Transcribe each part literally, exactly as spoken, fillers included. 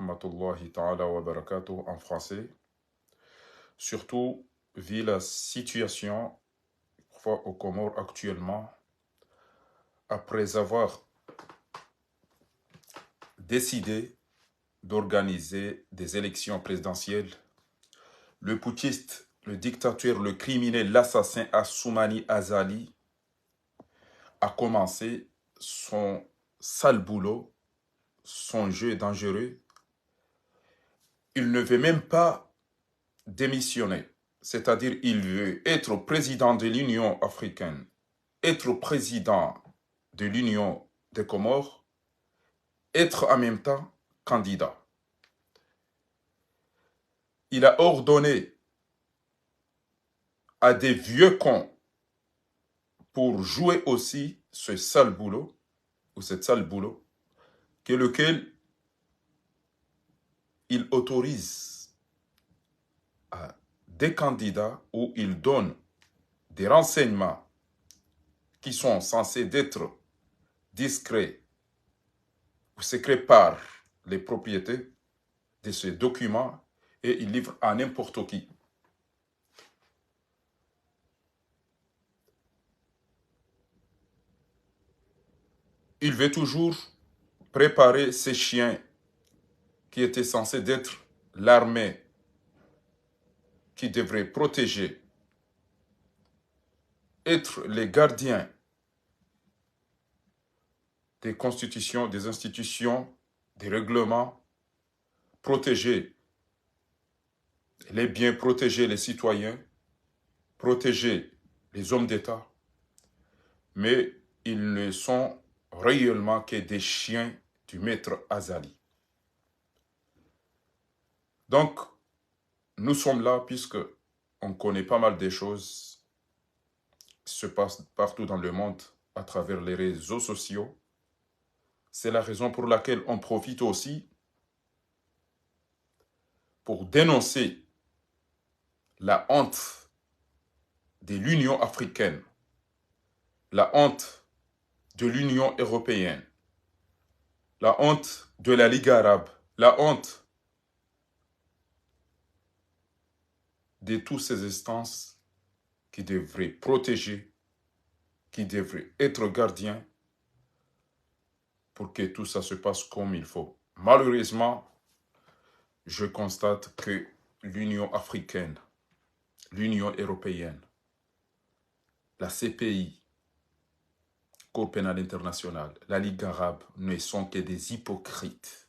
Rahmatullahi ta'ala wa barakatuh en français. Surtout, vu la situation, je crois, aux Comores actuellement, après avoir décidé d'organiser des élections présidentielles, le putschiste, le dictateur, le criminel, l'assassin Assoumani Azali a commencé son sale boulot, son jeu dangereux. Il ne veut même pas démissionner, c'est-à-dire il veut être président de l'Union africaine, être président de l'Union des Comores, être en même temps candidat. Il a ordonné à des vieux cons pour jouer aussi ce sale boulot, ou cette sale boulot, que lequel il autorise à des candidats ou il donne des renseignements qui sont censés d'être discrets ou secrets par les propriétaires de ces documents et il livre à n'importe qui. Il veut toujours préparer ces chiens qui étaient censés d'être l'armée qui devrait protéger, être les gardiens des constitutions, des institutions, des règlements, protéger les biens, protéger les citoyens, protéger les hommes d'État, mais ils ne sont réellement que des chiens du maître Azali. Donc, nous sommes là puisque on connaît pas mal des choses qui se passent partout dans le monde à travers les réseaux sociaux. C'est la raison pour laquelle on profite aussi pour dénoncer la honte de l'Union africaine, la honte de l'Union européenne, la honte de la Ligue arabe, la honte de toutes ces instances qui devraient protéger, qui devraient être gardiens pour que tout ça se passe comme il faut. Malheureusement, je constate que l'Union africaine, l'Union européenne, la C P I, Cour pénale internationale, la Ligue arabe ne sont que des hypocrites.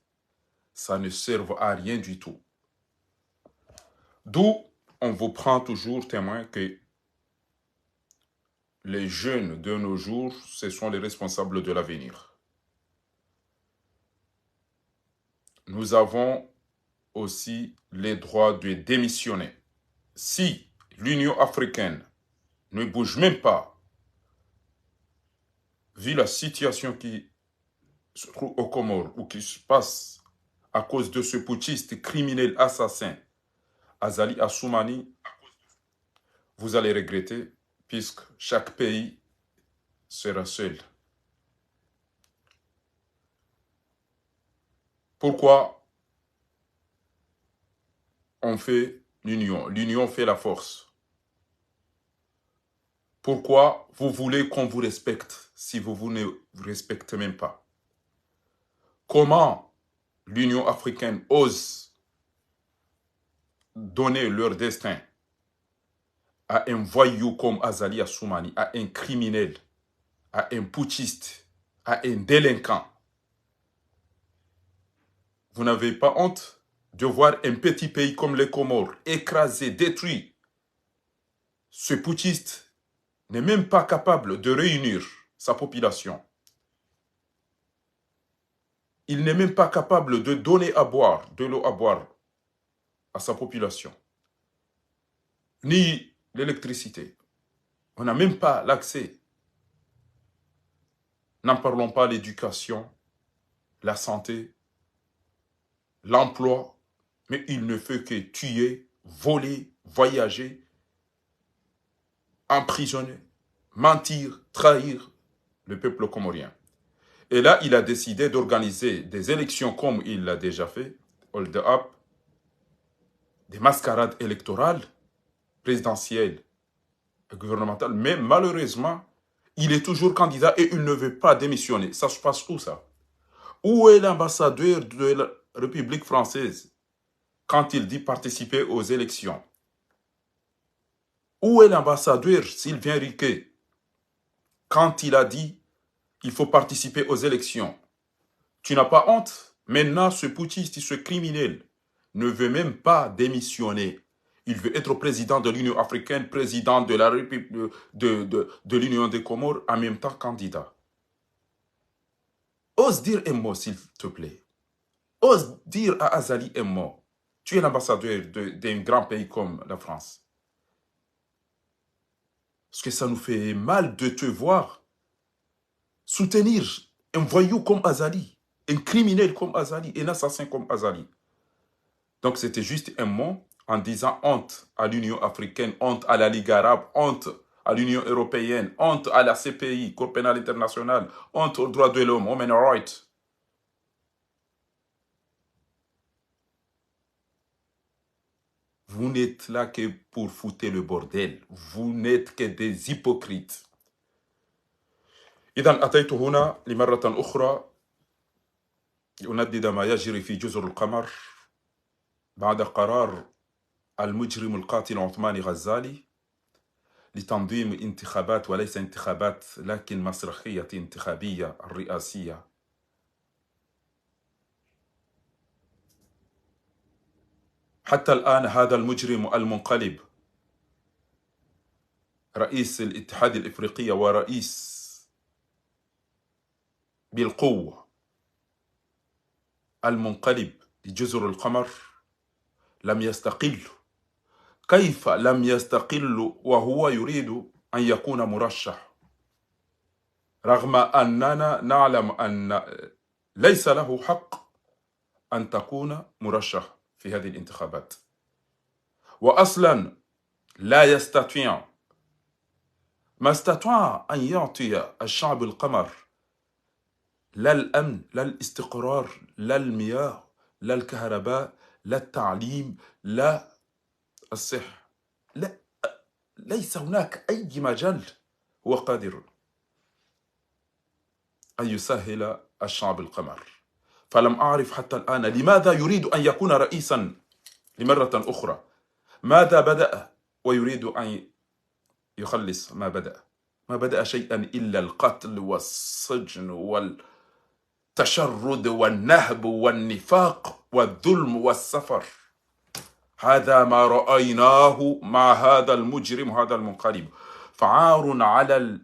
Ça ne sert à rien du tout. D'où on vous prend toujours témoin que les jeunes de nos jours, ce sont les responsables de l'avenir. Nous avons aussi les droits de démissionner. Si l'Union africaine ne bouge même pas, vu la situation qui se trouve aux Comores ou qui se passe à cause de ce putschiste criminel assassin, Azali Assoumani, vous allez regretter, puisque chaque pays sera seul. Pourquoi on fait l'union ? L'union fait la force. Pourquoi vous voulez qu'on vous respecte si vous, vous ne vous respectez même pas ? Comment l'Union africaine ose donner leur destin à un voyou comme Azali Assoumani, à un criminel, à un putschiste, à un délinquant ? Vous n'avez pas honte de voir un petit pays comme les Comores écrasé, détruit ? Ce putschiste n'est même pas capable de réunir sa population. Il n'est même pas capable de donner à boire, de l'eau à boire à sa population. Ni l'électricité. On n'a même pas l'accès. N'en parlons pas, l'éducation, la santé, l'emploi, mais il ne fait que tuer, voler, voyager, emprisonner, mentir, trahir le peuple comorien. Et là, il a décidé d'organiser des élections comme il l'a déjà fait, hold-up, des mascarades électorales, présidentielles et gouvernementales. Mais malheureusement, il est toujours candidat et il ne veut pas démissionner. Ça se passe où, ça? Où est l'ambassadeur de la République française quand il dit participer aux élections? Où est l'ambassadeur Sylvain Riquet quand il a dit il faut participer aux élections? Tu n'as pas honte? Maintenant, ce putschiste, ce criminel, ne veut même pas démissionner. Il veut être président de l'Union africaine, président de la République de, de, de, de l'Union des Comores, en même temps candidat. Ose dire un mot, s'il te plaît. Ose dire à Azali un mot. Tu es l'ambassadeur de, d'un grand pays comme la France. Parce que ça nous fait mal de te voir soutenir un voyou comme Azali, un criminel comme Azali, un assassin comme Azali. Donc c'était juste un mot en disant honte à l'Union africaine, honte à la Ligue arabe, honte à l'Union européenne, honte à la C P I, Cour pénale internationale, honte aux droits de l'homme, human rights. Vous n'êtes là que pour foutre le bordel. Vous n'êtes que des hypocrites. إذن أتيت هنا لمرة أخرى لأندد ما يجري في جزر القمر بعد قرار المجرم القاتل عثمان غزالي لتنظيم انتخابات، وليس انتخابات لكن مسرحية انتخابية الرئاسية. حتى الآن هذا المجرم المنقلب رئيس الاتحاد الإفريقي ورئيس بالقوة المنقلب لجزر القمر لم يستقل. كيف لم يستقل وهو يريد أن يكون مرشح، رغم أننا نعلم أن ليس له حق أن تكون مرشح في هذه الانتخابات؟ وأصلا لا يستطيع، ما استطاع أن يعطي الشعب القمر لا الأمن، لا الاستقرار، لا المياه، لا الكهرباء، لا التعليم، لا الصحة. لا، ليس هناك أي مجال هو قادر أن يسهل الشعب القمر. فلم أعرف حتى الآن لماذا يريد أن يكون رئيسا لمرة أخرى. ماذا بدأ ويريد أن يخلص ما بدأ؟ ما بدأ شيئا إلا القتل والسجن والتشرد والنهب والنفاق والظلم والسفر. هذا ما رأيناه مع هذا المجرم، هذا المنقلب. فعار على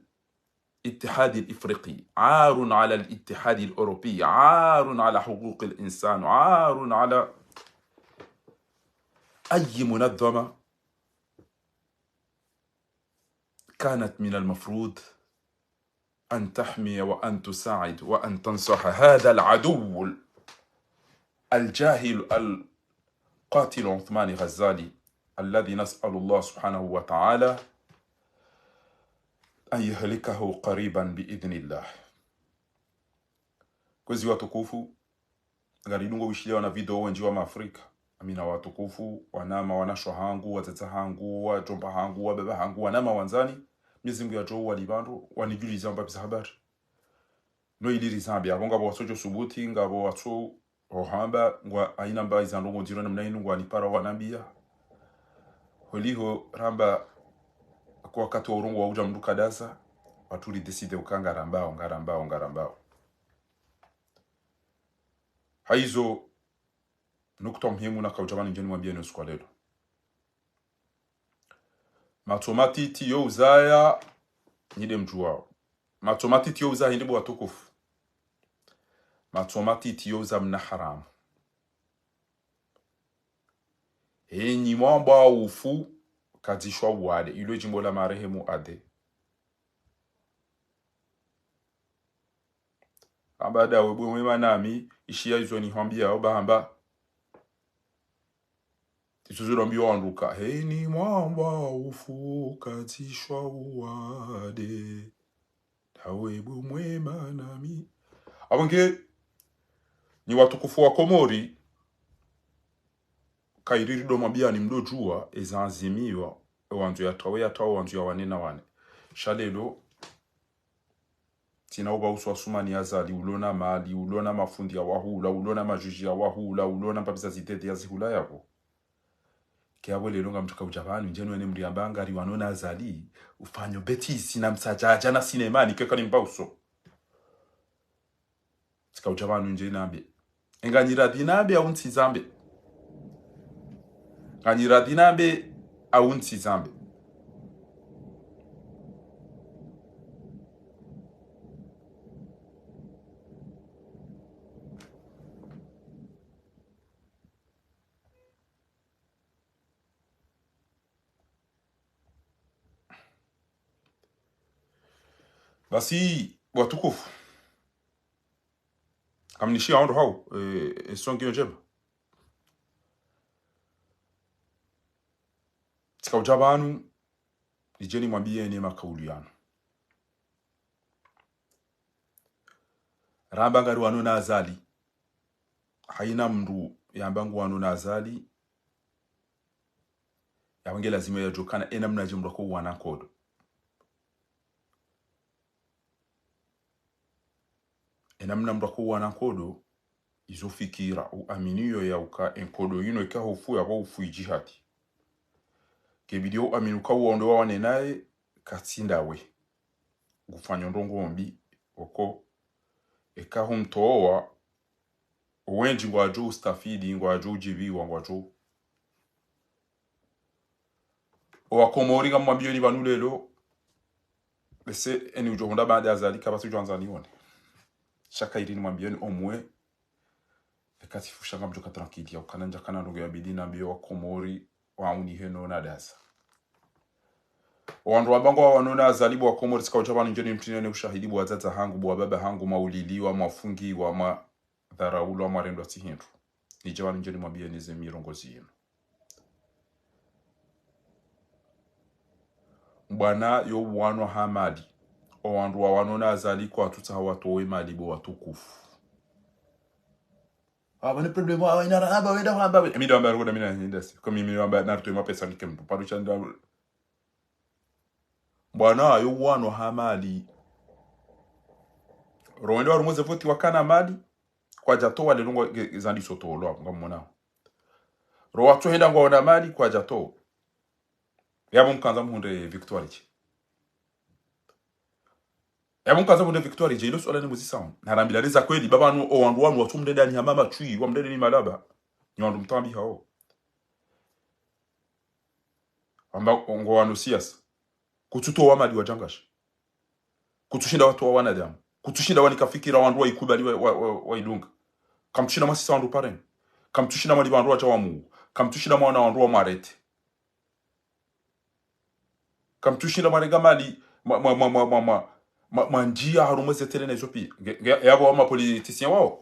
الاتحاد الإفريقي، عار على الاتحاد الأوروبي، عار على حقوق الإنسان، عار على أي منظمة كانت من المفروض أن تحمي وأن تساعد وأن تنصح هذا العدو الجاهل القاتل عثمان غزالي، الذي نسأل الله سبحانه وتعالى أن يهلكه قريبا بإذن الله. Kwezi watukufu, ngaridungo wishiliya wana video wendji wa Maafrika. Amina watukufu, wanama, wanashe hangu, wadzadze hangu, wadjomba hangu, wababa hangu, wanama wandzani, Mwenyezi Mungu yadjo walipva ndro, wanidjuliza mbapvi za habari. No ili rizambe, apvo ngapvo watsodjo subuti, ngapvo watso ohamba, ngwa haina mba iza ndrongo ndziro namna inu ngwanipara wanambiya. Holiho ramba kwa wakati wa urongowa udja mndru kadaza, watsu ridécider uka ngarambao, ngarambao, ngarambao. Hayizo, nukta muhimu nakaudja pvanu ndjeni mwambiye no usiku wa leo. Matso matiti yo uzaya, nyi nde mdjuwao. Matso matiti yo uzaya hindri bo watukufu? Matso matiti yo uza mna haramu. Henyi mwamba ufu kadzishwa uwade, ilo djimbo la marehemu Ade. Amba dawe bwe mwema nami, ishiya izo nihwambiyao, bahamba. Tisuzu lwambiwa wandru ka, heni mwamba ufu kadzishwa uwade. Dawe bwe mwema nami. Apvo nge, nyi watukufu wa Komori, Kayiri ridjo mwambiyani mdjo djuwa, eza Azimio, owandzo yatrawe yatrawe, owandzo yawane nawane. Sha leo, tsina uba uso wa Assoumani Azali, ulo na mali, ulo na mafundi ya wahula, ulo na majuji ya wahula, ulo na mbapvi za zitete ya zihula yapvo. Ke apvo leo ngamdjo kaudja pvanu, ndjeni wene mdru yamba ngari wano na Azali, ufanyo bêtise na msadjadja na sinema, ni keka ni mba uso. Tsika udja pvanu ndje nambe. Enga nyi radhi nambe au ntsi zambe. Nga nyi radhi nambe au ntsi zambe. Basi, watukufu. Kamnishiya ondro hau, eh, esongi yo ndjema. Tsika udja pvanu, nidje nimwambiyeni makaulu yanu. Ramba ngari wano na Azali. Haina mdru yamba ngu wano na Azali. Yapvo nge lazima yadjokana, ena mna dje mdru ako wana nkodo. Ena mna mdru ako wana nkodo, izo fikira, uaminiyo ya uka enkodo yinu eka hufu yapvo hufu idjihadi. Kebidi uamini uka uwondro wawane naye, katsi ndawe. Ngufanyo ndrongo mbi, oko, eka humtowa, owendji ngwadjo ustafidi, ngwadjo udjibiwa, ngwadjo. Owakomori ngamwambiyoni pvanu leo, bese eni udjo hundra baada ya Azali, kapvatsi udjo andza nione. Sha kayiri nimwambiyoni omwe, eka tsifusha ngamdjo ka tranquille, ya ukana ndjakana ndrongo ya bidi nambiye wakomori, wauni heno na daza. Owandru wamba ngwa wano na Azali bo wakomori tsika udja pvanu ndjeni mtrinene ushahidi bo wadzadze hangu, bo wababa hangu, mauliliwa, mwafungiwa, mwadharaulwa, mwarendwa tsi hindru. Nidje pvanu ndjeni mwambiyeni ze mirongozi yinu. Mbwana yo wanwa ha mali. Owandru wa wano na Azali kwatsutsaha watowe mali bo watukufu. Ah, pvane problème, ah, ina ra-, ah, ba wenda hamba, emi ndo amba ruda mina hindasi. Kwa mimi ndo amba narutwe mapesa nike mdru. Paru sha ndo. Mbwana yo wanwa ha mali. Ro wende warumwe ze voti wakana mali. Kwadjatowa lelo ngo ge-, ge-, zandiso tolwa, ngamwona. Ro watsohenda ngwaona mali, kwadjatowa. Yapvo mkandza muhundre victoire dje. Yapvo mkandza muhundre victoire dje, ilo suala ni muzisao. Narambilwa leza kweli, baba nu, owandru wanu, watsumdedani hama matswi, wamdedani malaba. Nyi wandru mtambi hao. Amba ngwano siasa. Kutsutowa mali wadjangashi. Kutsushinda watowa wanadamu. Kutsushinda wanika fikira wandru waikubali wa, wa, wa, waidunga. Kamtsushinda mwasisa wandru pareni. Kamtsushinda mwalipva wandru wadja wamu. Kamtsushinda mwana wandru wamwarete. Kamtsushinda mwarenga mali, mwa, mwa, mwa ndjia harumwa ze télé na izo pia. Nge, nge, yapvo wa mapoliticien wao.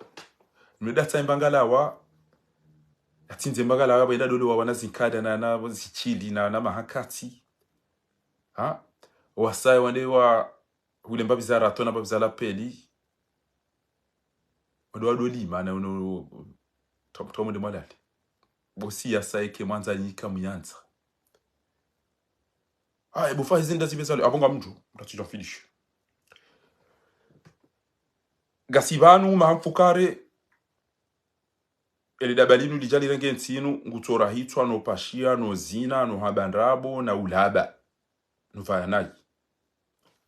Mnida tsa imbangalawa. Yatsindze imbangalawa, yapvo yenda dole wa wana zinkada na, na zichili na, na mahakati. Ha? Wasaya wande wa hule mbapvi za rato na mbapvi za lapeli. Wande wa doli, mana uno, tom, tom de mwalali. Bo siasa eke mwandza nyika muyandza. Ah, ebo fa hizi nda zibe zale, apvo ngamdjo, mtatsidjo finish. Ngasi pvanu, maha mfukare, ele daba linu lidja lirenge ntsi inu, ngutsola hitswa, no pashia, no zina, no hamba ndrabo, na ulaba. No pvaya nayi.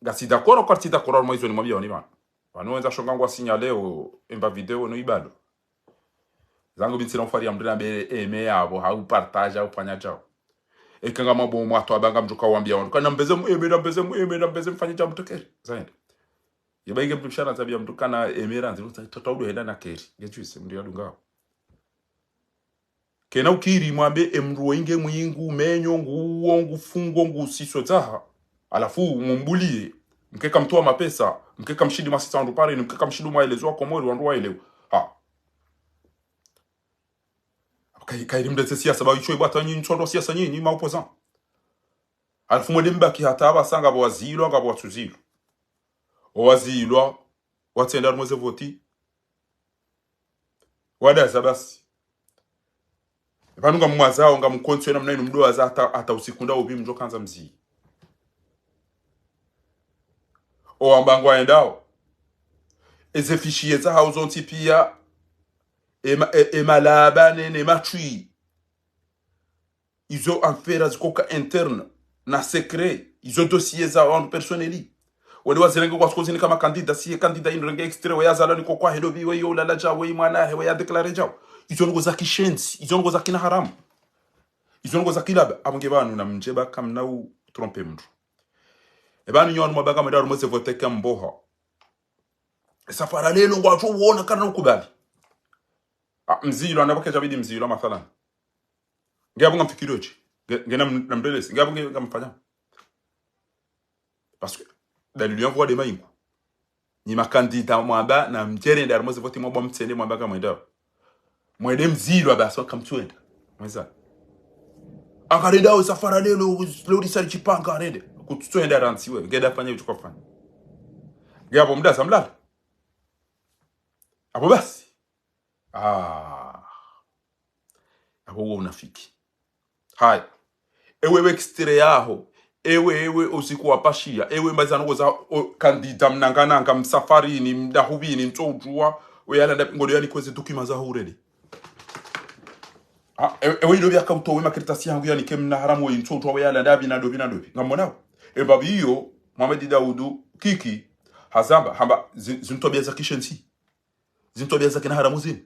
Ngasi d'accord, kwa tsi d'accord, mwa izo nimwambiyoni pvanu. Pvanu wendza shonga ngwa signalé o, emba vidéo no ibalo. Zangu bintsina ufariya mdru nambe aimé yapvo, hau partage, hau pvanya djao. Eka ngamwambo mwatwa ba ngamdjo kawambia wandru. Kana mbeze mu aimé, na mbeze mu aimé, na mbeze mfanye djao mtekeri. Zaende. Yeba inge mdru mshana zabiya mdru kana aimé randzi, tota udo henda na keri. Nge juise, mdru yadungao. Kena ukiri mwambe emdru wenge mwingu, menyo, nguwo, ngufungo, ngusiso dzaha. Halafu mumbuliye, mkeka mtowa mapesa, mkeka mshindi mwasisa wandru pareni, mkeka mshindi mwaelezo wakomori wandru waelewe. Ha. Kayi, kayiri mdetse siasa, ba icho ibwata nyinyi, ntsondo siasa nyinyi, ma opposant. Halafu mwende mbaki hata apvasa ngapvo wazilwa, ngapvo watsuzilwa. Owazilwa, watsenda harumwa ze voti. Wadaza basi. Pvanu ngamumwazao, ngamumkontso namna inu mdowaza hata, hata usiku nda upvi mdjo kandza mzi. Owamba ngwaendao. Eze fichiers zahao zontsi pia. Ema, e, emalaba ne, ne matwi. Izo affaires zikoka interne. Na secret. Izo dossiers za wandru personnels. Wende wazirenge kwa suko zinika ma candidats, si ye candidat inu renge extrait, we yazalwa ni kokwahe, ndo pvi, we yo ulala djawo, we mwana he, we ya déclaré djawo. Izo ndrongo za kishenzi, izo ndrongo za kina haramu. Izo ndrongo za kilaba, apvo nge pvanu na mdje ba kamna u tromper mndru. E pvanu nyi wanu mwabanga mwenda rumweze vote ka mboha. E safari lelo ngwadjo wona kana ukubali. Ah, mzilwa, na pvo kedja bidi mzilwa, mathalan. Nge apvo ngamfikiri ochi. Nge, nge nam, namdelesi. Nge apvo nge ngamfanya. Parce que, dalili ya mvua de maingu. Nyi ma candidats mwamba na mdjerenda harumwa ze vote mwamba mtsende mwamba kamwenda. Mwende mzilwa basi wakamtsuenda. Mweza. Akarenda we safari lelo, leo risari chipanga arende. Kutsuenda rantsi we. Ngeda fanya icho kafanya. Nge apvo mda samlala. Apvo basi. Ah. Apvo uwo unafiki. Haya. Ewe we extrait yaho. Ewe, ewe usiku wa pashia. Ewe mbazi zanogoza o, candidat mnangananga, msafarini, mdahubini, mtsoudjuwa. We yalanda ngolo yani kweze documents zaho urende. Ah, ewe, ewe ilo pvi aka utowe makaratasi yangu yanike mna haramu we mtsoudjuwa we yalanda pvi na ndo pvi na ndo pvi. Ngamonao. E pvapvi iyo, Mohamed Daoudou, Kiki, hazamba, hamba, zi, zinu twabia za kishenzi. Zinu twabia za kina haramu zinu.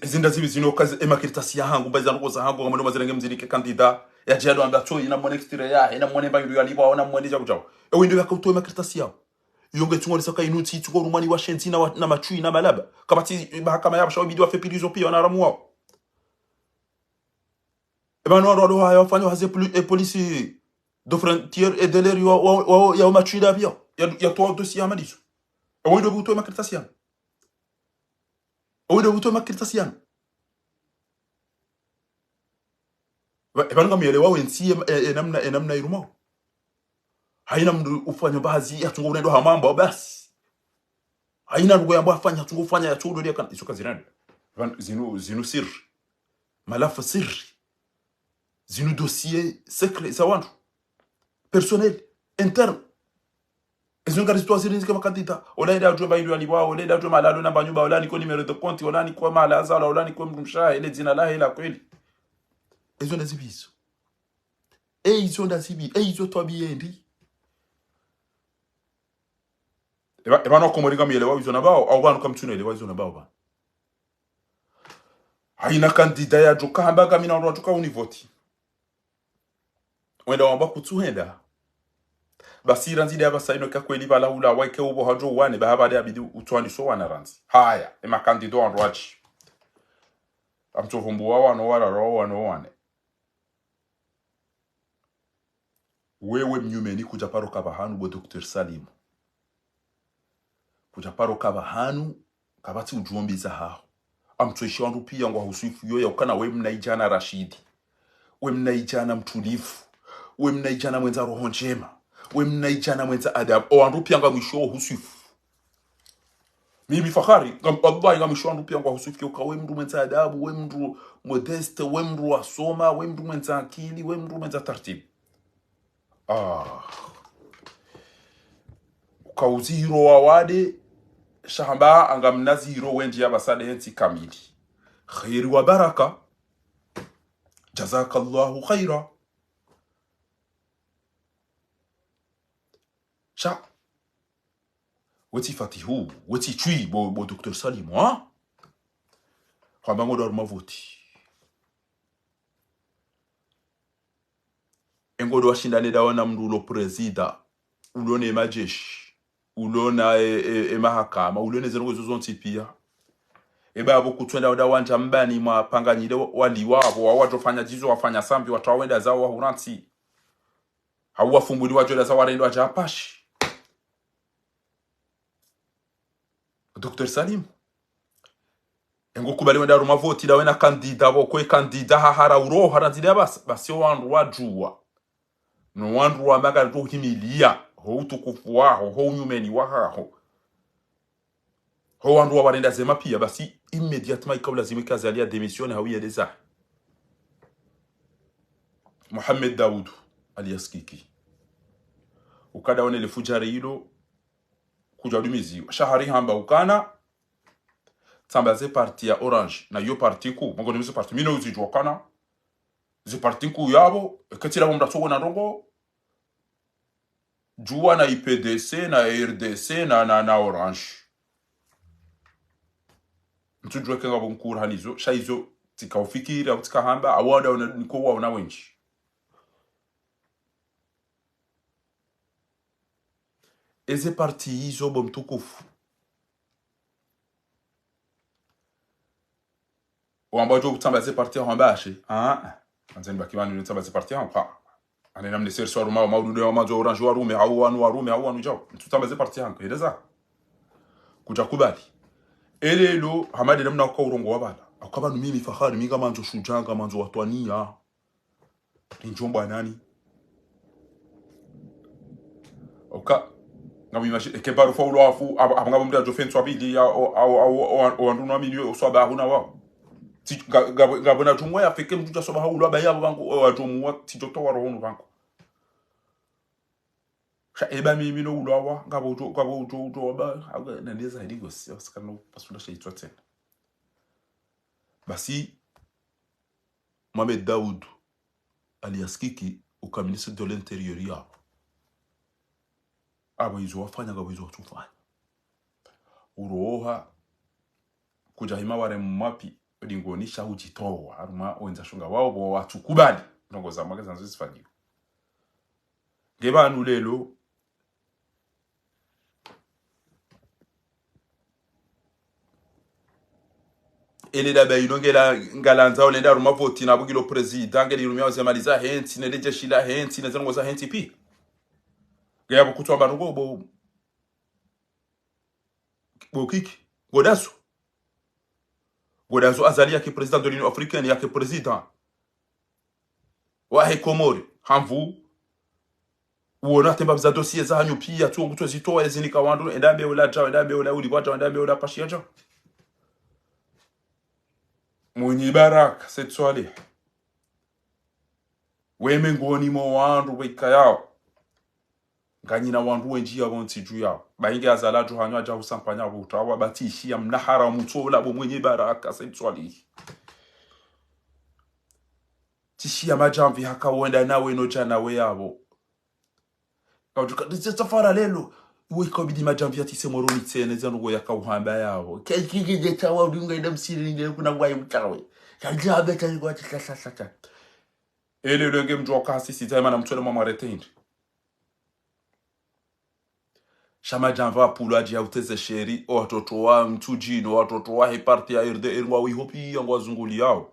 Zinda zipvi zinu kazi, e makaratasi yahangu, mbazi zanogoza hangu, ngamwendo mazirenge mzirike candidat, ya djado amba tso, ina mwone extrait yahe, ina mwone mba yulu yalipvwa, ina mwone djabu djabu. Ewe ndo yaka utowe makaratasi yao. Iyo nge tsungo lisa ka inu tsi, tsungo rumani washenzi na wa, na matwi, na malaba. Kapvatsi, mahakama ya basha wabidi wafe prison pia, wana haramu wao. E pvanu wandru walo haya wafanya hazi poli, e police de frontière et de l'air wa, wa, wa, ya matwi da pia. Ya, ya towa dossier ya madiso. Ewe ndo utowe makaratasi yao. Owe ndo utowe makaratasi yanu. Ba, e pvanu ngamuyelewa wentsi e, e, e namna, e namna irumao. Haina mndru ufanya bazi, yatsungo unendo hamamba, basi. Haina ndrongo yamba afanya, yatsungo ufanya, yatsungo ndo yakana. Izo kazirendo. Pvanu, zinu, zinu siri. Malafu siri. Zinu dossier secret za wandru. Personnel, interne. Ezo ngarizitowa ziri nzike makandida. Ola enda atwe mba ndo yalipvwa, ola enda atwe mahala alo na mba nyumba, ola niko numéro de compte, ola niko mahala hazalwa, ola niko mndru mshe, ele dzina lahe la kweli. Ezo nda zipvi izo. E izo nda zipvi, e izo twabia ndi. E pva, e pvanu Wakomori ngamuyelewa izo na pvao, au pvanu kamtsuno yelewa izo na pvao pvanu. Haina kandida yadjo kahamba kamina wandru wadjo ka univoti. Wenda wamba kutsuhenda. Basi randzi de apvasa inu eka kweli pvala hula waike upvo hadjo wane, ba hapvade abidi utsuhandiso wana randzi. Haya, e makandida wandru wadji. Amtsovumbuwa wanu wararu wanu wane. Wewe mnyumeni kudja paro ka pvahanu bo Docteur Salim. Kudja paro ka pvahanu, kapvatsi udjuwa mbi zahaho. Amtsoishi wandru pia ngwahusifu yo ya ukana we mnaidjana Rashidi. We mnaidjana mtulivu. We mnaidjana mwendza roho ndjema. We mnaidjana mwendza adabu. O wandru pia ngamwisho husifu. Mimi Fakhari, ngam, wallahi ngamwisho wandru pia ngwahusifu uka we mndru mwendza adabu, we mndru modeste, we mndru wasoma, we mndru mwendza akili, we mndru mwendza tartibu. Ah. Uka uzihiro wawade, sha hamba ngamna zihiro wendji yapvasa de yentsi kamili. Kheri wa baraka. Jazakallahu khaira. Sha. Wetsi fatihu, wetsi tswi, bo, bo Docteur Salim, ha? Hwamba ngodo harumwa voti. E ngodo washindane dawo na mndru ulo prezida, ulo ne majeshi, ulo na e, e, e mahakama, ulo ne zendrongo izo zontsi pia. E ba apvo kutswenda wenda wandja mbani mwapanganyile wa, waliwa apvo, wa wadjofanya dzizo, wafanya sambi, watru wawenda zawo wahurantsi. Hau wafumbuli wadjo ela za warendo wadja apashi. Docteur Salim. E ngo kubali wenda harumwa voti dawe na kandida pvo kwe kandida hahara uroha randzile apvasa. Basi o wandru wadjuwa. No wandru wamba ngari to uhimilia. Ho utukufu waho, ho unyumeni wahaho. Ho wandru wawarenda zema pia, basi immédiatement ika ulazimu ika Azali ya démissionner hau yende zahe. Mohamed Daoud, alias Kiki. Ukada wone le fudjari ilo, kudja dumiziwa. Sha hari hamba ukana, tsamba ze parti ya Orange, na yo parti kuu, mongoni mwa ze parti, mi no uzidjuwa ukana, ze parti kuu yapvo, eka tsi lapvo mndru atsoona ndrongo, djuwa na I P D C, na R D C, na, na, na Orange. Ntsudjuwa eka ngapvo nkuu hanizo, sha izo, tsika ufikiri, au tsika hamba, au wada una, niko waona wendji. Eze parti izo bo mtukufu. Wamba djo kutsamba ze parti hamba ashe. Ah, ah. Anzeni baki pvanu nitsamba ze parti hamba. Ane namne sersi waruma, maududu ya madzo Orange warume, hau wanu warume, hau wanu djau. Ntsutsambe ze parti hamba, eleza. Kudja kubali. Elelo, hamade namna uka urongowa pvala. Aka pvanu mimi Fahari, mi ngamandzo shudjaa, ngamandzo watwaniya. Ni ndjomba nani? Oka, ngami imagine, eke barufa ulo afu, abo, abo ngabo mndru adjo fentswa pvili, ya, o, o, o, o, o, wandru no amini, o, swaba huna wao. Tsi, nga, nga, nga bona tumwa ya feke mndru dja swaba ha ulo aba ya bangu, o, adjo muwa, tsi djo towa roho nu bangu. Sha eba mimi no ulo awa, ngabo djo, ngabo djo, djo, aba, aba, na neza hadi gosi, ya, sikano, pasula sha itswa tsena. Basi, Mohamed Daoud, alias Kiki, uka ministre de l'Intérieur yapvo. Apvo izo wafanya, ngapvo izo watsufanya. Uroha, kudja hima ware mwapi, odingoni sha udjitowa, harumwa wendza shunga wao, bo watsukubali. Ndrongo za mwake zandzo zifanyiwa. Nge pvanu lelo, ele daba ino ngela, ngalandza olenda harumwa voti na bugilo président, ngeli rumia oze mali za hentsi, nele jeshi la hentsi, neze ndrongo za hentsi pia. Nge yapvo kutswa pvanu ngo bo, bo Kiki, ngo dazo. Ngo dazo Azali yake président de l'Union africaine, yake président wahe Komori, hamvu. Uona temba za dossier za hanyu pia, tsu ngutso zitowa ezinika wandru, enda mbe ula djao, enda mbe ula uli wadjao, enda mbe ula pashi ya djao. Mwinyi Baraka, Said Soilihi. We mengoni mo wandru weka yao. Nganyina wandru wendji yapvo ntsi dju yao. Ba inge Azali adjo hanyu adja husampanya apvo utawa ba tsi ishiya mnahara mutsola bo Mwinyi Baraka Said Soilihi. Tsi ishiya madjamvi haka wenda nawe no dja nawe yapvo. Kaudjuka, tse tsafara lelo. Iwe ikabidi madjamvi ya tise Moroni tsena, zanu go yaka uhamba yapvo. Ke kiki je tawa udunga ida msiri nge kuna ngwa yimtawe. Kadja abe tani kwa tsa, tsa, tsa, tsa. Ele lwenge mdru waka sisi, tayima na mtsole mwa mwarete hindri. Sha madjamva apvulwa adji ya uteze sheri, o watoto wa mtsudjini, o watoto wahe parti ya R D R ngwa wihopi ya ngwa zunguli yao.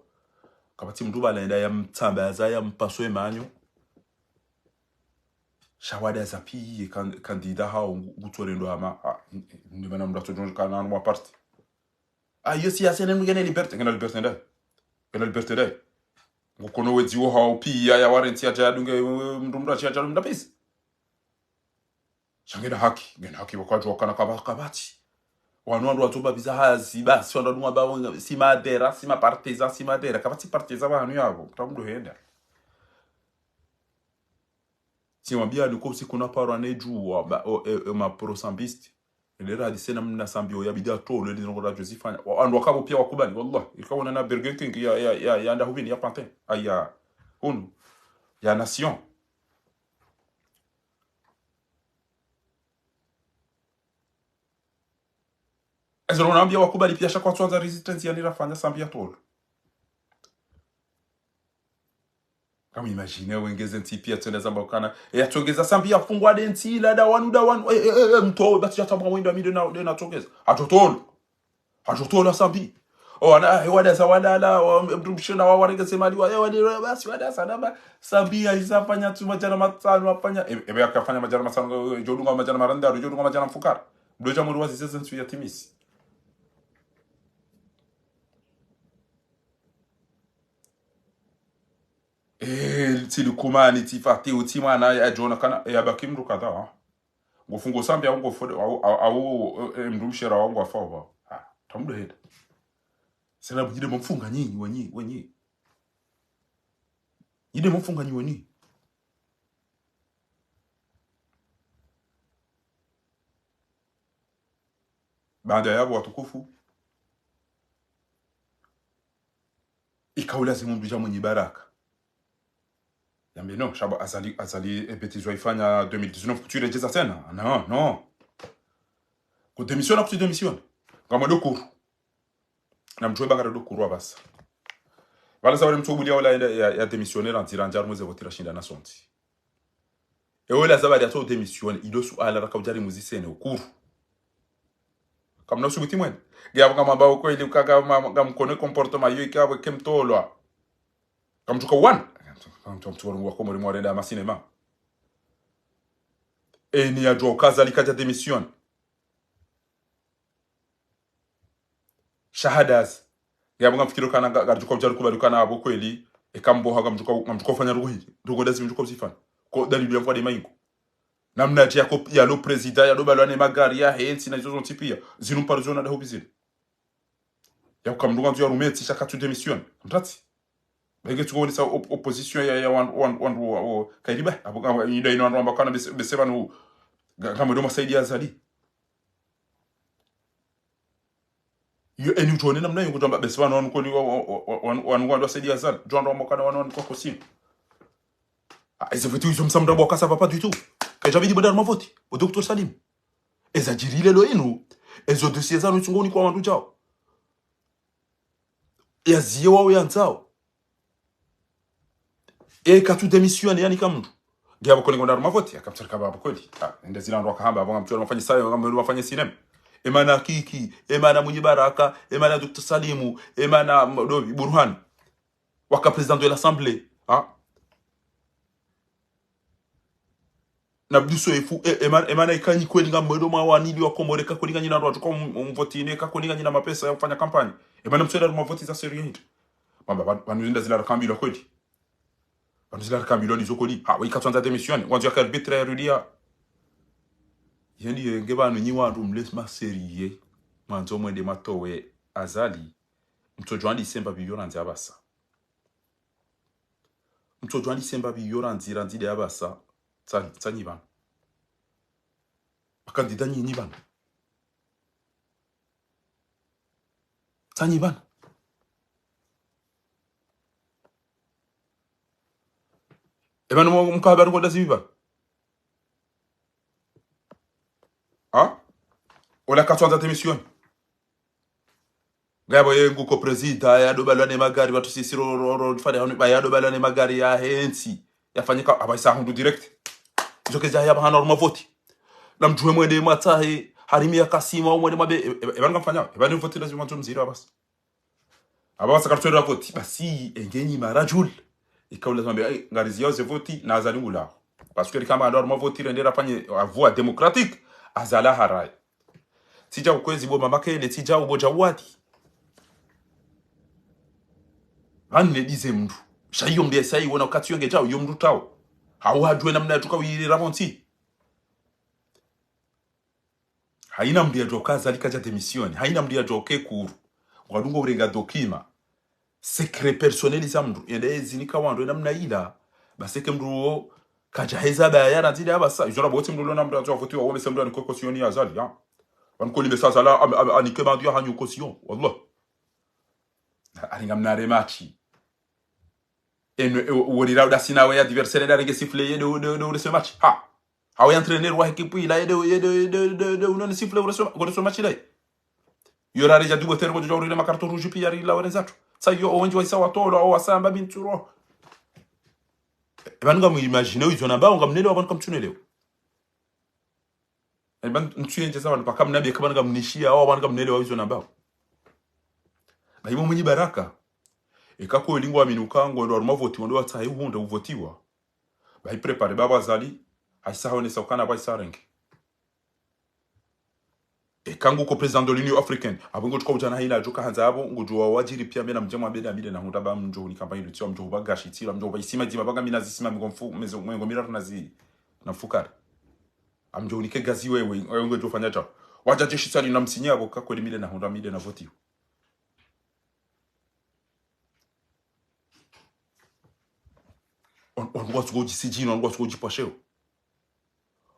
Kapvatsi mndru pvala enda ya mtsamba ya za ya mpaswe manyo. Sha wada za piye kan-, kandida hao ngu-, ngutsorendo hama, ah, n-, n-, ndi mana mndru atsodjonga kana anu wa parti. Ah, iyo siyasa ne ngena liberté, ngena liberté ndayi. Ngena liberté ndayi. Ngukono wedzi wo hao piya ya warentsi ya djaya dunge, eh, mndru mndru achiya djaya mndru pisi. Sha ngena haki, ngena haki wakadjo wakana kaba-, kapvatsi. Wanu wandru watsoba biza hazi, basi wandru wadunga ba wenga, si madera, si mapartiza, si madera, kapvatsi partiza pvanu yapvo, mta mndru henda. Tsimwambia ni ko usiku na parwa ne djuwa, ba, o, e, e, ma pro-sambiste. Ele radhi sena mna Sambi o yabidi atolwe, ele ndrongo radjo zifanya. Wa, wandru wakapvo pia wakubali, wallah. Ikaona na Burger King ya, ya, ya, ya nda hubini, ya Pantin. Aya, hunu. Ya Nation. Ezo ronambia wakubali pia sha kwatswandza résistance yani rafanya Sambi atolwe. Kamu imagine wengeze ntsi pia tsende zamba ukana. E, atsongeza Sambi afungwa de ntsi la da wanu, da wanu. E, e, e, e, mtowe, basi ya tabwa mwendo amide na, de na tsongeza. Atsotolo. Atsotolo Sambi. O, wana, e, wada za wada la, wa, mdru mshina wa warengeze mali wa, e, wada, basi wada za namba. Sambi ya iza fanya tu madjana matsanu afanya. E, ebe yakafanya madjana matsanu, e, djodunga madjana maranda, djodunga madjana mfukara. Mdru dja mwendo wazi zeze ntsu ya timisi. Eh, tsi Lukumani, tsi Fatihu, tsi mwana, ya djona kana, ya baki mndru kadha, ha. Ngofungo Sambi, au ngofode, au, au, au, eh, mndru mshera, au ngwafa, wa. Kamdjo henda. Sela bujide mfunga nyinyi, wenyi, wenyi. Yide mfunga nyinyi, wenyi. Baada yapvo watukufu, ikaulazimu mdru dja Mwinyi Baraka yambe non, sha bo Azali, Azali, e bêtise waifanya deux mille dix-neuf, kutsu iredjeza tsena. Non, non. Ku démissionner, kutsu démissionner. Ngamwendo Kuru. Namdjuwe ba ngarondo Kuru apvasa. Pvala sababu mdru ubulia ola ya, ya, ya démissionner, randzi, randzi, harumwa ze voti rashinda na sontsi. Ewe la sababu ya tso démissionner, ilo suala raka udjari muzisene Kuru. Kamna usubuti mwene. Nge apvo ngamwambao kweli, uka, ngamkone comportement iyo, ika apvo kemtolwa. Kamtsuka wana. Kamtsuka wana, wakomori mwarenda ma cinéma. Eni yadjuwa uka Azali kadja démissionner. Shahadas. Nge apvo ngamfikiri ukana nga, ngaridjo udja rikubali ukana apvo kweli, eka mboha ngamdjo, ngamdjo ufanya ndrongoo hindri. Ndrongoo ndazi mdjo uzifanya. Ko dalili ya mfwade maingo. Namna dje yako, yalo président, yalo balwa ne magari yahe ntsi na izo zontsi pia. Zinu mparo ziona daho bizinu. Yauka mdru ngwandzo yarume ntsi sha katsu démissionner. Mtatsi. Benge tsuko wonesa op-, opposition ya, ya wan-, wan-, wandru wa, wa, kairi ba. Apvo, apvo, ida ino wandru wamba kana bese, bese pvanu. Nga, ngamwendo mwasaidia Azali. Yo, eni udjone namna yo, ngudjwamba bese pvanu wanu koni wa, wa, wa, wa, wanu, wanu, wanu wasaidia Azali. Djwandru wamba kana wanu, wanu kwa kosini. Ah, eze voti izo msa mdru apvo ka ça va pas du tout. Kaidja bidi bo nda harumwa voti. O docteur Salim. Eza djiri leo inu. Ezo dossier zanu tsungo unikwa wandru djao. Yaziye wao yandzao. E katsu démissionner yani ka mdru. Nge apvo kweli ngonda harumwa voti, akamtsarika apvo kweli. Ah, ende zila ndo wakahamba, apvo ngamtsuwa mafanya sayo, ngamtsuwa mafanya cinéma. Emana Kiki, emana Mwinyi Baraka, emana docteur Salimu, emana m-, Dobi, Burhan. Waka président de l'Assemblée. Ah. Na Abdou Soefou, e, emana, emana ikanyi kweli ngamwendo mwawanili wakomori, eka kweli nganyi na ndrwadjo kwa m-, mvoti ne, eka kweli nganyi na mapesa ya ufanya kampanye. Emana mtsuwenda harumwa voti za sérieux hindri. Mamba, pvanu, pvanu zinda zila rakambilwa kweli. Pvanu zila rakambilwa ndizo kweli. Ha, wa ika tsandza démissionner. Ngwandzo yaka arbitre yarudia. Yendi yenge pvanu nyi wandru mle ma sérieux. Mwandzo mwende matowe Azali. Mtsodjwa ndisemba biyo randzi apvasa. Mtsodjwa ndisemba biyo randzi, randzi de apvasa. Tsa, tsanyi pvanu. Makandida nyinyi pvanu. Tsanyi pvanu. Epvanu mu-, mkaha pvanu ngonda zivi pvanu. Ha? Ola katsu andza démissionner. Ngapvo ye nguko président, yado balwa ne magari, wandru sisi ro, ro, ro, fade hanu, ba yado balwa ne magari yahe ntsi. Yafanyika, apvasa hundru direct. Izo keza ya pvahanu harumwa voti. Namdjuwe mwende mwatsahe, harumwa ya Kassim, au mwende mwabe, e, e, epvanu ngamfanya, epvanu voti lazima mwandzo mziri apvasa. Apvasa kartsu enda voti, basi, engenyi marajul. Ikaula zambe, ai, ngariziao ze voti, na Azali ngulao. Parce que kama ndo harumwa voti, rende rafanye, a voie démocratique, Azali haraye. Tsidja ukwezi bo mama kele, tsidja ubo dja uwati. Pvanu ne dize mndru. Sha iyo mndru ya sayi wona ukati yo nge djao, iyo mndru tao. Hau hadjuwe namna yatsuka uyiri rapvo ntsi. Haina mndru yadjuwa uka Azali kadja démissionner. Haina mndru yadjuwa uka Kuru. Ngwadungo urenga document. Secret personnel za mndru. Yende ezinika wandru namna ila. Basi eke mndru uwo kadja heza ba ya randzi de apvasa. Izo na boti mndru ulo na mndru yadjuwa voti wa wome se mndru anike caution ya Azali, ya. Waniko limesa Azali, am-, am-, anike bandu ya hanyu caution. Wallah. Aringa mna rematch. Eno, e, uwo rira udasina we adversaire da renge sifflet ye de, de, de, de ce match. Ha. Hawe entraîneur wa équipe ila ye de, ye de, de, de, de, unone sifflet ure ce, ure ce match ila. Yo rare ja dubo tere ko jo urire ma carton rouge pia rila wene zatru. Sa yo owenji wa isa watolo, o wasamba bintsuro. Epvanu ngamu imagine izo nambao, ngamnelewa, pvanu kamtsunelewa. Epvanu ntsu yendjeza pvanu paka mnambie eka pvanu ngamnishiya, o pvanu ngamnelewa izo nambao. Bahi bo Mwinyi Baraka. Eka kweli ngwamini uka ngwendo harumwa voti, wandru watsahe uhundra uvotiwa. Bahi préparer baba Azali, haisa haonesa ukana pva isa renge. Eka nguko président de l'Union africaine, apvo ngotsuka udjana haina adjoka handza apvo, ngodjuwa wadjiri pia mena mdje mwambe da mide na hundra ba mdjo huni campagne de tsiwa mdjo huba gashi tsila, mdjo huba isima dzima pvanga mina zisima mengo mfu-, mezo, mengo miraru na zi, na mfukare. Amdjo hunike gazi wewe, wewe ngwedjo fanya djao. Wadja jeshi tsali na msinya bo ka kweli mi nde nahundra mi nde navotiwa. On, on ngwatsuko djisijino, on ngwatsuko djipvasheo.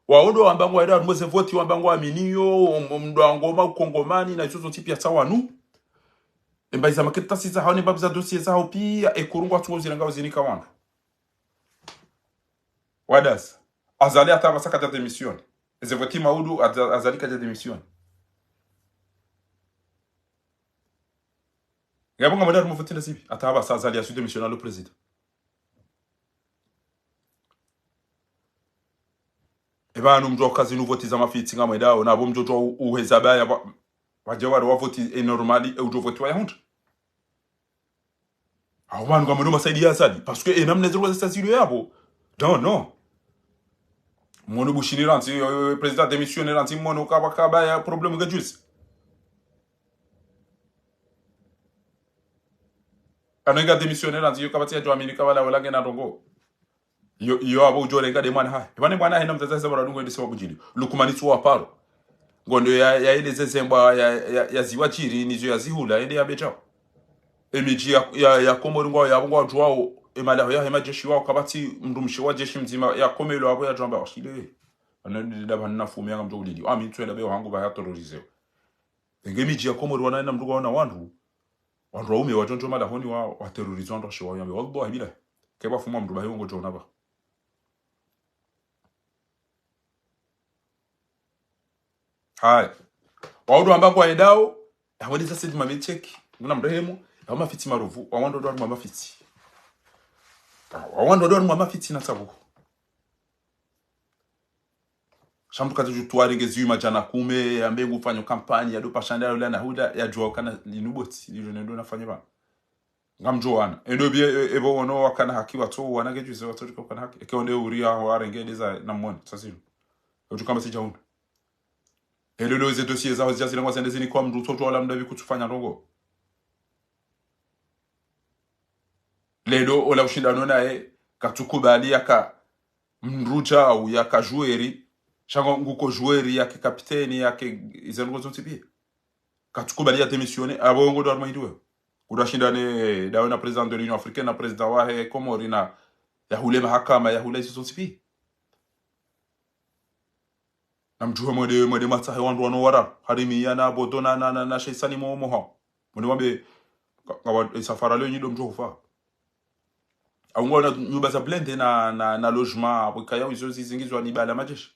Wawo ndo wamba ngwaenda harumwa ze voti, wamba ngwaaminiyo, om-, om-, ndo wangoma ukongomani, na izo zontsi pia tsa wanu. Emba iza makartasi zahawo, ne mbapvi za dossier zahawo pia, ekuru ngwatsuko zirenga uzinika wandru. Wadasa. Azali hata pvasa kadja démissionner. Eze voti maudu, Aza-, Azali kadja démissionner. Ngapvo ngamwenda harumwa voti nda sipvi. Hata pvasa Azali yasu démissionner lo président. Eba anu mdjo kazi nu voti za mafitsi ngamwendao, na bo mdjo djuwa u-, uheza baya, wa-, wadje wari wa voti e normal, e udjo voti wayahundra. Awo pvanu ngamwendo masaidiya Azali, parce que e namna zirwa zesa zilo yapvo. Non, non. Mwono Bushini rantsi, yo, yo, président démissionnaire rantsi, mwono kaba, kaba ya problème ke juice. Ano inga démissionnaire rantsi, yo kapvatsi ya djwamini, kaba la wala ngena ndrongo. Yo, yo apvo udjo renga nde mwana hahe. Eba ne mwana hahe na mdzadze hahe za bara dungo ende sewa kudjini. Lukumani tsuwa paro. Ngondo ya, ya ele ze zembwa ya, ya, ya ziwa djiri, nizo ya zihula, ende ya bedjao. Emidji ya, ya, ya Komori ngwao, ya ngwao djuwao, emalaho ya hema jeshi wao, kapvatsi mdrumshe wa jeshi mdzima, ya Komori apvo ya djwamba, washile. Ano ndida pvanu na fume yanga mdjo ulili. Ami ntsu enda beyo hangu pvaha terroriseo. Enge midji ya Komori wana ena mdru kwa wana wandru. Wandru waume wadjo ndjo malahoni wa, wa terroriseo wandru washe wao yambe. Wallahi bila. Keba fuma mdru bahi wongo djo naba. Haya. Waudu wamba ngwaendao, yaweleza sedi mamecheki. Nguna mrehemu, yawo mafitsi marovu, wawando ndo harumwa mafitsi. Wawando ndo harumwa mafitsi na tsabu. Sha mdru kadja djutwari nge ziwi madjana kume, yambe ngufanyo kampani, yado pashanda, yado lana huda, yadjuwa kana linu boti, lilo nendo nafanye pvanu. Ngamdjo wana. Endo bie, e, ebo wono wakana haki watso, wana ke djuze watso djuka wakana haki. Eke onde uri ya warenge ndeza na mwone, sasinu. Udjuka mba sidja unu. Elo leo ze dossier zaho zidja zirengwa zende zinikwa mdru, utso wala mdru abi kutsufanya ndrongo. Lelo ola ushindano naye, katsukubali yaka mdru djau, yaka joueur, sha ngo nguko joueur, yake kapiteni, yake ize ndrongo zontsi pia. Katsukubali ya démissionner, apvo ngo ndo harumwa hindru wewe. Kuda shindane, dawe na président de l'Union africaine, na président wahe Komori, na yahule mahakama, yahule izo zontsi pia. Na mdjuhe mwende, mwende mwatsahe wandru wano wararu. Harimia na Bodo na, na, na, na Sheisani mo, mo hao. Mwende mwambe, ka, kawa, e safara leo nyi ndo mdjo hufa. Au ngwaona nyumba za blindé na, na, na logement, apvo ikaya izo zizingizwa ni bala majeshi.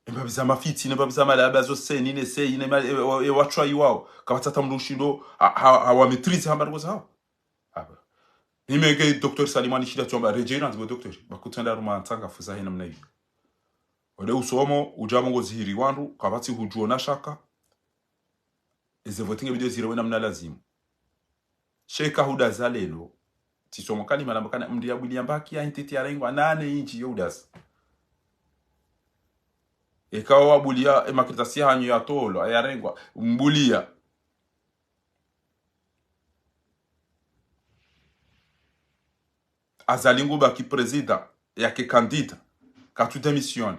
Embapvi za mafitsi, ne mbapvi za malaba zo seni, ne sei, ne ma, e, e, e watshwa iwao. Kapvatsi hata mdru ushindo, ha, ha, ha wa maîtrise hamba ndrongo zahao. Haba. Mimi eke docteur Salimani shida tsomba, redjeyi randzi bo docteur. Bakutsenda harumwa ntsangafu zahe namna iyo. Wade usomo, udja pvo ngo zihiri wandru, kapvatsi hudjuo na shaka. Eze voti nge bidi zirewe namna lazimu. Sheka hudaza lelo. Tsisomo kalima lamba kana mdru yabulia mbaki ya intiti yarengwa nane inji yo hudaza. Eka wabulia, e makartasi hanyu yatolwa, yarengwa, mbulia. Azali ngubaki président, yake candidat, katsu démissionner.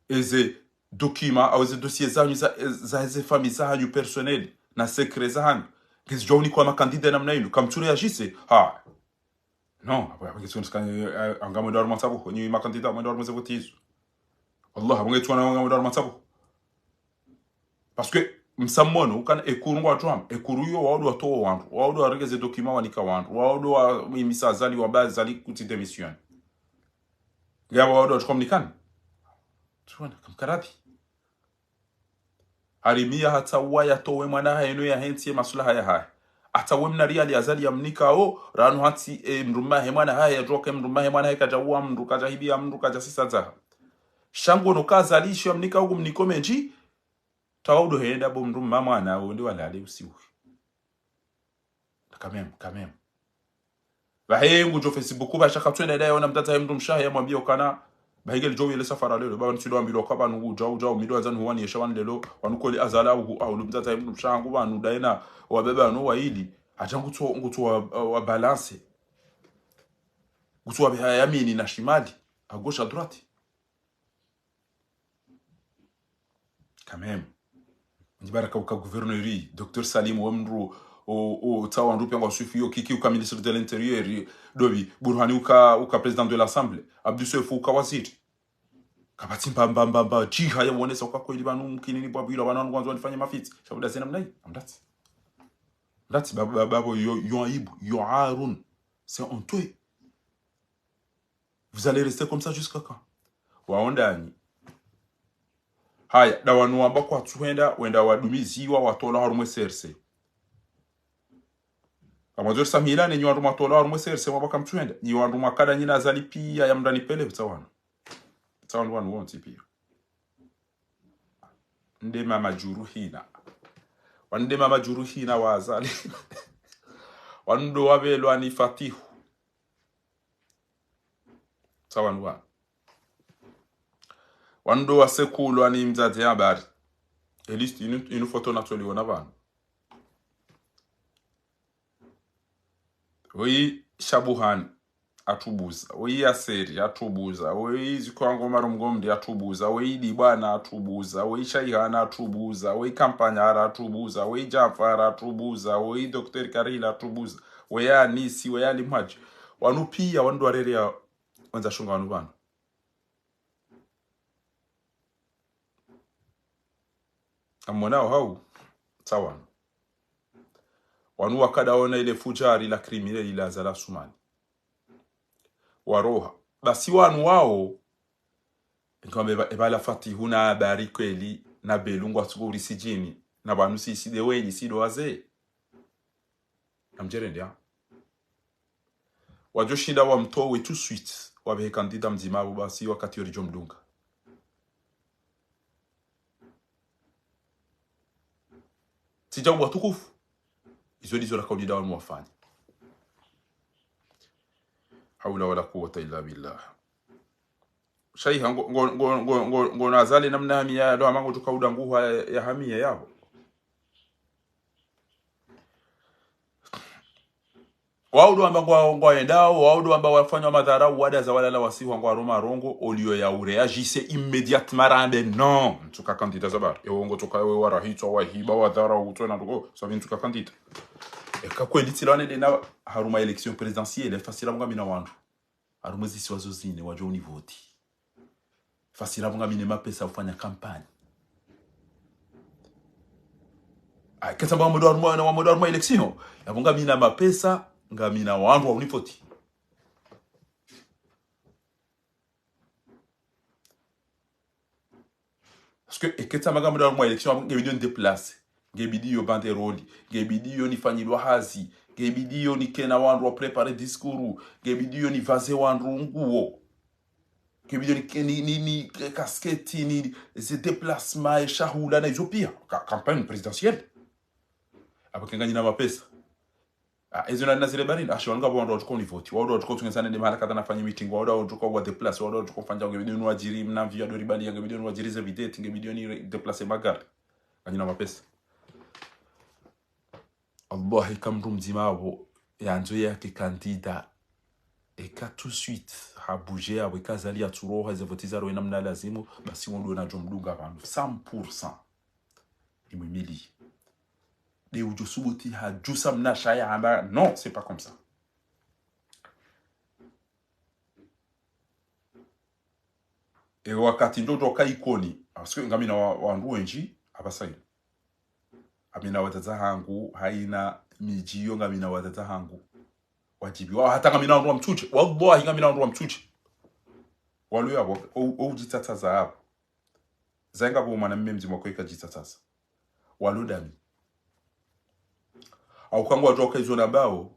Eze document, au eze dossier zahanyu za, za eze famille zahanyu personnel, na secret zahanyu. Ngezidjo unikwa ma candidat namna inu, kamtsu réagir, ha. Non, apvo, apvo ngezidjo unisika, eh, anga mwendo harumwa ntsabu, nyi ma candidat, mwendo harumwa ze voti izo. Wallah, apvo ngezidjo wana anga mwendo harumwa ntsabu. Parce que, msamono, ukana ekuru ngwa djwam, ekuru yo, waudu watowa wandru, waudu warenge ze document wanika wandru, waudu wa, mi, misa Azali, wamba Azali kutsi démissionner. Ngapvo waudu watsuka mnikani. Tsuwana, kamkarati. Harimia hata waya towe mwana hahe no ya hentsi ye masulaha ya hahe. Hata we mna riali Azali ya mnika o, ranu hantsi e mdrume he mwana hahe ya djoke mdrume he mwana hahe kadja uwa mdru, kadja hibiya mdru, kadja sisa zaha. Sha ngo no ka Azali isho ya mnika ugu mniko mendji, tawudo henda bo mdrume mwana o ndi walale usiku. Quand même, quand même. Pvahe ngudjo Facebook, pvasha katswenda ndaye ona mtata he mdrumshe wahe yamwambiya ukana, pvahe ngelidjo wuyele safara lelo, pvanu tsido wambilwa ka pvanu udja, udja, umido wandzani huwani yesha wani lelo, wanu koli Azali uhu, ah, ulu mtata he mdrumshe wahangu pvanu, ndaye na, wababa wanu wayili, hadja ngutso, ngutso wa, wa balance. Utsuwa beha yamini na shimali, à gauche, à droite. Quand même. Ndi baraka uka gouverneur, docteur Salim, wa mdru, o, o, tsawa ndru pia ngwa swifu yo, Kiki uka ministre de l'Intérieur, dobi, Burhani uka, uka président de l'Assemblée, Abdou Soefo uka waziri. Kapvatsi mba, mba, mba, mba, djiha ya wonesa uka kweli pvanu mkinini bwa bila pvanu wanu wandzo wanifanye mafitsi. Shabuda zena mnayi, amdatsi. Amdatsi, ba, ba, ba, bo, yo, yo aibu, yo arun. C'est honteux. Vous allez rester comme ça jusqu'à quand? Waondanyi. Haya, da wanu wamba kwatsuhenda, wenda wadumiziwa, watolwa harumwa C R C. Amwadzo risamihilane, nyi wandru mwatolwa harumwa C R C, mwamba kamtsuhenda. Nyi wandru mwakada nyina Azali pia ya mndani pele, utsa wanu. Utsa wanu wanu wontsi pia. Nde mama djuru hina. Wanu nde mama djuru hina wa Azali. Wanu ndo wabelwa ni Fatihu. Sawa nwa. Wanu ndo wasekulwa ni mdzadze habari. Eliste inu, inu foto natsoliona pvanu. Oyi Shabuhani, atubuza. Oyi Yaseri, atubuza. Oyi Zikwango Marumgomdi, atubuza. Oyi Dibwana, atubuza. Oyi Shaihana, atubuza. Oyi Kampanyara, atubuza. Oyi Jafara, atubuza. Oyi Docteur Karila, atubuza. Oyi Anisi, oyi Ali Mhadji. Wanu pia, wanu ndo warere ya wandza shunga wanu pvanu. Amwonao hau, tsawa wanu. Wanu wakada ona ile fujari la criminel ila Azali Assoumani. Waroha. Basi wanu wao, nkambe eba, eba la Fatihu na habari kweli, na Belungu atsuko uri sijini, na pvanu si, si de wenyi, si do waze. Namdjerende, ha? Wadjo shinda wamtowe tout de suite, wabehe candidat mdzima apvo basi wakati yoridjo mdunga. Tsidja ubwa tukufu. Izo ndizo rakaulida wanu wafanya. Hawla wala quwwata illa billah. Shaiha ngo, ngo, ngo, ngo, ngo, ngo na Azali namna hamiya, ndo hama ngo tuka udanguha ya, ya hamiya yapvo. Wao ndo wamba ngwa, ngwaendao, wao ndo wamba wafanya madhara, wada za walala wasihu ngwa roma rongo, olio ya ureagisse immédiatement rambe, non, ntsuka candidat za bari. Ewo ngo tsuka ewe warahitswa, wahiba, wadhara, utwe na nduko, sabi ntsuka candidat. Eka kweli tsilwane dena harumwa élection présidentielle, fasila mnga mina wandru. Harumwa zisiwa zo zine, wadjo univoti. Fasila mnga mine mapesa ufanya campagne. Ah, kesa mba mwedo harumwa, na mwedo harumwa élection. Ya mnga mina mapesa, ngamina wandru wa univoti. Parce que, eke tsa mba ngamwedo harumwa élection, ngebidi yo ni déplacer. Ngebidi yo banderole. Ngebidi yo nifanyilwa hazi. Ngebidi yo nikena wandru wa préparer discours. Ngebidi yo nivaze wandru nguo. Ngebidi yo ni, ni, ni, ni casquette, ni, ze déplacement, e shahula na izo pia. Ca-, campagne présidentielle. Apvo ke nganyina mapesa. Ah, ezo na, na zile barini, ashi wanu ngapvo wandru watsuka univoti. Wandru watsuka utsungesa nende mahala kadha nafanye meeting, wandru watsuka wa déplacer, wandru watsuka ufanya ngebidi yo ni wadjiri mna mvi ya dori bali, ngebidi yo ni wadjiri ze vedette, ngebidi yo ni re-, déplacer magari. Nganyina mapesa. Allah, eka mndru mdzima apvo, yandzo yake candidat. Eka tout de suite, ha bouger apvo, eka Azali yatsuroha, ze voti zaroha namna lazimu, basi wandru wanadjo mdunga pvanu, cent pour cent. Imwimili. De udjo subuti hadjusa mna shaya hamba, non, c'est pas comme ça. E wakati ndo toka Ikoni, parce que ngamina wa, wandru wendji, apvasa inu. Ngamina wadzadze hangu, haina midji yo ngamina wadzadze hangu. Wadjibiwa, hata ngamina wandru wa Mtsudje, wallahi ngamina wandru wa Mtsudje. Walo yapvo, o, o udjitsatsaza apvo. Zainga bo mwana mme mdzima kweka djitsatsaza. Walo dami. Au kangwa djoka izo nambao,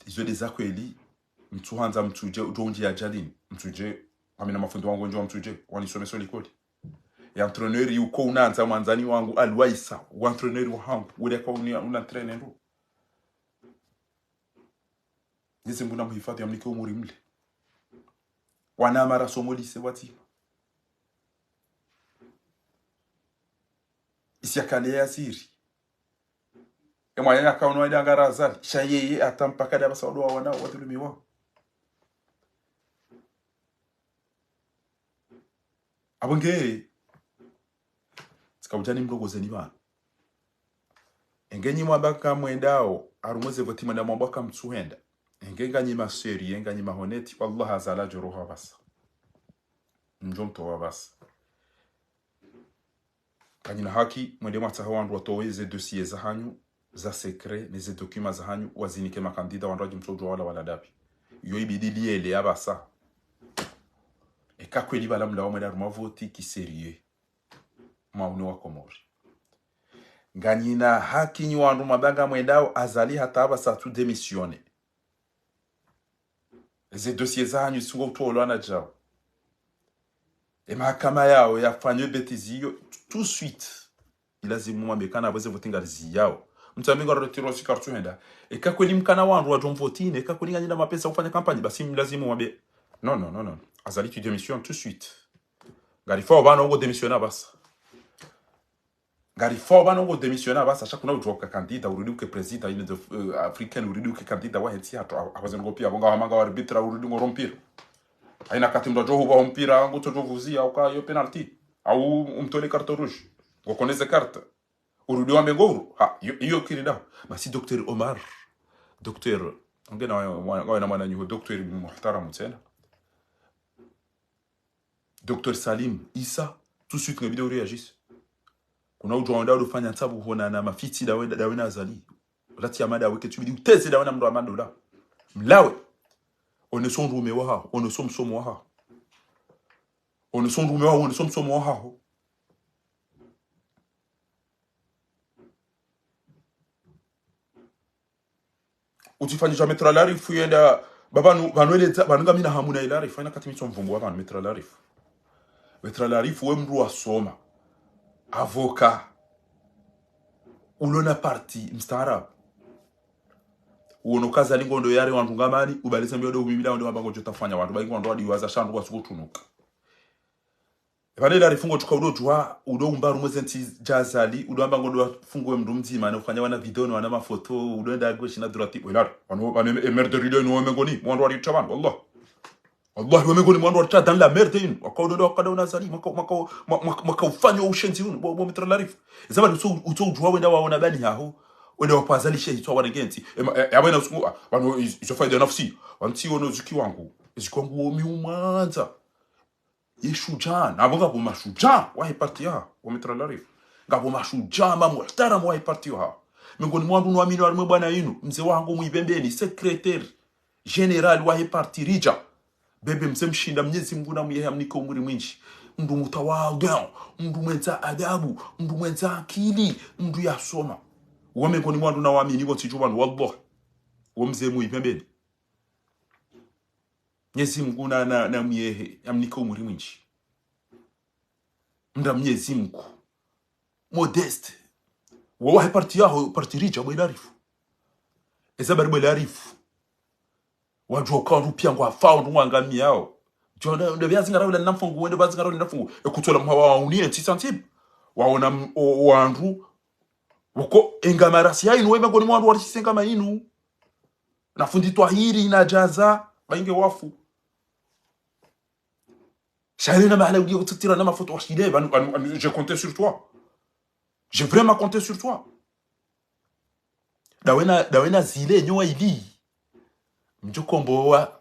izo de za kweli, mtsuhandza Mtsudje, udjo undji ya djalini. Mtsudje, ngamina mafundi wangu wendji wa Mtsudje, wanisomesa likoli. Ya entraîneur yuko unandza mwandzani wangu, Alwaisa, wa entraîneur wa hangu, ule kwa uni, una entraîneur ndo. Mnyezi Mungu namhifadhi, amnike umuri mle. Wana mara somo lycée watima. Isi yakale ya siri. E mwananya kauno wa idanga ra Azali. Sha yeye hata mpaka de apvasa wandru wa wana wadhulumiwa. Apvo nge, tsika udjani mrongoze ni pvanu. Enge nyi mwamba kamwendao, harumwa ze voti mwenda mwamba kamtsuhenda. Enge nganyi ma sérieux, nganyi ma honnête, wallah Azali djo roha pvasa. Ndjo mtowa pvasa. Kanyina haki, mwende mwatsaha wandru watowe ze dossiers zahanyu, za secret, ne ze documents zahanyu, wazinike makandida wandru wadji mtsodjuwa wala wala ndapvi. Iyo ibidi liyele ya pvasa. Eka kweli pvala mlawa mwenda harumwa voti ki sérieux. Mwauni wa Komori. Nganyina haki nyi wandru mwamba ngamwendao Azali hata pvasa tu démissionner. Ze dossiers zahanyu zitsungo utolwa na djao. E mahakama yao yafanywe bêtise iyo tout de suite. Ilazimu mwambe kana pvo ze voti ngari ziyao. Mtsambe ngaro retiro si kartsuhenda. Eka kweli mkana wandru wadjo mvoti, ne eka kweli nganyina mapesa ufanya kampanyi, basi mlazimu mwambe. Non, non, non, non. Azali tu démissionnes tout de suite. Ngarifao pvanu ngo démissionner pvasa. Ngarifao pvanu ngo démissionner pvasa, sha kuna udjuwa uka candidat, urudi uke président, Union of, euh, Africaine, urudi uke candidat wahe ntsi yahatru, a-, apvaze ngo pia, apvo nga wamanga wa arbitre, urudi ngo rompira. Haina wakati mndru adjo hupva ho mpira, ngutsodjo vuziya, uka yo penalty. Au umtole carte rouge. Ngo koneze carte. Urudi wambe ngo uru. Ha, iyo, iyo kiri daho. Basi Docteur Omar. Docteur, ngena wa, wa, wa, na mwana nyuho, Docteur muhtaramu tsena. Docteur Salim Issa, tout de suite, ngebidi uréagisse. Kuna udjuwa wenda ufanya ntsabu hona na mafitsi dawe, dawe na Azali. Ulati ya mada weke tu bidi uteze dawe na mndru wa madola. Mlawe. One so ndrume wahaho, one so msomo wahaho. One so ndrume wahaho, one so msomo wahaho. Utsifanyisha Maître Larif yenda, ba pvanu, pvanu eleza, pvanu ngamina hamu na Larif, haina wakati mitso mvumbu wa pvanu Maître Larif. Maître Larif we mndru wasoma. Avocat. Ulo na parti, mstaarabu. Uono ka Azali ngondo yare wandru ngamani, ubaliza mbio ndo umimila ndo wamba ngodjo tafanya wandru, ba ngondo wadi waza sha ndru wasuku tunuka. Pvanu Larif ngo tsuka udo djuwa, udo umba harumwa ze ntsi dja Azali, udo amba ngodo wafunguwe mndru mdzima, na ufanya wana video, na wana mafoto, udo enda gweshi na durati, we Larif, pvanu, pvanu e merde rilo inu wamengoni, mwandru wari tsa pvanu, wallah. Wallah, wamengoni mwandru wari tsa dans la merde inu, waka udo enda waka dawe na Azali, mwaka, mwaka, mwa-, mwa-, mwaka ufanya ushenzi unu, bo, bo Maître Larif. Eza pvanu utso, utso udjuwa wenda waona bani haho, wenda wapva Azali shehi tso warenge ntsi. Ema, e, e, apvo ina usuku, ah, pvanu iz-, izo faida nafsi, wantsi wono zuki wangu, zuki wangu wo mi umwandza. Ye shujaa, na pvo ngapvo mashujaa wahe parti yahaho, wa Maître Larif. Ngapvo mashujaa ma muhtaramu wahe parti yahaho. Mengoni mwa wandru no wamini walimwe bwana inu, mze wahangu Mwipembeni, secrétaire général wahe parti Ridja. Bebe mze Mshinda, Mnyezi Mngu na muyehe amnike umuri mwindji. Mndru mutawadhu, mndru mwendza adabu, mndru mwendza akili, mndru yasoma. Wo mengoni mwa wandru na wamini, wo tsidju pvanu, wallah. Wo mze Mwipembeni. Mnyezi Mngu na, na, na muyehe, amnike umuri mwindji. Mndru Mnyezi Mngu. Modeste. Wo wahe parti yaho, parti Ridja, bo Larif. Eza bari bo Larif. Wadjuwa uka wandru pia ngwafao, ndru ngwangamiyao. Djo, nde, nde pvia zingara wila na mfungu, wende pvia zingara wila na mfungu. Ekutsola mhawa wa uniye, ntsi santibu. Waona m-, o, o wandru. Woko, engama rasi ya inu, we mengoni mwa wandru warishise engama inu. Na fundi Twahiri, na Djaza, ba inge wafu. Sha ile na mahala uliye kutsutira na mafoto washile, pvanu, pvanu, pvanu, j'ai compté sur toi. J'ai vraiment compté sur toi. Dawe na, dawe na zile nyowa ili. Mdjo kombowa.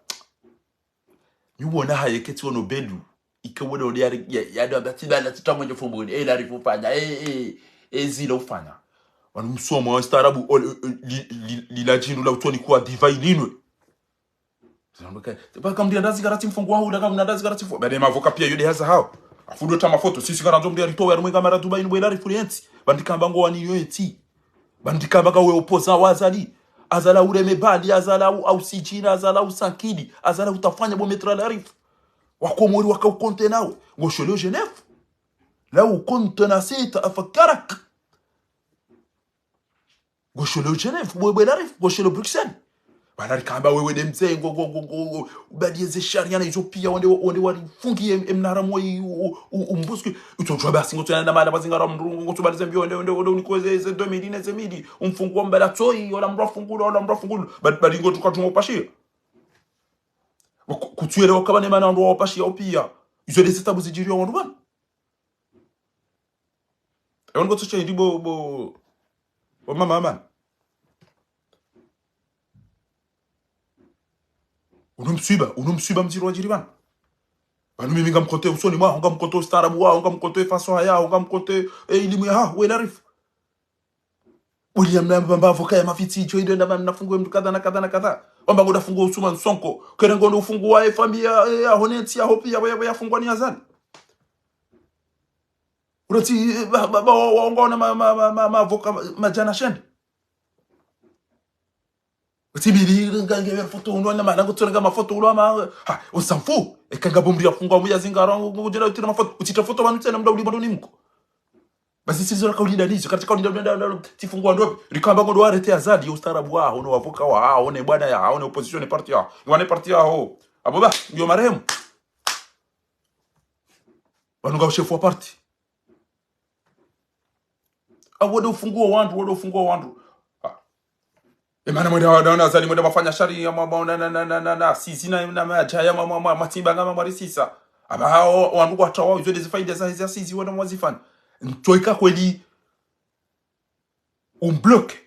Nyu wona haye ketsi wono belu. Ike wona wone yari, ya, ya ndo amba tsi bala tsi tamwe nyo fumbu. E Larif ufanya. E, e, e zile ufanya. Wanu msomo wa ustaarabu, o, o, li, li, li la djindu la utsoni kuwa diva ilinwe. Pvaka mndru ya ndazi karati mfungu wahu, laka mna ndazi karati mfungu. Bade mavoka pia yo de haza hawo. Afudu ta mafoto, sisi karandzo mndru ya ritowe, ya rumwe kamera Dubai, nubwe Larif uri entsi. Bandika mba ngo wani yo entsi. Bandika mba ka we opposant wa Azali. Azali ureme bali, Azali au, au sijina, Azali usankili, Azali utafanya bo Maître Larif. Wakomori waka ukonte nawe. Ngo sholo Genève. La ukonte na sita afakarak. Ngo sholo Genève, bwe, bwe Larif, ngo sholo Bruxelles. Bana rikamba wewe de mze, ngo, ngo, ngo, ngo, ngo, ubali eze sharia na izo pia, wende, wende warifungi em-, emnara mwe, u-, u-, u-, umbuskwe. Utsodjuwa basi, ngo tsena na mala, basi ngara mndru, ngo tsubali zembi, wende, wende, wende, uniko ze, ze deux mille, ne ze mille. Umfungu wa mbala tsoi, ola mndru afungulu, ola mndru afungulu. Bali, bali ngo tsuka tsumo upashia. Ku-, kutsuwele wakaba ne mana wandru wapashia upia. Izo de zitabu zijiriwa wandru bana. Ewa niko tso shahidi bo, bo, bo mama Amani. Unu mswiba, unu mswiba mdziro wadjiri pvanu. Pvanu mimi ngamkontse usoni mwaho, ngamkontse ustaarabu waho, ngamkontse fasaha yaho, ngamkontse, eh, ilimu yaho, we larifu. William na mbamba avocat ya mafitsi, idjo ido enda pvanu nafungwe mndru kadha na kadha na kadha. Wamba ngodo fungwa Usumani Sonko. Kere ngodo fungwa ye famiyi ya, ya, ya honetsi ya hopi ya, ya, ya fungwa ni Azali. Urati, eh, ba, ba, ba, wa, wa, ngona ma, ma, ma, ma, ma avocat, ma, madjana shende. Utsibiri, nga, nge, foto, uno, na, ma, nango, tsona, nga, mafoto, ulo, ma, ha, on s'en fout. Eka nga bo mri ya fungwa, muya zingara, ngo, ngo, jela, utira mafoto, utsitra foto, pvanu tsena, mda uli, pvanu ni mko. Basi, si zo la kauli ndani, zo, katika kauli ndani, ndani, ndani, tsi fungwa ndo, rikamba ngodo arrêté Azali, yo ustaarabu waho, no avocat waho, ne bwana yaho, ne opposition, ne parti yaho, ne parti yaho. Abo ba, ngiyo marehemu. Pvanu nga ushefu wa parti. Ah, wode ufungua wandru, wode ufungua wandru. Ah. Emana mwenda wa, na, na, Azali mwenda mafanya shari ya mwa, mwa, na, na, na, na, na, na, sizi na, na, madjaya mwa, mwa, mwa, matsimba nga mwa, mwa risisa. Aba hao, wandru kwa tawa, izo de zifaida za, za sizi wende mwazifanya. Ntsoika kweli, umbloke.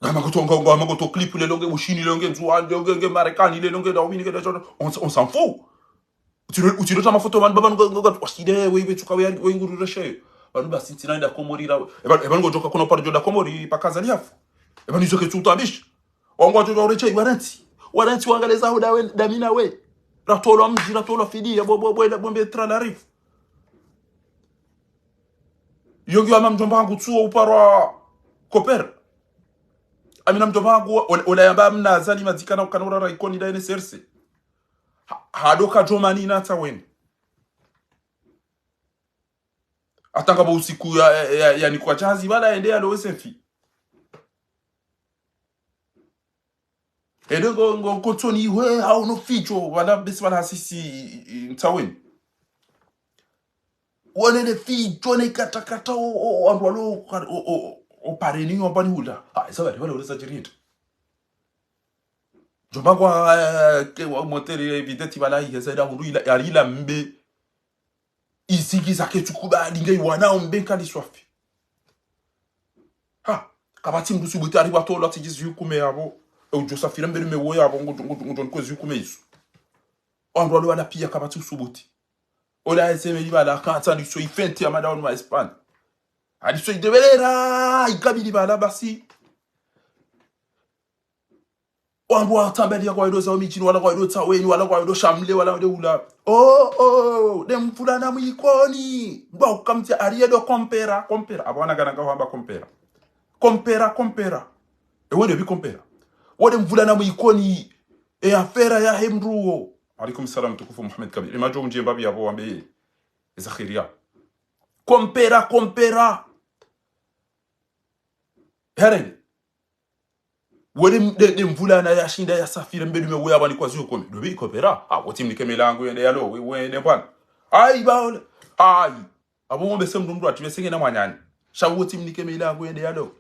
Ngama koto, nga, ngama koto clip lelo nge Bushini, lelo nge Nzuani, lelo nge, nge Marekani, lelo nge Darwin, nge Dajona. On, on s'en fout. Utsiro, utsiro ta mafoto pvanu pvanu nga, nga, nga, washide, we, we, tsuka, we, we, nguru reshe. Pvanu basi ntsina enda Komori la. Eba, eba ngo djoka kono paro djo da Komori, paka Azali yafu. Eba nizo ke tsu tabisha. Wangu wadjo djo reche, warantsi. Warantsi wangaleza ho da we, da mi na we. Ratolwa mdji, ratolwa fidiya, bo, bo, bo, bo, mbe tra la rifu. Yo ngiyo ama mdjomba hangu tsuo uparwa Kopera. Amina mdjomba hangu, ol-, ola yamba amna Azali madzikana ukana urara Ikoni da N S R C. Ha, hado ka djomani na tsaweni. Atanga bo usiku ya, ya, ya, ya nikwa jazi, bala ende ya lo S F I. Ende ngo, ngo, kotsoni iwe, hau no fijo, wala besi wala hasisi, i, i, ntsaweni. Wone ne fijo, ne katakata, o, o, o, wandru walo, o, o, o, pareni, wambani hula. Ah, isa wale, wale, wale sa jirinda. Djomba kwa, eh, ke wa moteur, eh, videti wala, ihe, sa ida hulu, ila, ya ila mbe. Izigi zake tsukuba, linge iwana, o mbe nkali swafi. Ha, kapvatsi mndru subuti ari watolwa tsi djizi yukume yabo. E udjo safira mbeli mewo yabo, ngu, ngu, ngu, ngu, nkwezi yukume isu. Wandru wale wala piya kapvatsi usubuti. Ola eseme ibala kantsa ndiso ifenti ya madaoni ma Espagne. Adiso idebelera, ikabili bala basi. Wandru watambaliya kwa ido za omidjini, wala kwa ido tsaweni, wala kwa ido shamle, wala ido ula. Oh, oh, de mvulana mwikoni. Mba ukamtia ariye do kompera, kompera. Abo wana gana nga wamba kompera. Kompera, kompera. Ewe de bi kompera. Wode mvulana mwikoni. E afera ya hemdruo. Alaikum salam, tukufu Mohamed Kabir. Imajo mdjemba bi abo wambe. Eza khiriya. Kompera, kompera. Hereni. Wele m-, de, de mvulana yashinda yasafiri mbeli mewe yabani kwa ziyo kome. Dobi ikopera. Ah, woti mnike milango yende yalo, we, wende bwana. Ayi, ba ole. Ayi. Abo ngombe se mndru mndru ati, we senge na mwanani. Sha woti mnike milango yende yalo.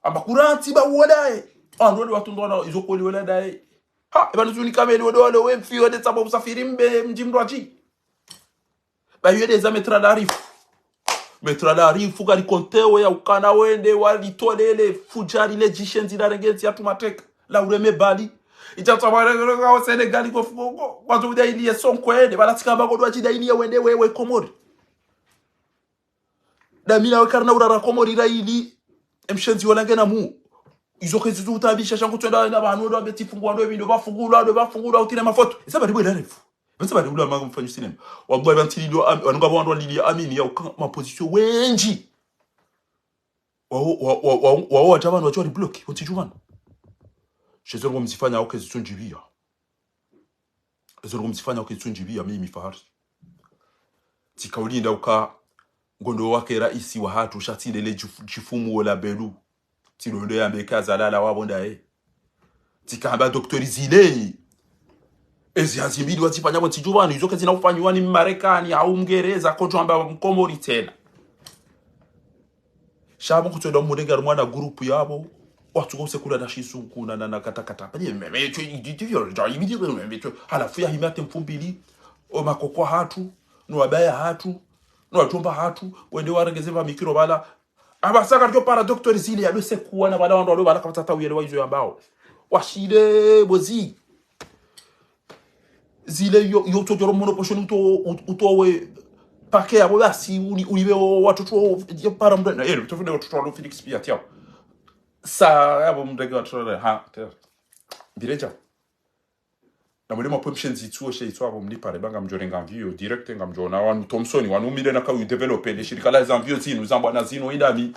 Amba kuranti ba wodaye. Ando wale watu ndo wana, izo kweli wala daye. Ha, eba nuzuni kameli wode wale, we mfi wende tsamba usafiri mbe, mdji mndru ati. Ba yede za Maître Larifou. Maître Larifou kali kontewe ya ukana wende walitolele fudjari le djishenzi la rengenzi ya tumateka. La ureme bali. Ita tsabare o Sénégal ko fuko. Kwa tuda ili ye Sonko ende. Bala tsika ba kodwa tsi da ili ye wende we, we Komori. Da mi na we karina urara Komori ra ili. Emshenzi wala ngena mu. Izo kezi tu utabisha shangu twenda na banu ndo beti fungwa ndo bindo bafungulwa ndo bafungulwa utile mafoto. Isa bari bwe Larifou. Bese bari ula manga mfanyu cinéma. Wabwa banti lilo am-, wanu ngabo wandru lili amini ya uka ma position wendji. Wa, wa, wa, wa, wa, wa, hata wanu wacho wali bloki, wontsi djumana. Shezo ngo mzifanya oke zitsundjibiya. Ezo ngo mzifanya oke zitsundjibiya, mimi Fahari. Tsika ulinda uka ngondo wake raisi wahatru sha tsi lele djifu-, djifumu wola belu. Tsi londo yambe ka zalala wabo ndaye. Tsika hamba docteur zile. Ezi hazi mbili wazifanya bo ntsi djuvanu, izo kazina ufanyiwa ni Marekani, au Mngereza, kodjo hamba Mkomori tsena. Sha bo kutsoda murenge harumwa na groupe yabo, watsuko usekula na shisungu na, na, na katakata. Pali meme chwe, idi, idi, yo, ja, idi, yo, meme chwe. Halafu ya hima te mfumbili, O makoko hatru, no wabaya hatru, no wadjomba hatru, wende warenge ze pva mikiro pvala. Apvasa karidjo para docteur Zile, yadjo sekuwa na pvala wandru walo pvala kapvatsi hata uyelewa izo yambao. Washile, bo Zi. Zile yo, yo utsodjoro mhono poshoni uto, ut-, utowe pake yapvo basi, uli, ulive o watoto wo, yo para mndru, na, eh, utofunde watoto walo Felix pia, tiao. Sa, yapvo mndru ke watoto, ha, tiao. Mbiredja. Na mwende mwapve mshenzi itsuo she itsuo apvo mlipare ba ngamdjo renga mvio direct ngamdjo ona wanu Thomson wanu mile na ka u développer le shirika la za mvio zinu zambwa na zinu indami.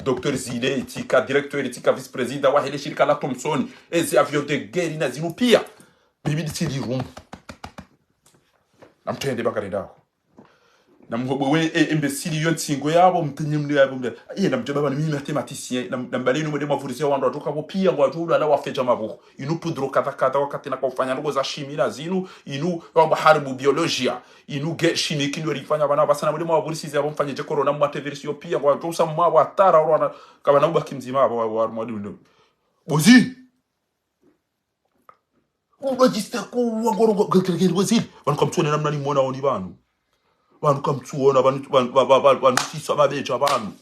Docteur Zile, itsika directeur, itsika vice-président wahe le shirika la Thomson. Ezi avion de guerre na zinu pia. Bibi ditsili rumu. Na mtrende bakare ndao. Na mhobo we, e, imbécile yo ntsingo yapvo, mtenye mle yapvo, mle. Iye, na mdjaba pvanu mimi mathématicien, na, na mbali inu mwende mwapvurise wandru watru ka pvo pia ngwadjo ulala wafedja mapvuko. Inu poudre kadha kadha wakati na kaufanya ndrongo za shimi na zinu, inu, wamba haribu biolojia, inu ge shimi kinu erifanya pvanu, apvasa na mwende mwapvurisize yapvo mfanye dje corona mwate virus yo pia, ngwadjo usa mwa watara, wana, kapvana ubaki mdzima, apvo, wa, wa, mwa diundo. Bo Zi! Udo djiste kuwa ngorongo, gel, gel, gel, wezili. Pvanu kamtsuone namna ni mwona oni pvanu. Pvanu kamtsuona, pvanu, pvanu, pva, pva, pva, pvanu sisa mabedja pvanu.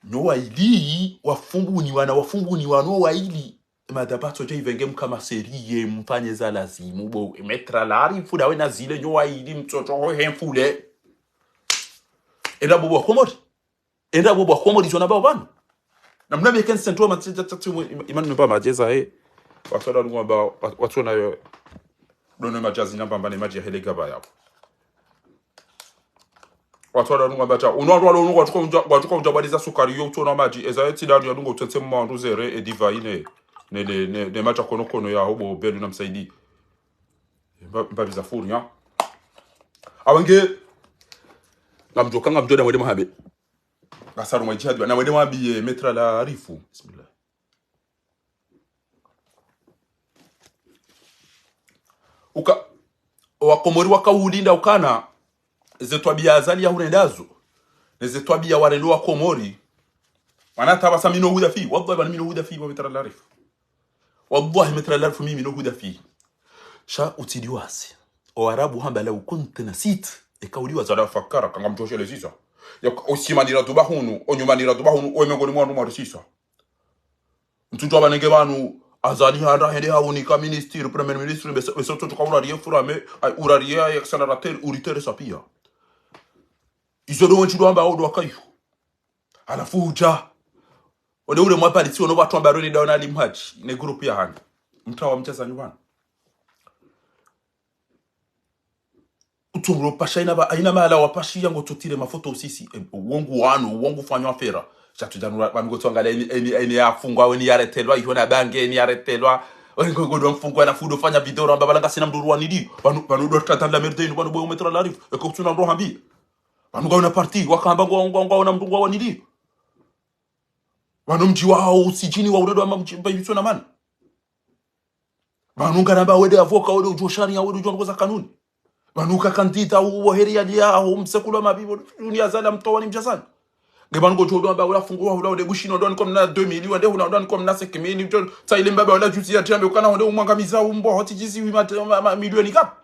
Nyo waili, wafunguni wana, wafunguni wano waili. Mada patso dje ivenge mkama serie, mfanye za lazimu, bo, metra lari, fuda we na Zile, nyo waili, mtsoto ho he mfule. Enda bobo wa Komori. Enda bobo wa Komori zona bao pvanu. Na mna meken sentro ma tsa, tsa, tsa, ima, imani mba madjeza, eh. Watsu wada nungu mba, wa-, watsu na yo. Dono madjazi na mbamba ne madji ya hele gaba yapvo. Watsu wada nungu mba tsa. Uno wandru walo nungu watsuka undja, watsuka undja badiza sukari yo, utsuona madji. Eza ye tsi danu ya nungu utsentse mwa wandru zere, e diva ine. Ne, ne, ne, ne madja kono kono ya hobo, belu na msaidi. Mba, mba biza furi, ya. Awenge. Ngamdjoka, ngamdjo da mwende mahabe. Ngasaru mwa djihadi, na mwende mwambiye metra la Arifu. Bismillah. Uka, wakomori wakaulinda ukana, ze twabiya Azali ya hurendazo, ne ze twabiya warendo wakomori, wana tabasa mino huda fi, wallahi bani mino huda fi, wa metra la Arifu. Wallahi metra la Arifu mimi no huda fi. Sha utidi wasi. O Arabu hamba lau kunta nasit. Eka uli wazi. Tsada fakara, kanga mtoshe le sisa. Ya, o simanira duba hunu, o nyumanira duba hunu, o mengoni mwa numa sisa. Mtsutsu abanenge pvanu, Azali handa hende haunika ministre, premier ministre, bese, bese mtsutsu kaura rie furame, ai, ura rie, ai, accélérateur, uritere sapia. Izo ndo wentsi ndo amba odo wakayu. Halafu udja. Onde ule mwa Paris, ono watru amba roni daona Ali Mhadji, ne groupe ya hanyu. Mtawa mcheza nyumbani. Utsunguro pasha ina ba, ina mahala wa pashi yango tsotire mafoto usisi. Eh, wongu wanu, wongu fanywa fera. Sha tujanura, bami ngo tswangala eni, eni, eni ya fungwa, eni ya retelwa, iho na bange, eni ya retelwa. Eni ngo, ngo ndo mfungwa na fudo fanya video, ramba balanga sina mdru wa nidi. Pvanu, pvanu ndo tata la merde, inu pvanu boyo metra la Arifu. Eko kutsuna mdru hambi. Pvanu ngauna parti, wakamba ngo, ngo, ngo, una mdru wa nidi. Pvanu mdji wa hao usijini wa uredo ama mdji mba yutso na mani. Pvanu ngaramba wende avoka, wende udjo sharia, wende udjo ndrongo za kanuni. Pvanu ka kandida uwo heri ya liya, aho msekulu wa mabibo, uni Azali mtowa ni mjazani. Nge pvanu ngodjo ndo amba ula fungwa, ula wende Bushini, ndo niko mna deux millions, nde huna ndo niko mna cinq mille, udjo, tsa ile mbaba ula juzi ya tiambe, ukana wende umwangamiza umbo, hoti jizi wi ma, ma, ma, milioni kap.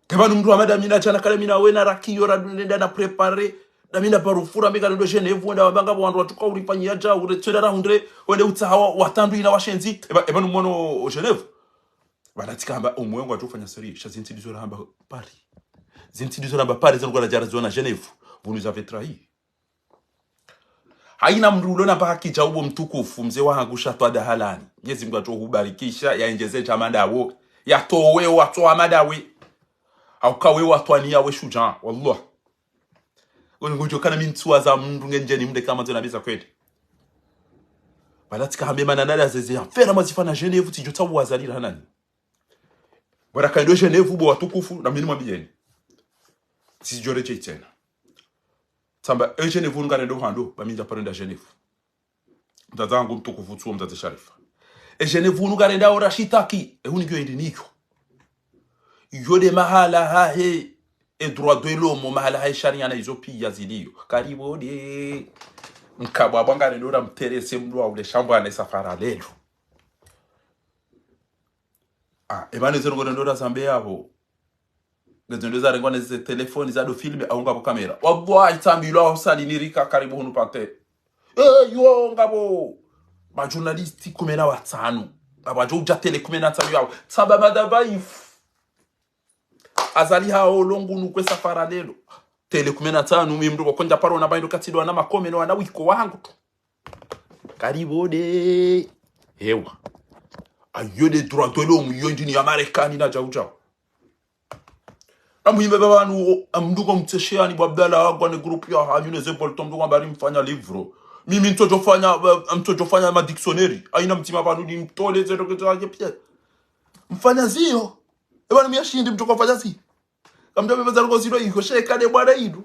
Kepvanu mdru wa madamina tsana kale mina wena rakiyo ra dunenda na préparer. Damina barufura mika ndo Genève wenda wabanga wandru watsuka urifanyia dja, uretswera ra hundre, wende utsaha wa, watandru ina washenzi. Eba, eba numono Genève. Bana tsika hamba, omwengo watsufanya sérieux, sha zintsi ndizo rahamba Paris. Zintsi ndizo rahamba Paris, zanu kwa la djara zona Genève. Vous nous avez trahis. Haina mdru ulo na mbaka kidja ubo mtukufu, mze wahangu sha twada halani. Mnyezi Mngu atso hubarikisha, ya endjeze dja madawo. Ya towe watso wa madawe. Hauka we watwaniya we shudja, wallah. Ngoni ngudjo kana mi ntsuwa za mdru ngendjeni mde kama ndzo na biza kweli. Bala tsika hambe mana nada zeze ya fera mazifa na Genève, tsidjo tsawu wazalira hanani. Bora kaido Genève bo watukufu, na mini mwambiyeni. Tsidjo redjei tsena. Tsamba, e Genève unu ngarendo hando, ba mi ndja paro nda Genève. Mdzadze wangu mtukufu tsuo mdzadze Sharifa. E Genève unu ngarenda ora shitaki, e huni ngiyo indi nikyo. Iyo nde mahala hahe, e droit de l'homme, mahala hahe sharia na izo piya ziliyo. Karibu nde, mkabwa bwa ngarendo ora mterese mdru wa ule shambwa ne safara lelo. Ah, eba ne zero ngore ndo razambe yapvo. Ngezo ndo zarengwa ne ze telefoni za do filme, au ngapvo kamera. Wallahi, tsambilwa, au sali nirika karibu hunu pante. Eh, yo, ngapvo. Majournaliste kume na watsanu. Ngapvo ajo uja tele kume na tsanu yapvo. Tsamba madabaifu. Azali hao longu nu kwe safara lelo. Tele kume na tsanu, mi mndru wakonja paro na baindo katsidwa na makome no wana wiko wangu tu. Karibu de. Ewa. Ayo de droit de l'homme, yo ndini ya Marekani na jau jau. Na muhimbe baba nu, amduko mtsesheani bwa Abdallah agwa ne groupe ya hanyu ne ze bolto mduko mbari mfanya livro. Mimi mtsojo fanya, eh, mtsojo fanya ma dictionnaire. Aina mtima pvanu ni mtole ze dokezo ake pia. Mfanya ziyo. Eba ni miyashindi mtsojo fanya ziyo. Kamdja beba za luko zilo iko sheka de bwana idu.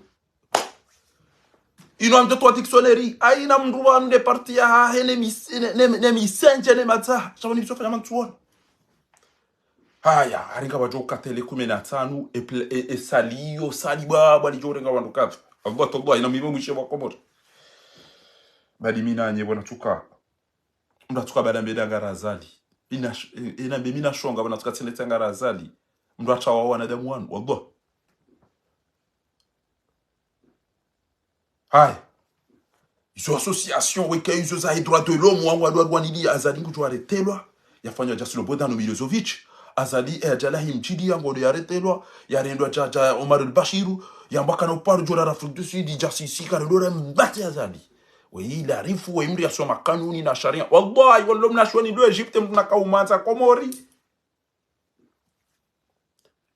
Ino amdjo towa dictionnaire. Aina mndru wa mde parti ya hahe ne mis-, ne, ne, ne misenje ne matsaha. Shaba ni bisofanya mantsuona. Haya, haringa wajo katele kume na tsanu, e pl-, e, e sali yo, sali baba, lijo renga wandru katsu. Agwa togwa, ina mibo mwishe wa Komori. Badi mina nye bwana tsuka. Mndru atsuka bada mbeda ngara Azali. Ina sh-, e, ina mbe mina shonga, bwana tsuka tsene tsangara Azali. Mndru atsawa wanadamu wanu, wallah. Haya. Izo association weka izo za droit de l'homme wangu wadwa rwanili Azali ngudjo aretelwa. Yafanywa Jasilo Bodan no Milosevic. Azali, eh, Jalahi Mjidi yangu ndo yaretelwa. Yarendwa ja, ja Omar el Bashiru. Yambaka na uparu jora Afrique du Sud, jasisi karendora mbate Azali. We ila rifu, we mndru yasoma kanuni na sharia. Wallahi, wallah mnashoni lo Egypte mndru naka umandza Komori.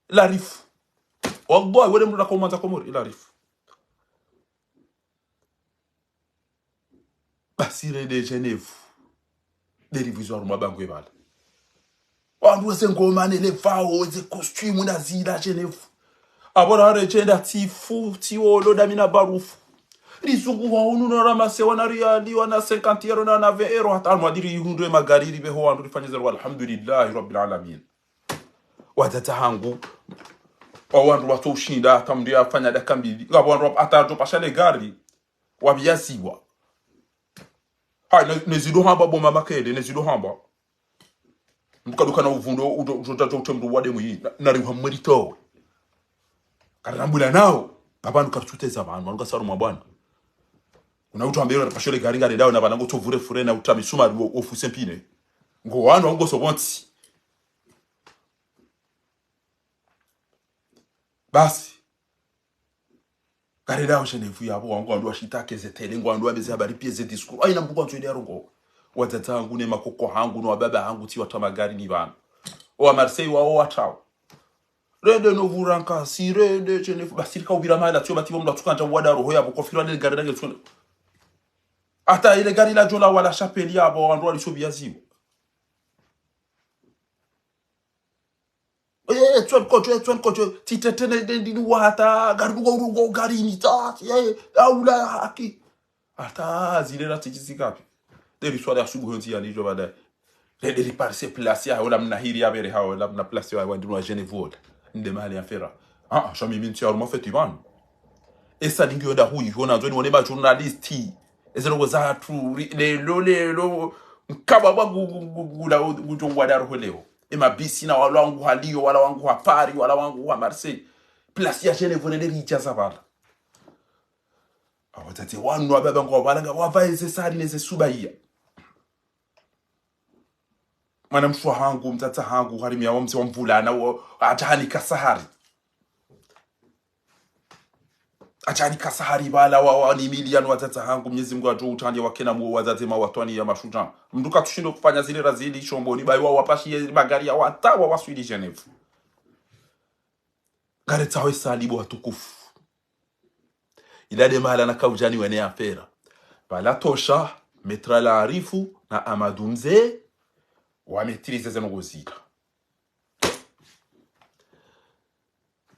Ila rifu. Wallahi, wele mndru naka umandza Komori, ila rifu. Basi rende Genève. Derivizo harumwa bangwe bala. Wandru weze ngoma ne levao, weze costume na zila Genève. Abora hare jenda tifu, tiwolo damina barufu. Rizungu wa unu no ramase wana riali, wana cinquante euro na, na vingt euro. Hata anu adiri ihundre magari ribeho wandru rifanye zero, alhamdulillahi rabbil alamin. Wadzadze hangu, wa wandru watso ushinda, hata mndru yafanya daka mbili. Ngapvo wandru wa-, hata adjo pasha le gari, wabiyaziwa. Hai, ne, ne zido hamba bo mama kele, ne zido hamba. Mndru kaduka na uvundo, udo, udo, udo, udo, mndru wade mwi, na, na riwa mweri towe. Karambula nao, baba nuka tsuteza banu, nuka saru mwa bwana. Kuna utu ambe yo na pasho le gari ngare dao na bana ngo tsovure fure na uta misumari wo, wo fuse mpine. Ngo wanu, ngo so bonti. Basi. Karenda ho Genève yapvo, wangu wandru washitake ze tele, ngo wandru wambe ze habari pia ze discours. Aina mbuko wandzo ile yarongo. Wadzadze hangu ne makoko hangu, no wababa hangu, tsi watama gari ni bana. O wa Marseille wao watrao. Rende no vura nkasi, rende Genève, basi rika ubira mahala, tsio bati bo mndru atsukandja wada roho yapvo, kofirwa ne gari lake tsuna. Hata ile gari la jola wala chapelle yapvo, wandru waliso biyaziwa. Eh, tswen kocho, eh, tswen kocho, titete ne, ne, ndini wata, gari dugo, dugo, gari ni ta, eh, aula haki. Hata zile la titi zikapi. Deri swali asubuhi nzi ya nijo badaye. Deri parise place ya, ola mna hiri ya bere ha, ola mna place ya, wa ndinu wa Genève ola. Nde mahali ya fera. Ah, ah, sha mimi ntsi ya harumwa feti banu. Esa lingi yonda huyi, hona nzoni wone ba journaliste. Eze ndrongo za hatru, ri-, lelo, lelo, nkaba ba gu-, gu-, gu-, gula, gu-, gu-, wada roho leo. E mabisi na wala wangu ha Lyon, wala wangu ha Paris, wala wangu ha Marseille. Place ya Genève, nende rijaza bala. Awadzadze wanu, wababa ngo wabala nga wavae ze sari ne ze subaiya. Mwana mswa hangu, mdzadze hangu, harimia wa mze wa mvulana, wa, atahani kasahari. Atahani kasahari bala wa, wa ni milioni wadzadze hangu, Mwenyezi Mungu ajo utahani wakena mwo wadzadze ma watwani ya mashujaa. Mndru katsushindo kufanya zile razili shombo, ni bayi wa wapashiye magari ya wata wa waswili Genève. Ngare tsaho isalibu watukufu. Ila de mahala na kaujani wene ya fera. Bala tosha, Maître Larifu na Amadou Mze, wa maîtriser ze ndrongo zila.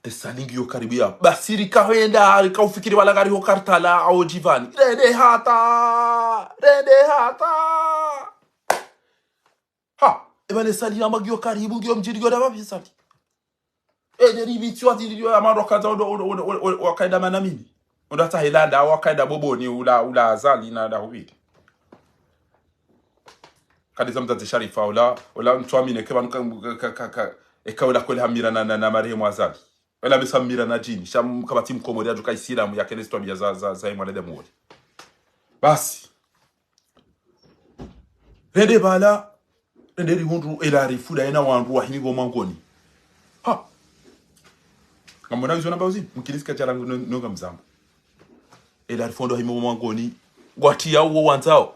Esa lingi yo karibu ya. Basi rika hwenda, rika ufikiri wala gari ho Kartala, au Jivani. Rende hata, rende hata. Ha, eba ne sali ya magi yo karibu, ngiyo mjiri yo daba bi sali. E, ne ribiti wa tiri yo ya mando kaza odo, odo, odo, odo, odo, wakaida manamini. Odo hata Helanda, wakaida boboni, ula, ula Azali na da hubiri. Kadi za mdzadze Sharifa, ola, ola mtru amine ke pvanu ka, ka, ka, ka, eka ola kweli hamira na, na, na marehemu Azali. Ola besa hamira na djini, sha m-, kapvatsi mkomori yadjuka Isilamu yakene zitwabiya za, za, za mwanadamu wole. Basi. Rende pvala, rende rihundru ela rifuda yena wandru wahimi pvo mwangoni. Ha! Ngamona izo namba uzi, mkilisi kadjara no, no ngamzambo. Ela rifuda wahimi pvo mwangoni, ngwatiyao uwo wandzao.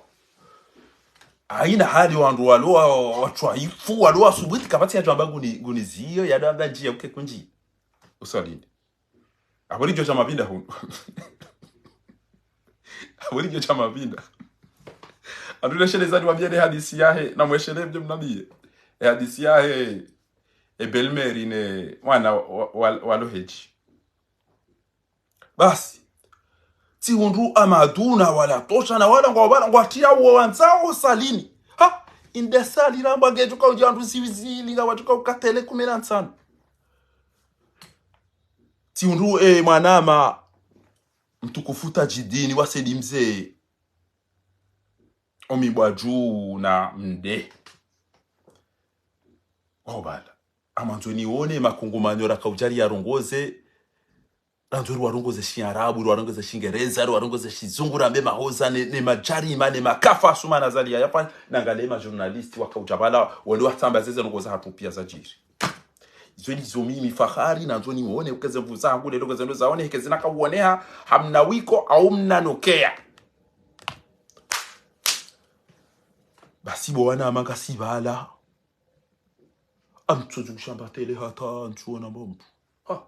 Haina hali wandru walo wa, wa, watwaifu, walo wasubuti, kapvatsi yadjo amba nguni, nguni ziyo, yado amba ndjiya uke kundji. Usalini. Apvo lidjo sha mapvinda hunu. Apvo lidjo sha mapvinda. Andule shele zani wambiye ne hadisi yahe, na mweshele mdje mnambiye. E hadisi yahe, e belle-mère ne mwana wa, wa, wa, walo hedji. Basi. Tsihundru Amadu na wala Tosha na wala ngwa, wala ngwatiyao uwo wandzao salini. Ha! Inde sali ramba ngedjo kaudja wandru ziwi zili ngwadjo kaukatele kume na ntsanu. Tsihundru, eh, mwanama mtukufu Tajidini wa Said Mze. Omi bwa dju na mde. Wao pvala. Amwandzo nione makungumanyo rakaudja riyarongoze. Randzo riwarongoze shiarabu, riwarongoze shingereza, riwarongoze shizungu, rambe mahoza, ne, ne madjarima, ne makafa, asuma na Azali yayafanya, nangale ma journaliste wakaudja pvala, wende watsamba zeze ndrongo zahatru piya zadjiri. Izo ndizo mimi fahari, nandzo nione, ukeze mvuza hangu, lelo ukeze ndo zaone, hekeze naka uoneha, hamna wiko, au mna nokea. Basi bo wana amanga si pvala. Amtsudju kushamba tele hata, ntsuona mambu. Ha.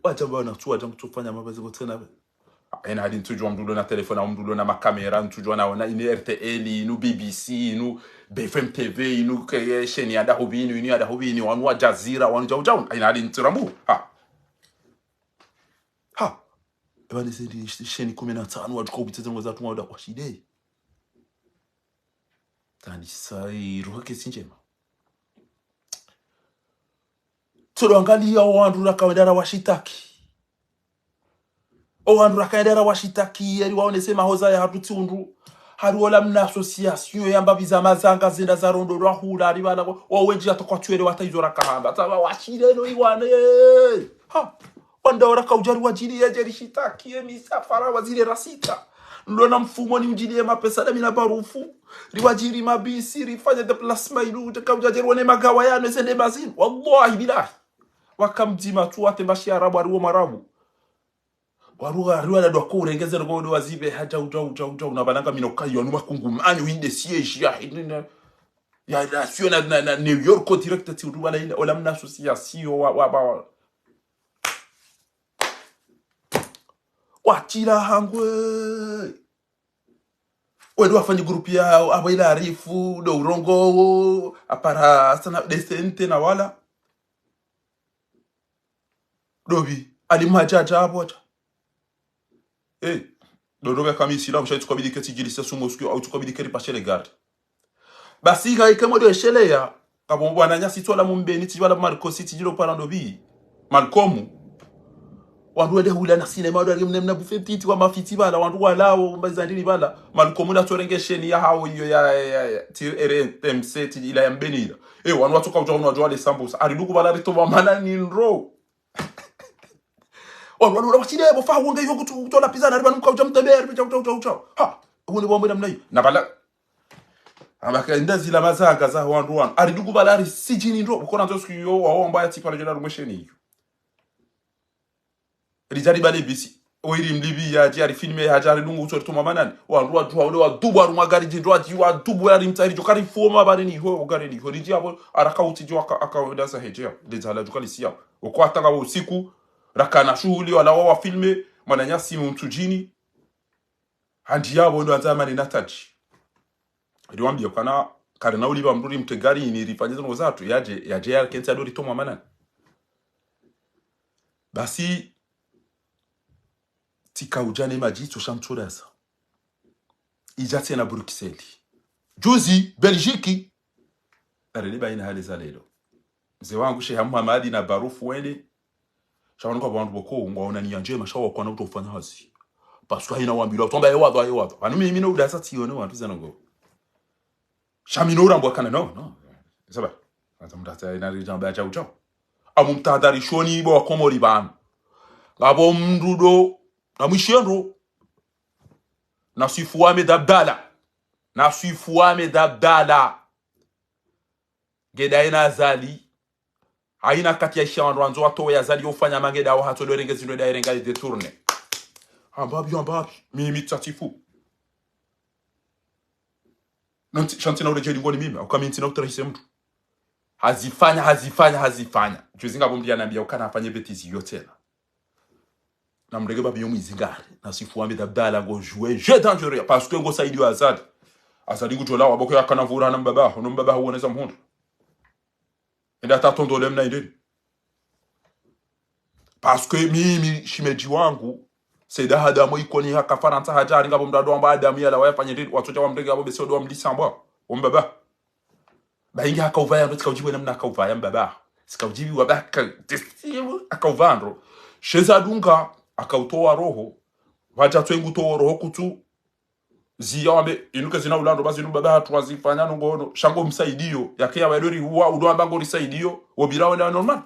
Wadjamba wana tsu, wadja kutsufanya mabazi kotsena be. Ena hali ntsudjua mndru ulo na telefoni, au mndru ulo na makamera, ntsudjua naona ini R T L, inu B B C, inu B F M T V, inu ke, sheni ya daho binu, inu ya daho binu, wanu wa Jazeera, wanu jau jau. Ena hali ntsurambu. Ha. Ha. Eba ni zendi sh-, sheni kume na ntsanu, wadjuka ubiteze ngoza tumwa uda kwa shide. Tani sa iruha kesi ndjema. Tsolo angaliya owandru rakaenda rawashitaki. Owandru rakaenda rawashitaki, yeri waonese mahoza yahatru tsi undru. Hari ola mna association yamba biza mazanga zenda zarondolwa hula, hari pvala wa, wawendji yatokwa twele wata izo rakahamba. Tsaba washireno iwane. Ha! Wanda ora kaudjari wadjiri yadjeri shitaki, ye misafara wazire rasita. Ndo na mfumo ni udjiri ye mapesa da mina barufu. Riwadjiri mabisi, rifanye déplacement ilu, teka udjadjeri wane magawa yanu, esende mazini. Wallahi billahi. Waka mdzima tu wate mbashi arabu, ariwo marabu. Waruwa, ariwa na dwako urengeze rogo ndo wazibe, ha, jau, jau, jau, jau, na bananga mino kayo, anu makungumanyo, inde siège ya, inde na, ya, ya, sio na, na, na New York direct, ti uruwa la ina, ola mna association, wa, wa, wa, wa. Watila hangwe. Wedu wafanyi groupe ya, abo ila Arifu, ndo urongo, apara sana desente na wala. Dobi, ali mwajaja abo ata. Eh, dodo be kamisi la, msha itsuka bidike tijiri se sumo suki, au itsuka bidike ripashe le garde. Basi nga ike modo esheleya, kabo bwana nyasi tsola mumbeni, tijibala Marco City, jilo para ndobi. Malcolm. Wandru wende hula na cinéma, wandru wende mna, mna buffet titi wa mafiti pvala, wandru walao, mbazi zandili pvala. Malcolm na tsorenge sheni ya hawo iyo ya, ya, ya, ti R T M C, ti ila ya mbeni ila. Eh, wanu watsoka udja wanu wadjuwa le sambusa. Ari duku pvala ritowa mana ni ndro. Wanu, wanu, wanu, wachile, bo fa, wonge yo kutu, kutola pizza, na riba numuka ucha mtembe, riba chau, chau, chau, chau. Ha, wone wambe namna hiyo. Na pvala, abaka inda zila mazanga za wandru wanu. Ari duku pvala, ari sijini ndro, ukona nzo siku yo, wa wamba ya tipa, rejela rumwe sheni hiyo. Rijari bale bisi. Oiri mlibi ya, jari filme ya, jari dungu, utsori tuma manani. Wandru wadjuha, ule wadubu, warumwa gari jindru, waji wadubu, yari mtsari, jokari foma, bari ni ho, gari ni ho, riji abo, araka uti jo, aka, aka, wenda sa heje ya. Lezala jokali siya. Oko atanga usiku, rakana shuhuli, wala wa filme, mwananyasi mtsudjini. Handi yabo ndo anza mani nataji. Riwambia kana karina uliba mndru rimtegari ini rifanye zo ndrongo zatru, yaje, yaje ya kensi ado ritomwa manani. Basi, tsika udja ne madjitso sha mtsodasa. Idja tsena Bruxelles. Juzi, Belgique. Arele baina hali za lelo. Mze wangu Sheha Muhamadi na Barufu wende. Sha wanu kwa wandru boko, ngwaona niya ndjema, sha wakwana utofanya hazi. Parce que haina wambilwa, utomba ye wadhwa, ye wadhwa. Wanu mimi no udasa tsione wandru zena ngo. Sha mi no urambwa kana, no, no. Saba. Hata mtata ina rijamba ya chau chau. Amu mtahadharishoni bo wa Komori pvanu. Ngapvo mndru ndo, na mwishiyo ndo. Na Swifu Ahmed Abdallah. Na Swifu Ahmed Abdallah. Ngeda ena Azali. Haina kati ya isha wandru wandzo watowe Azali yo ufanya mange dawo hatso ndo renge zindru eda erenga i détourné. Ambapvi, ambapvi. Mi, mi tsatifu. Nanti, sha ntsina urejeli ngoni mimi, au kami ntsina utarahise mndru. Hazifanya, hazifanya, hazifanya. Juzi ngapvo mndru yanambia ukana afanye bêtise yo tsena. Na mrege babi yo mwizingare. Na Swifu Ahmed Abdallah ngo jouer jeu dangereux. Parce que ngo saidiyo Azali. Azali ngudjo lawa, boko yakana vura na mbaba, ono mbaba huoneza mhundru. Enda tatondole mna indeni. Parce que mimi, shimeji wangu, Said Ahmed Adamu Ikoni haka Farantsa hadja, haringa bo mndru ndo amba Adamu yalawa yafanye ndeni, watsodja wamrenge abo bese ndo wamlisa mbwa, wo mbaba. Ba inge haka uvaya ndo, tsika ujibu namna haka uvaya mbaba. Tsika ujibu wabaka, tesi, haka uvaya ndo. Sheza dunga, haka utowa roho, wadja twengu towa roho kutsu, ziya wambe, inu ke zina ulandro, ba zinu baba hatru wazifanya no ngono, sha ngo msaidiyo, yake ya wadori huwa, udo amba ngo risaidiyo, wo bila wenda normal.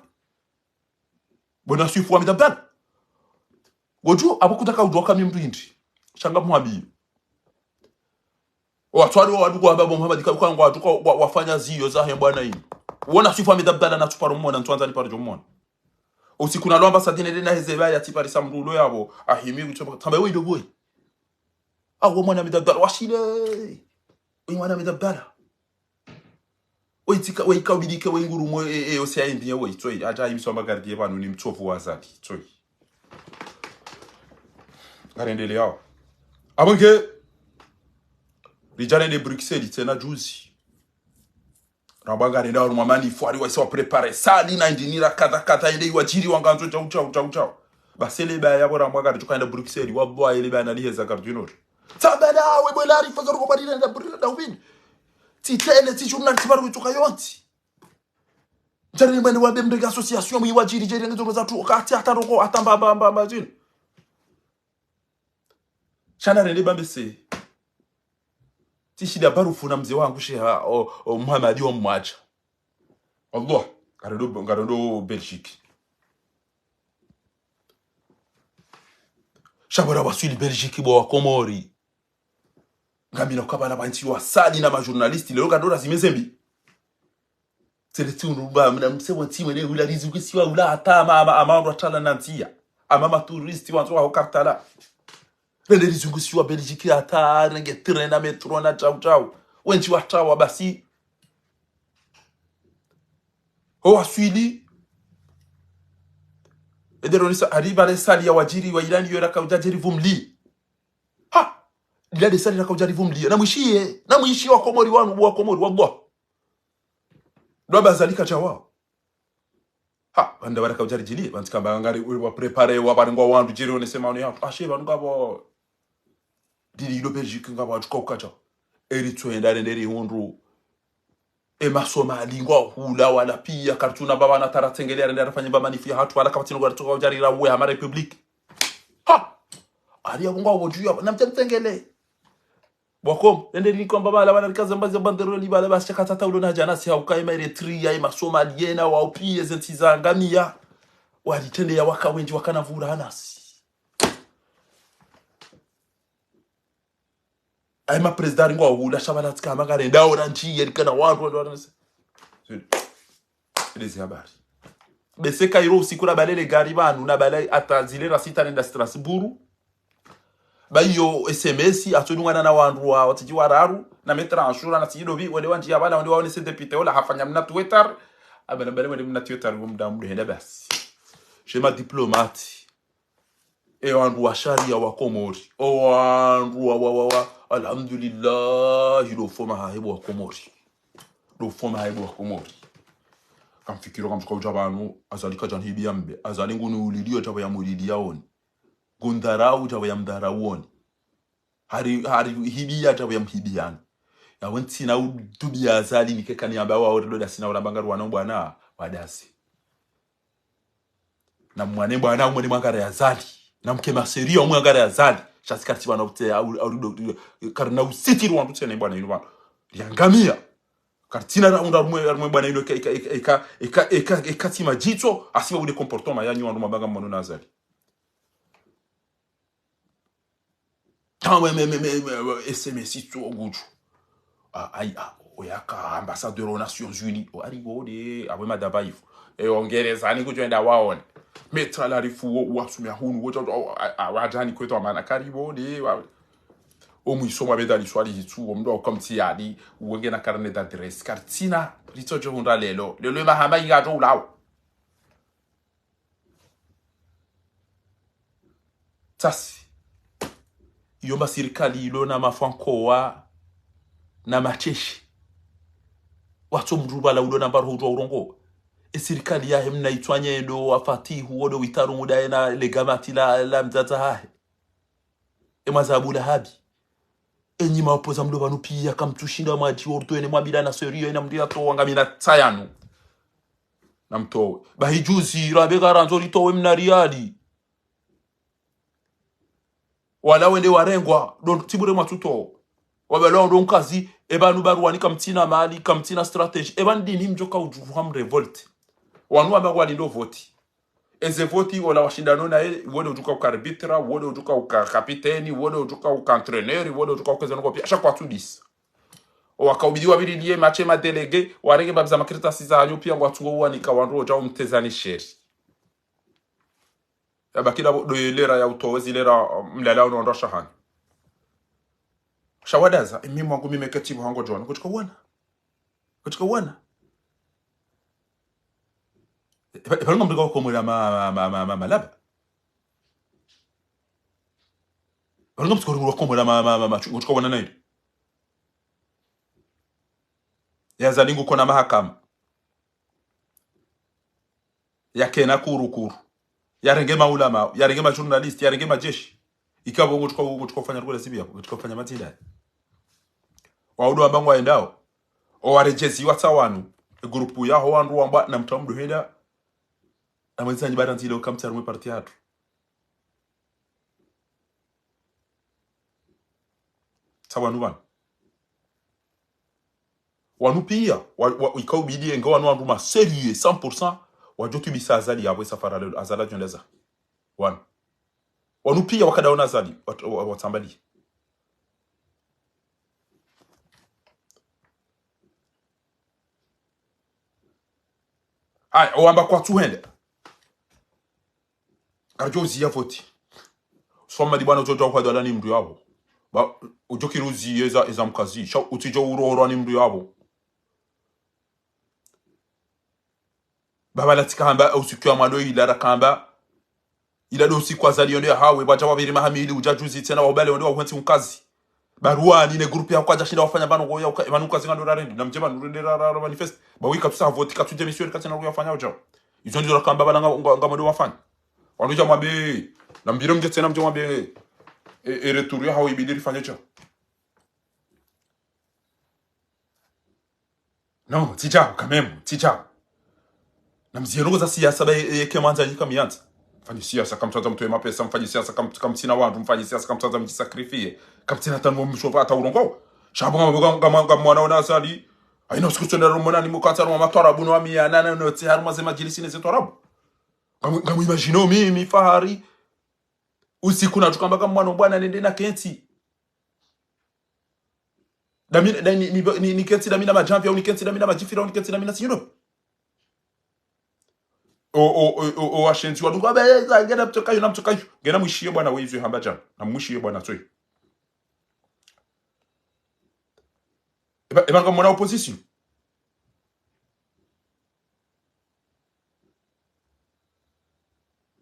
Bo na Swifu Ahmed Abdallah. Ngodjo, abo kutaka udjo kami mndru indri. Sha nga muhabi. Owatru wali wa waduku wa babo Muhammad, ka, ka ngo waduku wa, wafanya ziyo zahe mbwana inu. Wo na Swifu Ahmed Abdallah na tsuparo mona, ntsuandza ni paro djo mona. Usiku nalo ambasadine lena hezeba ya tsiparisa mndru ulo yabo, ahimi kutsoba, tamba we ndo boy. Awo mwana Ahmed Abdallah, washile. Oyi mwana Ahmed Abdallah. Oyi tsika, oyi kaubidike, oyi nguru mwe, e, e, ose ayi ndiye, oyi, tsoi. Hata ayi mswa magardie pvanu ni mtsovu wa Azali, tsoi. Ngarendeleyao. Abonge, ridja rende Bruxelles, tsena juzi. Rambwa ngarenda wanu mwa manifo, ari waisa wa préparer salle na indinira kadha kadha, ende iwadjiri wangandzo chau chau chau chau. Basi ele baya yabo rambwa ngari tukaenda Bruxelles, wallahi ele baya naliheza Gare du Nord. Tsabala, we bwela ari faza ruko bari nenda Bruxelles da uvini. Tsitele, tsi journal, tsibaru tuka yontsi. Ndjari ni mwende wambe mndenge association mwiwadjiri, djeri ngezo za tu, kati hata roko, hata mba, mba, mba, mba, zini. Sha narende bambe se. Tsishida barufu na mze wangu sheha, o, o Muhammad wa Mwacha. Allah, ngarondo, ngarondo Belgique. Sha bora waswili Belgique bo wa Komori. Ngamina ukabala bantsi wasadi na ma journaliste, leo kadora zimezembi. Tsele tsi unu ba, mna mse wa tsi wene hula rizungusiwa hula hata ama, ama, ama wandru watala na ndziya. Ama ma touriste wandzo waho katala. Rende rizungusiwa Belgique hata, renge train na métro na chau chau. Wentsi watawa basi. Ho waswili. Edero nisa, hari bale salle ya wadjiri, wa ilani yora kaudja djeri vumli. Ha! Lila de salle rakaudja rivumliye. Namwishiye. Namwishiye wa Komori wanu, wa Komori, wallah. Ndo amba Azali kadja wao. Ha, pvanda barakaudja ridjiliye, pvantsi kamba ngari, wa préparer, wa barengwa wandru, djeri onese maoni yatru. Ashe, pvanu ngapvo. Dili ilo Belgique ngapvo atsuka ukadja. Eri tsoenda rende rihundru. E ma Somali ngwao hula wala piya, karitsuna baba na tara tsengele, arende arafanye ba manifo yahatru, wala kapvatsi no ngwaritsoka udjarira uwe hama République. Ha! Ari yabo ngwao dju ya, na mtse mtsengele. Bwakom, rende ni kwamba bala, bala rikaza mbazi ya banderole, bala basi shaka tata ulo na djana, si hauka ema Eritrea, ema Somalia, na wao piya, zentsi za ngamiya. Wali tende ya waka wendji wakana vura hanasi. Ayi ma président ngwao hula sha bala tsika hama ngarenda ora ntsi, yerikana wandru, wandru, wandru. Ile zi habari. Bese kairo usiku na balele gari pvanu, na bala hata zile ra sita nenda Strasbourg. Ba iyo S M S, atsoni wana na wandru wa, watsidji wararu, na maître Ashura, na tsidji dobi, wende wandji ya bala, wende waonese député, ola hafanya mna Twitter. Abala bala wende mna Twitter, ngo mda mdu henda basi. Shema diplomate. E wandru wa sharia wa Komori. O wandru wa, wa, wa, wa. Alhamdulillah, ndo ufaume hahe bo wa Komori. Ndo ufaume hahe bo wa Komori. Kamfikiro kamshuka udja pvanu, Azali kadja nihibiya mbe. Azali nguni uliliyo djapvo ya muliliya oni. Ngundharau djapvo ya mdharau oni. Hari, hari hibiya djapvo ya mhibiyani. Yawe ntsina utubiya Azali nikeka niyamba wa ore ndo dasina uramba ngari wana bwana, wadasi. Na mwane bwana, umwene mwangare Azali. Na mke masheria, umwangare Azali. Sha si kartsi bwana utse, au, au, do, karina usitiri wandru tsene bwana inu bwana. Riangamiya. Karitsina ra unda rumwe, rumwe bwana ino eka, eka, eka, eka, eka, eka, eka tsi madjitso, asi ba ude comportement yanyu wandru mabanga mmono na Azali. Tamwe me, me, me, me, S M S itso gudju. Ah, ayi, ah, oyaka ambassadeur aux Nations Unies. O ari gode, abwe madaba ifu. E Ongereza ni kudjo enda waone. Metra la rifu wo, wasumia hunu, wo, wo, wo, a, a, wadjani kwetu amana karibu, de, wa. O mwiso mwa bedali swali hitsu, o mndru ukamtsi yadi, uwenge na carnet d'adresse. Karitsina, ritso djo hundra lelo. Lelo emahamba inga djo ulawo. Tsasi. Iyo mba sirikali ilo na mafwankowa na matseshi. Watso mndru bala ulo na mbaro hudjwa urongowa. E sirikali yahe mna itswanya endo wa Fatihu wodo witaru muda ena legamati la, la mdzadze hahe. E mwaza Abu Lahabi. Enyi maopoza mlo pvanu piya kamtsushinda mwadji wo ruto ene mwabila na sérieux ena mndru yatowa ngamina tsayanu. Na mtowe. Bahi juzi, rabe karandzo litowe mna riyali. Wala wende warengwa, ndo tibure mwatsuto. Wabelwa ndo nkazi, eba nu baruwani kamtsina mali, kamtsina stratégie. Eba ndini mdjoka udjuha mrévolte. Wanu wamba walindo voti. Eze voti ola washindano naye, wode udjuka uka arbitre, wode udjuka uka capitaine, wode udjuka uka entraîneur, wode udjuka uka eze nongo piya, asha kwatsudisa. Owakaubidi wabili liye match ma délégué, warenge babiza makaratasi zahanyu piya ngwatsungo uwanika wandru wodja umtezani sheri. Yabakila bo, do ye lera ya utowe zi lera, um, mlala uno ndo shahani. Shawadaza, imi mwangu mime keti bo hango djwana. Kutsika wana. Kutsika wana. Eba, eba, ngam ndika ukomwela ma, ma, ma, ma, ma, malaba. Eba, ngam tsikori ngwa komwela ma, ma, ma, ma, kutsika wana nayi. Ya Azali ngu kona mahakama. Yakena kuru kuru. Yarenge maulama, yarenge majournaliste, yarenge majeshi. Ikabo ngotsuka, ngotsuka ufanya rukula sibi yako, ngotsuka ufanya matsinda. Waudu wamba ngwaendao. Owaredjezi watsa wanu. E grupu yaho wandru wamba na mtsaho mdru henda. Amwezi sanyi bara ndzile ukamtsa rumwe parti hatru. Sa wanu wanu. Wanu piya, wa, wa, ikaubidi enge wanu wandru ma sérieux, cent pour cent, wadjo tubisa Azali yapvo e safari lelo, Azali adjo ndeza. Wanu. Wanu piya wakada ona Azali, wat-, wa, wa, watsambali. Aya, owamba kwatsuhende. Karidjo uziya voti. Swamadi bwana udjo dja uhadala ni mndru yapvo. Ba, udjo kiri uziye eza, eza mkazi. Sha utsidjo urorwa ni mndru yapvo. Baba latsika hamba usiku ya mwando ila rakamba. Ila do usiku Azali yonde hawe, bwadja wabiri mahamili, udja juzi tsena wahubale wonde wahwentsi unkazi. Baruwani ne grupu ya kwadja shinda wafanya bano goya uka, ebanu kazi ngando rarendi, na mdje banu rende ra, ra, ra manifeste. Ba wika tusa voti, katsu démissionner, katsina kuyafanya udjao. Izo ndizo rakamba bala nga, nga, nga mwendo wafanya. Wanu dja mwambe, na mbiro mdje tsena mdje mwambe, e, e retour ya hawo ibidi rifanye djao. Non, tsi djao, quand même, tsi djao. Na mziye ndrongo za siyasa ba ye, ye ke mwandza yika miyandza. Mfanyi siyasa kamtsandza mtowe mapesa, mfanyi siyasa kam-, kamtsina wandru, mfanyi siyasa kamtsandza mdjisacrifier, kamtsina tanu mshova ata urongo. Sha bo nga, nga, nga, nga mwana ona Azali, ayina usiku tsonda romona ni mukatsa roma matwarabu no wa miyana, no, no, tsi harumwa ze madjilisi ne ze twarabu. Ngamu, ngamu imagine mi, mi Fahari, usiku natsukamba ka mwana bwana nende na kentsi. Dami, da, ni, ni, ni, nikentsi dami na madjamvi, au nikentsi dami na madjifira, au nikentsi dami na sinyuno. O, o, o, o, o, washenzi wadunga, abe, eza, ngena mtsokayo, na mtsokayo. Ngena mwishiye bwana we izo hamba djana. Na mwishiye bwana tsoyi. Eba, eba ngamwona opposition.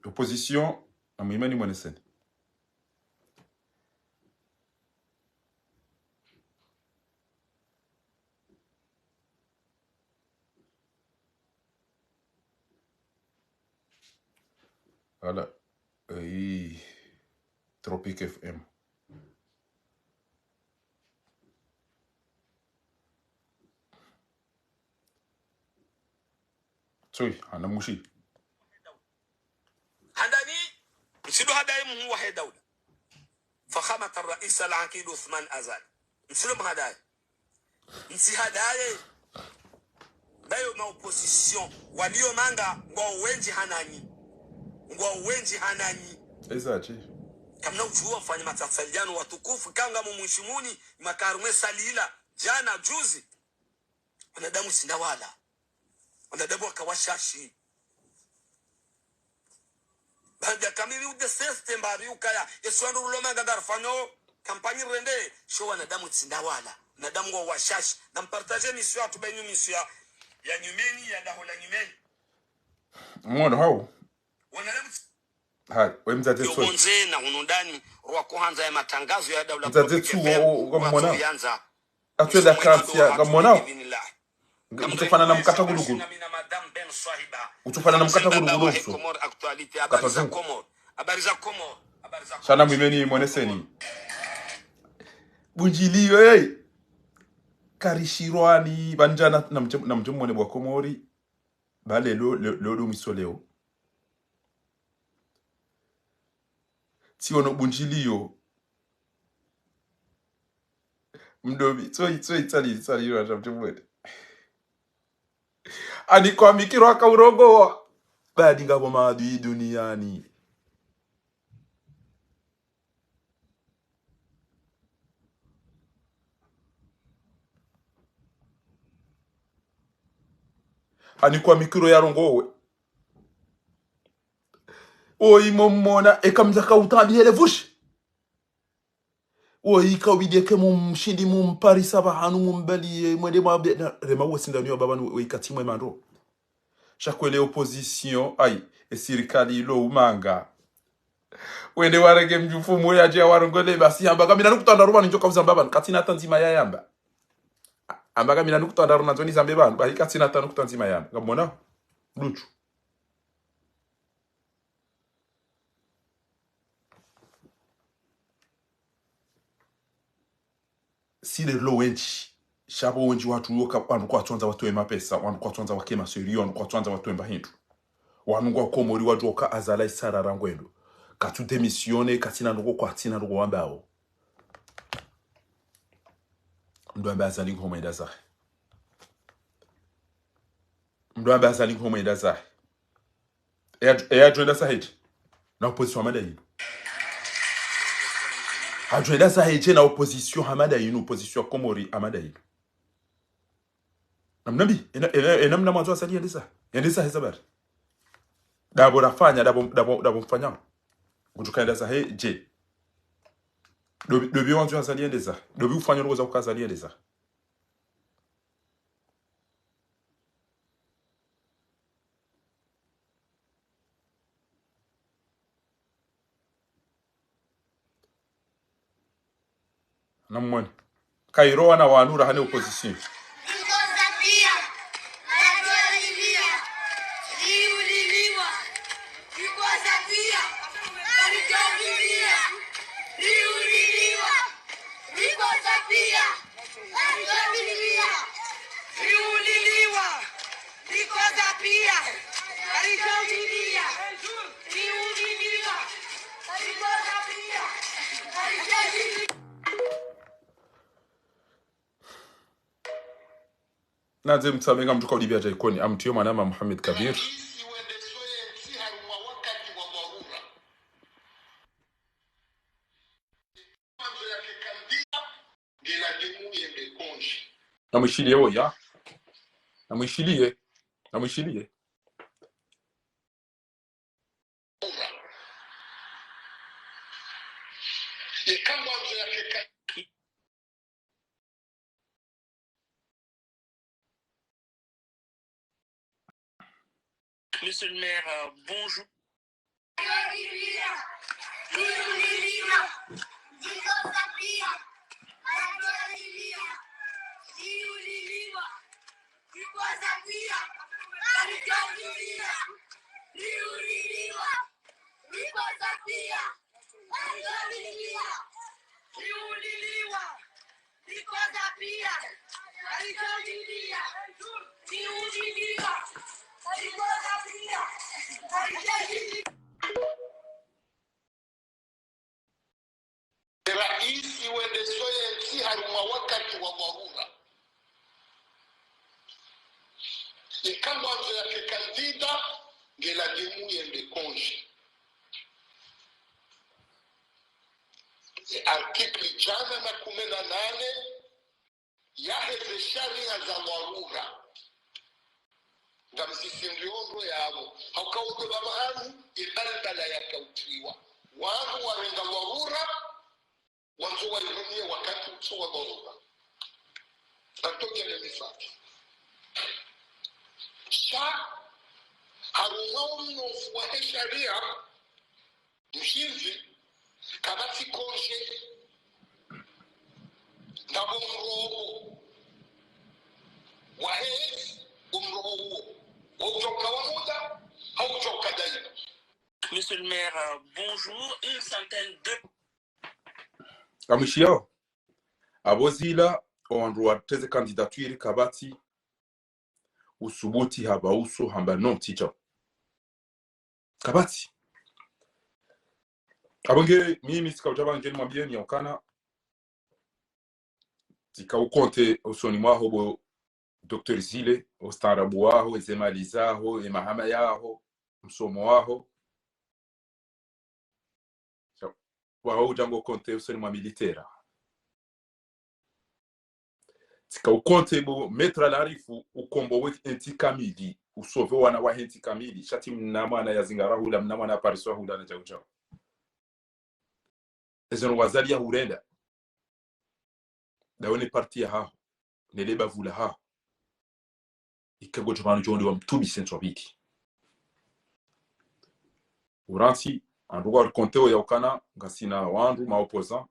Opposition, na muhima ni mweneseni. Voilà. Ayi, Tropic F M. Tsoyi, hana mwishi. Handani, msido hadaye muhuu wahe daula. Fakhamat al-rais al-aqid Uthman Azali. Msido mhadaye. Msihadaye. Opposition, walio manga, ngwao wendji hananyi. Ngwao wendji hananyi. Exactly. Kamna udjuwa mfanye matafaliano watukufu, kanga mumwishimuni, makarume salila, djana, juzi. Wanadamu tsi nda wala. Wanadamu waka washashi. Baada kamili ude seste mbari ukaya, yesu wandru rulo manga ngarifanyao, kampanyi rende, sho wanadamu tsi nda wala. Wanadamu ngwao washashi. Na mpartage mission yatru ba inu mission ya, ya nyumeni, ya daho la nyumeni. Mwono hau? Wanadamu tsi- Hai, we mdzadze tsu. Yo bonze na hunu ndani, rwakohandza ya matangazo ya daula. Mdzadze tsu, o, o, ngamwona. Atwenda kansi ya, ngamwona. Utsofanana na mkata gulugulu. Utsofanana na mkata gulugulu, utso. Kata zungu. Sha namwimeni mwoneseni. Bundjiliyo, hey. Karishirwani, bandjana, namdje, namdje mwone bwa Komori. Ba leo, leo, leo ndo mwiso leo. Tsiono bundjiliyo. Mdobi, tsoi, tsoi, tsali, tsali, ira, sha mtemwene. Ani kwa mikiro aka urongowa. Badi ngapvo maadui duniyani. Ani kwa mikiro yarongowe. Oyi momona, eka mdzaka utambi hele vushi. Oyi kawidi eke mumshindi mumparisa pvahanu mumbaliye, mwende mwabe, na, rema uwe sindaniwa pvapvanu, oyi katsi mwe mandro. Sha kwele opposition, ayi, e sirikali ilo umanga. Wende warenge mdjufu mwe yadje ya warongole basi, hamba kamina nukta ndraru pvanu ndjo kauzamba pvanu, katsina hata ndzima ya yamba. Hamba kamina nukta ndraru nandzo nizambe pvanu, bahi katsina hata nukta ndzima ya yamba. Ngamwona? Ndutsu. Sile lo wendji. Sha pvo wendji watru yoka, wandru kwatsondza watowe mapesa, wandru kwatsondza wake maseriyo, wandru kwatsondza watowe mba hindru. Wandru ngwa Komori wadjoka azala isarara ngwendo. Katsu démissionner, katsina ndrongo kwatsina ndrongo wambao. Mndru ambe Azali ngomwenda zahe. Mndru ambe Azali ngomwenda zahe. Eya, eya djwenda zahe dje na opposition hama nda yinu. Hadjwenda zahe dje na opposition hama nda yinu, opposition ya Komori hama nda yinu. Namnambi, ena, ena, ena mna mwandzo Azali yende zahe. Yende zahe za bari. Dapvo rafanya, dapvo, dapvo, dapvo mfanya. Kutsuka yenda zahe dje. Dobi, dobi wandzo Azali yende zahe. Dobi ufanya ndrongo za uka Azali yende zahe. Namwone. Kairo wana wanu rahane opposition. Riuliliwa. Rikoza pia. Karijojilia. Riuliliwa. Rikoza pia. Karijojilia. Nadze mtsame nga mndru kaudibia dja ikoni, amtiyo mwanama Mohamed Kabir. Namwishiliye woyi. Namwishiliye. Namwishiliye. Monsieur le maire, euh, bonjour. Raisi wendeso yentsi harumwa wakati wa dharura. Eka ngwandzo yake kandida, ngilazimu yende congé. Ye article djana na kume na nane yaheze sharia za dharura. Ngamsisindri ondro yapvo. Hauka udo baba hanu, ibalbala yakautriwa. Wandru warenga dharura, wandzo wairumie wakati utso wa dharura. Antoja ne misaki. Sha, harumwa omnofu wahe sharia, mshindzi, kapvatsi congé. Ngapvo mroho. Wahe, omroho uwo. Waujoka wa muda, haujoka daima. Monsieur le maire, euh, bonjour. Une centaine de Kamwishiyo, apvo zila, owandru watreze candidature kapvatsi, usubuti hamba uso hamba no, tsi djao. Kapvatsi. Apvo nge, mimi tsika udja pvanu nge nimwambiyeni yaukana, tsika ukonte usoni mwaho bo Docteur Zile, ustaarabu waho, eze mali zaho, emahama yaho, msomo waho. Waho udja ngo konte usoni mwa militaire. Tsika ukonte bo Maître Larifou ukombowe entsi kamili, usove wana wahe ntsi kamili, sha tsi mna mwana yazingara hula, mna mwana yapariswa hula na djau djau. Ezo no wazali yahurenda. Dawe ne parti yahaho, ne lebavu lahaho. Ika ngodjo pvanu djo nde wamtubise ntswa pvili. Urantsi, andru ngwari kontewo yaukana, ngasina wandru, ma opposants,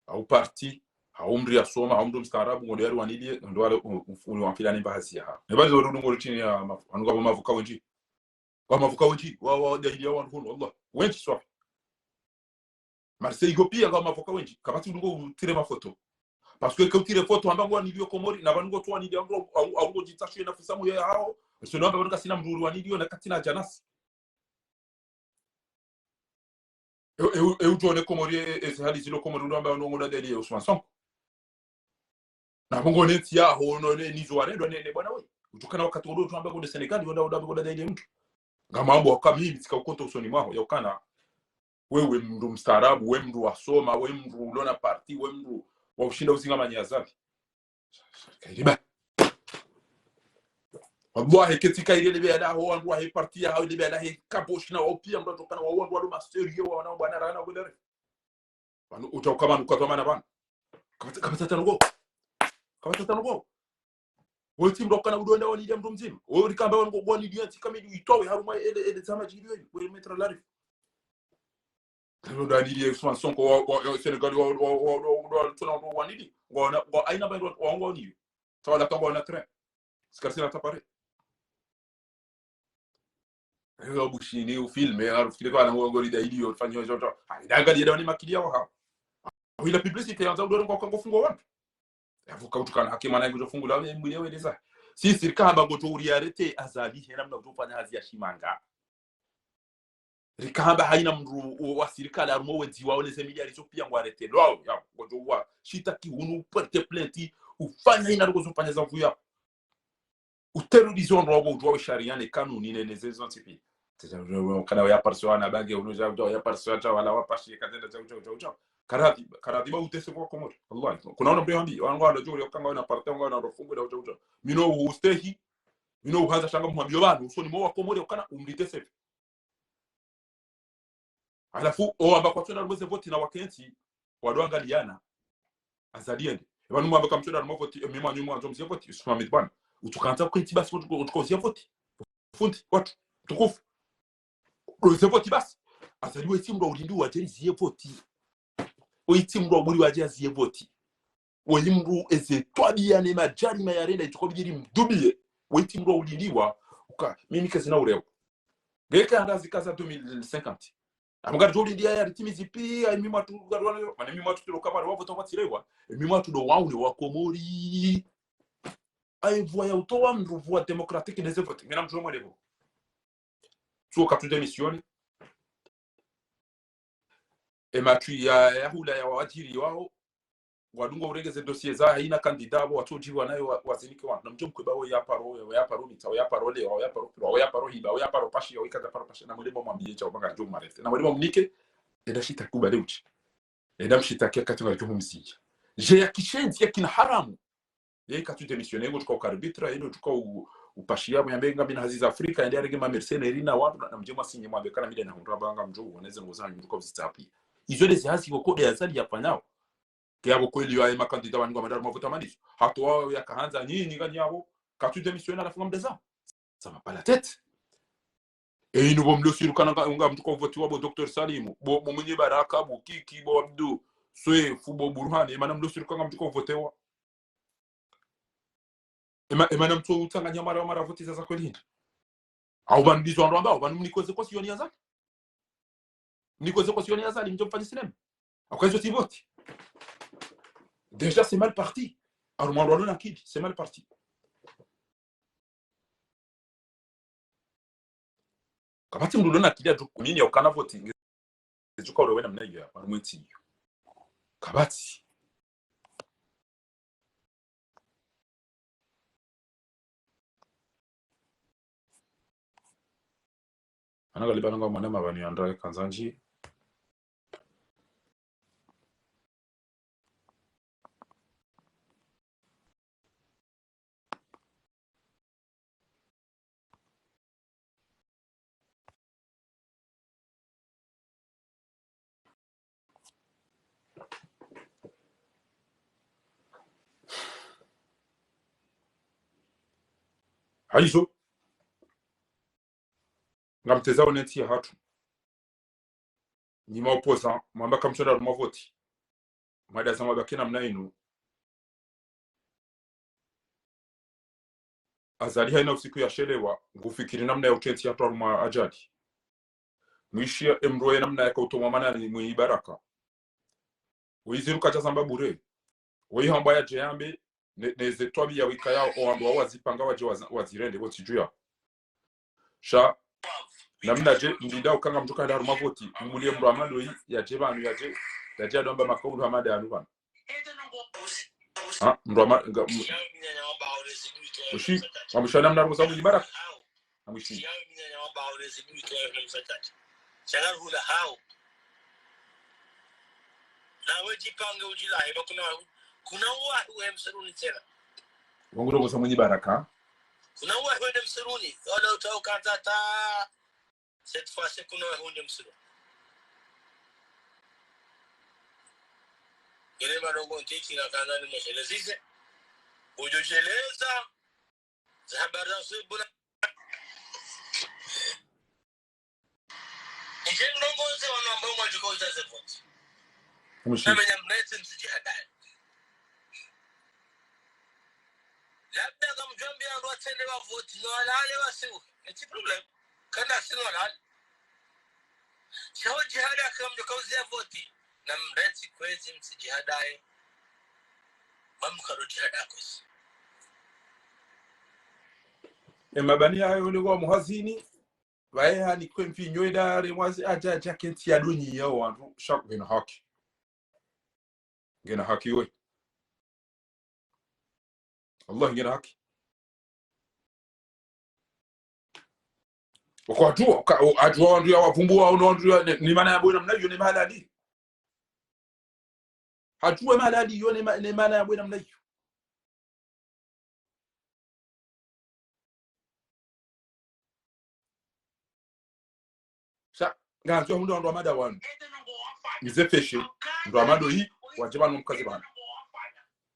hau parti, hau mndru yasoma, hau mndru mstaarabu, ngondo yari wanilie, ngondo wale u-, u-, u-, wamfilane mba hazi yahaho. Ne bali zo ndo ngori tsini ya mavu-, anu ngapvo mavuka wendji. Ngapvo mavuka wendji, wa, wa, dahili ya wandru hunu, wallah. Wendji swafi. Marseille yo piya ngapvo mavuka wendji. Kapvatsi udungo utire mafoto. Parce que ke utire foto hamba ngwanilio Komori, na pvanu ngo tsu wanilio, au, au, au ngo djitsa shwe na fusa muyo yahaho. Sio namba pvanu kasina mndru uri wanilio na katsina djanasi. E, e, e, udjone Komori, e, e, hali zilo Komori, udo amba no ngoda deli, e, Ousmane Sonko. Na pvo ngo ne ntsi yaho, no, ne, nizo warendwa, ne, ne, bwana we. Utukana wakati wodo, utuamba kode Sénégal, woda, woda, woda, deli mndru. Ngamambo, waka mimi, tsika ukonto usoni mwaho, yaukana. Wewe mndru mstaarabu, we mndru wasoma, we mndru ulona parti, we mndru wa ushinda uzinga manyazavi. Kairiba. Wallahi, ketsika ile lebe yalaho, wandru wahe parti yahaho, lebe yalahe kaboshi na wao piya, mndru atokana wao, wandru walo ma sérieux, wa wana bwana rana, wendere. Pvanu, uta ukama nuka twa mana pvanu. Kapvatsa, kapvatsa tano go. Kapvatsa tano go. Wetsi mndru ukana udo enda wanilia mndru mdzima. Wewe ulikamba wangu wanilia ntsi kamili uitwawe harumwa ele, ele zama djili wewe. Wewe Maître Larifou. Udo wanilia Ousmane Sonko wa, wa, wa Sénégal wa, wa, wa, wa, wa, wa, tuna wa wanili. Wa, wa, wa, aina pvanu wa, wa, wa wanili. Sawa la kamba wana train. Sikarisina tapare. Ewa bushini ufilme, arufikiri kwa nango ngori dahili yo, fanyo yo, to. Aida ngali yeda wani makilia wahaho. Awu ila publicité yandza udoro ngo kango fungo wandru. Yavuka utukana haki mana ngudjo fungula we mbwile we leza. Si sirika hamba ngodjo uri arrêté Azali, hena mna kudjo fanya hazi ya shimanga. Rika hamba haina mndru wa, wa sirikali harumwa wendzi waoneze miliari zo piya ngwa arrêté. Lwao, ya, ngodjo wa. Shitaki hunu, porte plainte, ufanya ina ndrongo zo fanya za vuya. Uterrorisé wandru wapvo udjuwa we sharia ne kanuni ne, ne zezo ntsi piya. Kana we yapariswa na bange, unu djau djau, yapariswa djau, wala wapashi, kadenda djau djau djau djau. Karadhi, karadhi ba utese kwa Komori. Wallahi. Kuna wana mbe hambi, wangu wana djuri, wakanga wana parti, wangu wana rofungu, djau djau djau. Mi no ustehi, mi no uhandza shanga muhambiyo pvanu, usoni mwa Komori, ukana umlitese. Halafu, o amba kwatsona lweze voti na wakentsi, wado angaliana. Azali yende. Epvanu mwambe kamtsona lweze voti, e, mimi wanyu mwandzo mzie voti, Yusuf Mohamed bwana. Utukandza kentsi basi, utuko, utuko zie voti. Fundi, wandru, tukufu. Lweze voti basi. Azali wetsi mndru wa ulindi wadje zie voti. Wetsi mndru wa uli wadje zie voti. Weyi mndru eze twabiya ne madjarima yarenda, itsuko bidjiri mdubiye. Wetsi mndru wa uliliwa, uka, mimi kazina urewa. Ngeka anda zika za deux mille cinquante. Amgari djo ulindiya yaritimizi piya, emi mwatru, gari wana yo, mana emi mwatru tilo kamari wavota kwatsirewa, emi mwatru ndo waule wa Komori. Ayi voix ya utowa mndru voix démocratique neze vote, ngena mndru mwelevo. Tsuo katsu démissionner. E matwi ya, ya hula ya wadjiri wao. wadunga urenge ze dossier za haina candidat, apvo watsodjiwa nayo wa-, wazinike wandru. Na mdjo mkweba wo ya paro, wo ya paro mita, wo ya paro lewa, wo ya paro piro, wo ya paro hiba, wo ya paro pashi, wo ikadja paro pashi. Na mwende mwambiye sha upanga djo marete. Na mwende mwamnike, enda shitaki ubale uchi. Enda mshitaki ya katunga djo humzidja. Je ya kishenzi ya kina haramu. Ye katsu démissionner, ngo tuka u arbitre, ye ndo tuka u-, upashiya, mwambe ngami na hazi za Afrika, yende yarenge ma mercenaires na wandru, na, na mdje mwasinye mwambe kana mi nde nahundra pvanga mdjo, woneze ngo zanyu tuka uzitsapi. Izo nde zi hazi wo kode ya Azali yafanyao. Ke yapvo kweli yo aye ma candidat wanu ngwamanda harumwa vote amanizo. Hata wao yakahandza nyinyi nganyi yapvo, katsu démissionner halafu ngamdeza. Ça va pas la tête. E inu pvo mlo sirukana nga, nga mdru ka uvotiwa bo Docteur Salimu, bo, bo Mwinyi Baraka, bo Kiki, bo Abdou, Swefu, bo Burhani, emana mlo sirukana nga mdru ka uvotewa. Ema-, emana mtso utsanganya mara wa mara voti za za kweli hindri. Au pvanu ndizo wandru wambao, pvanu mnikoze kwa sioni ya Azali. Mnikoze kwa sioni ya Azali, mdjo mfanya sinema. Akwa izo si voti. Déjà, c'est mal parti. Harumwa wandru walona akili, c'est mal parti. Kapvatsi mdru ulona akili adjo kumini ya ukana voti. Ngedjo ka ulewe namna iyo ya, harumwa entsi iyo. Kapvatsi. Ana kaliba nanga mwana mavani yandra kanzandji. Hayizo. Ngamtezao ne ntsi yahatru. Nyi ma opposants, mwamba kamtsu enda harumwa voti. Mwadaza mwabaki namna inu. Azali hayina usiku yashelewa, ngufikiri namna ya utre entsi yahatru harumwa ajali. Mwishiya emdru ye namna yaka utomwa manani Mwinyi Baraka. Woyi zinu kadja zamba bure. Woyi hambwa yadje yambe, ne, ne ze twabiya wika ya owandru wao wazipanga wadje waza-, wazirende, bo tsidjuwa. Sha, namna dje, mdinda ukanga mdru ka enda harumwa voti, mmuliye mdru Amado yi, yadje pvanu, yadje, yadje yadjo amba makaulu hama nda yanu pvanu. Ha, mdru Ama-, nga, m-, ushi, wamusha namna harumwa za Mwinyi Baraka. Amwishi. Wangu ndo kosa Mwinyi Baraka. Cette fois-ci, kuna wahundre msuruni. Ngele madongo ntiti na kanza ni mshelezise. Udjo sheleza. Za habari za usiku bula. Nje ndrongo ze wanu ambao mwadjuka uza ze voti. Amwishi. Namenya mnetse msidjihadaye. Labda kamdjwambiya wandru watsende wavoti, no walale wasiwe. Eti problème. Kana si no walale. Sha udjihada kamdjo kauziya voti. Na mrentsi kwezi msidjihadaye. Mamukalo djihada kwezi. E mabani yayo leo wa muhazini. Pvaye hanikwe mvinyo ida remwazi adja, adja kentsi ya dunyi ya wandru, sha ngena haki. Ngena haki we. Allah ngena haki. Wako adjuwa, ka-, o-, adjuwa wandru ya wavumbuwa, ono wandru ya, ne, ne mana ya bwena mna iyo, ne mahalali. Hadjuwa mahalali iyo, ne ma-, ne mana ya bwena mna iyo. Sha, ngandzo hundra wandru wa mada wanu. Mze feshe, ndo Amado yi, wadje pvanu mkaze pvanu.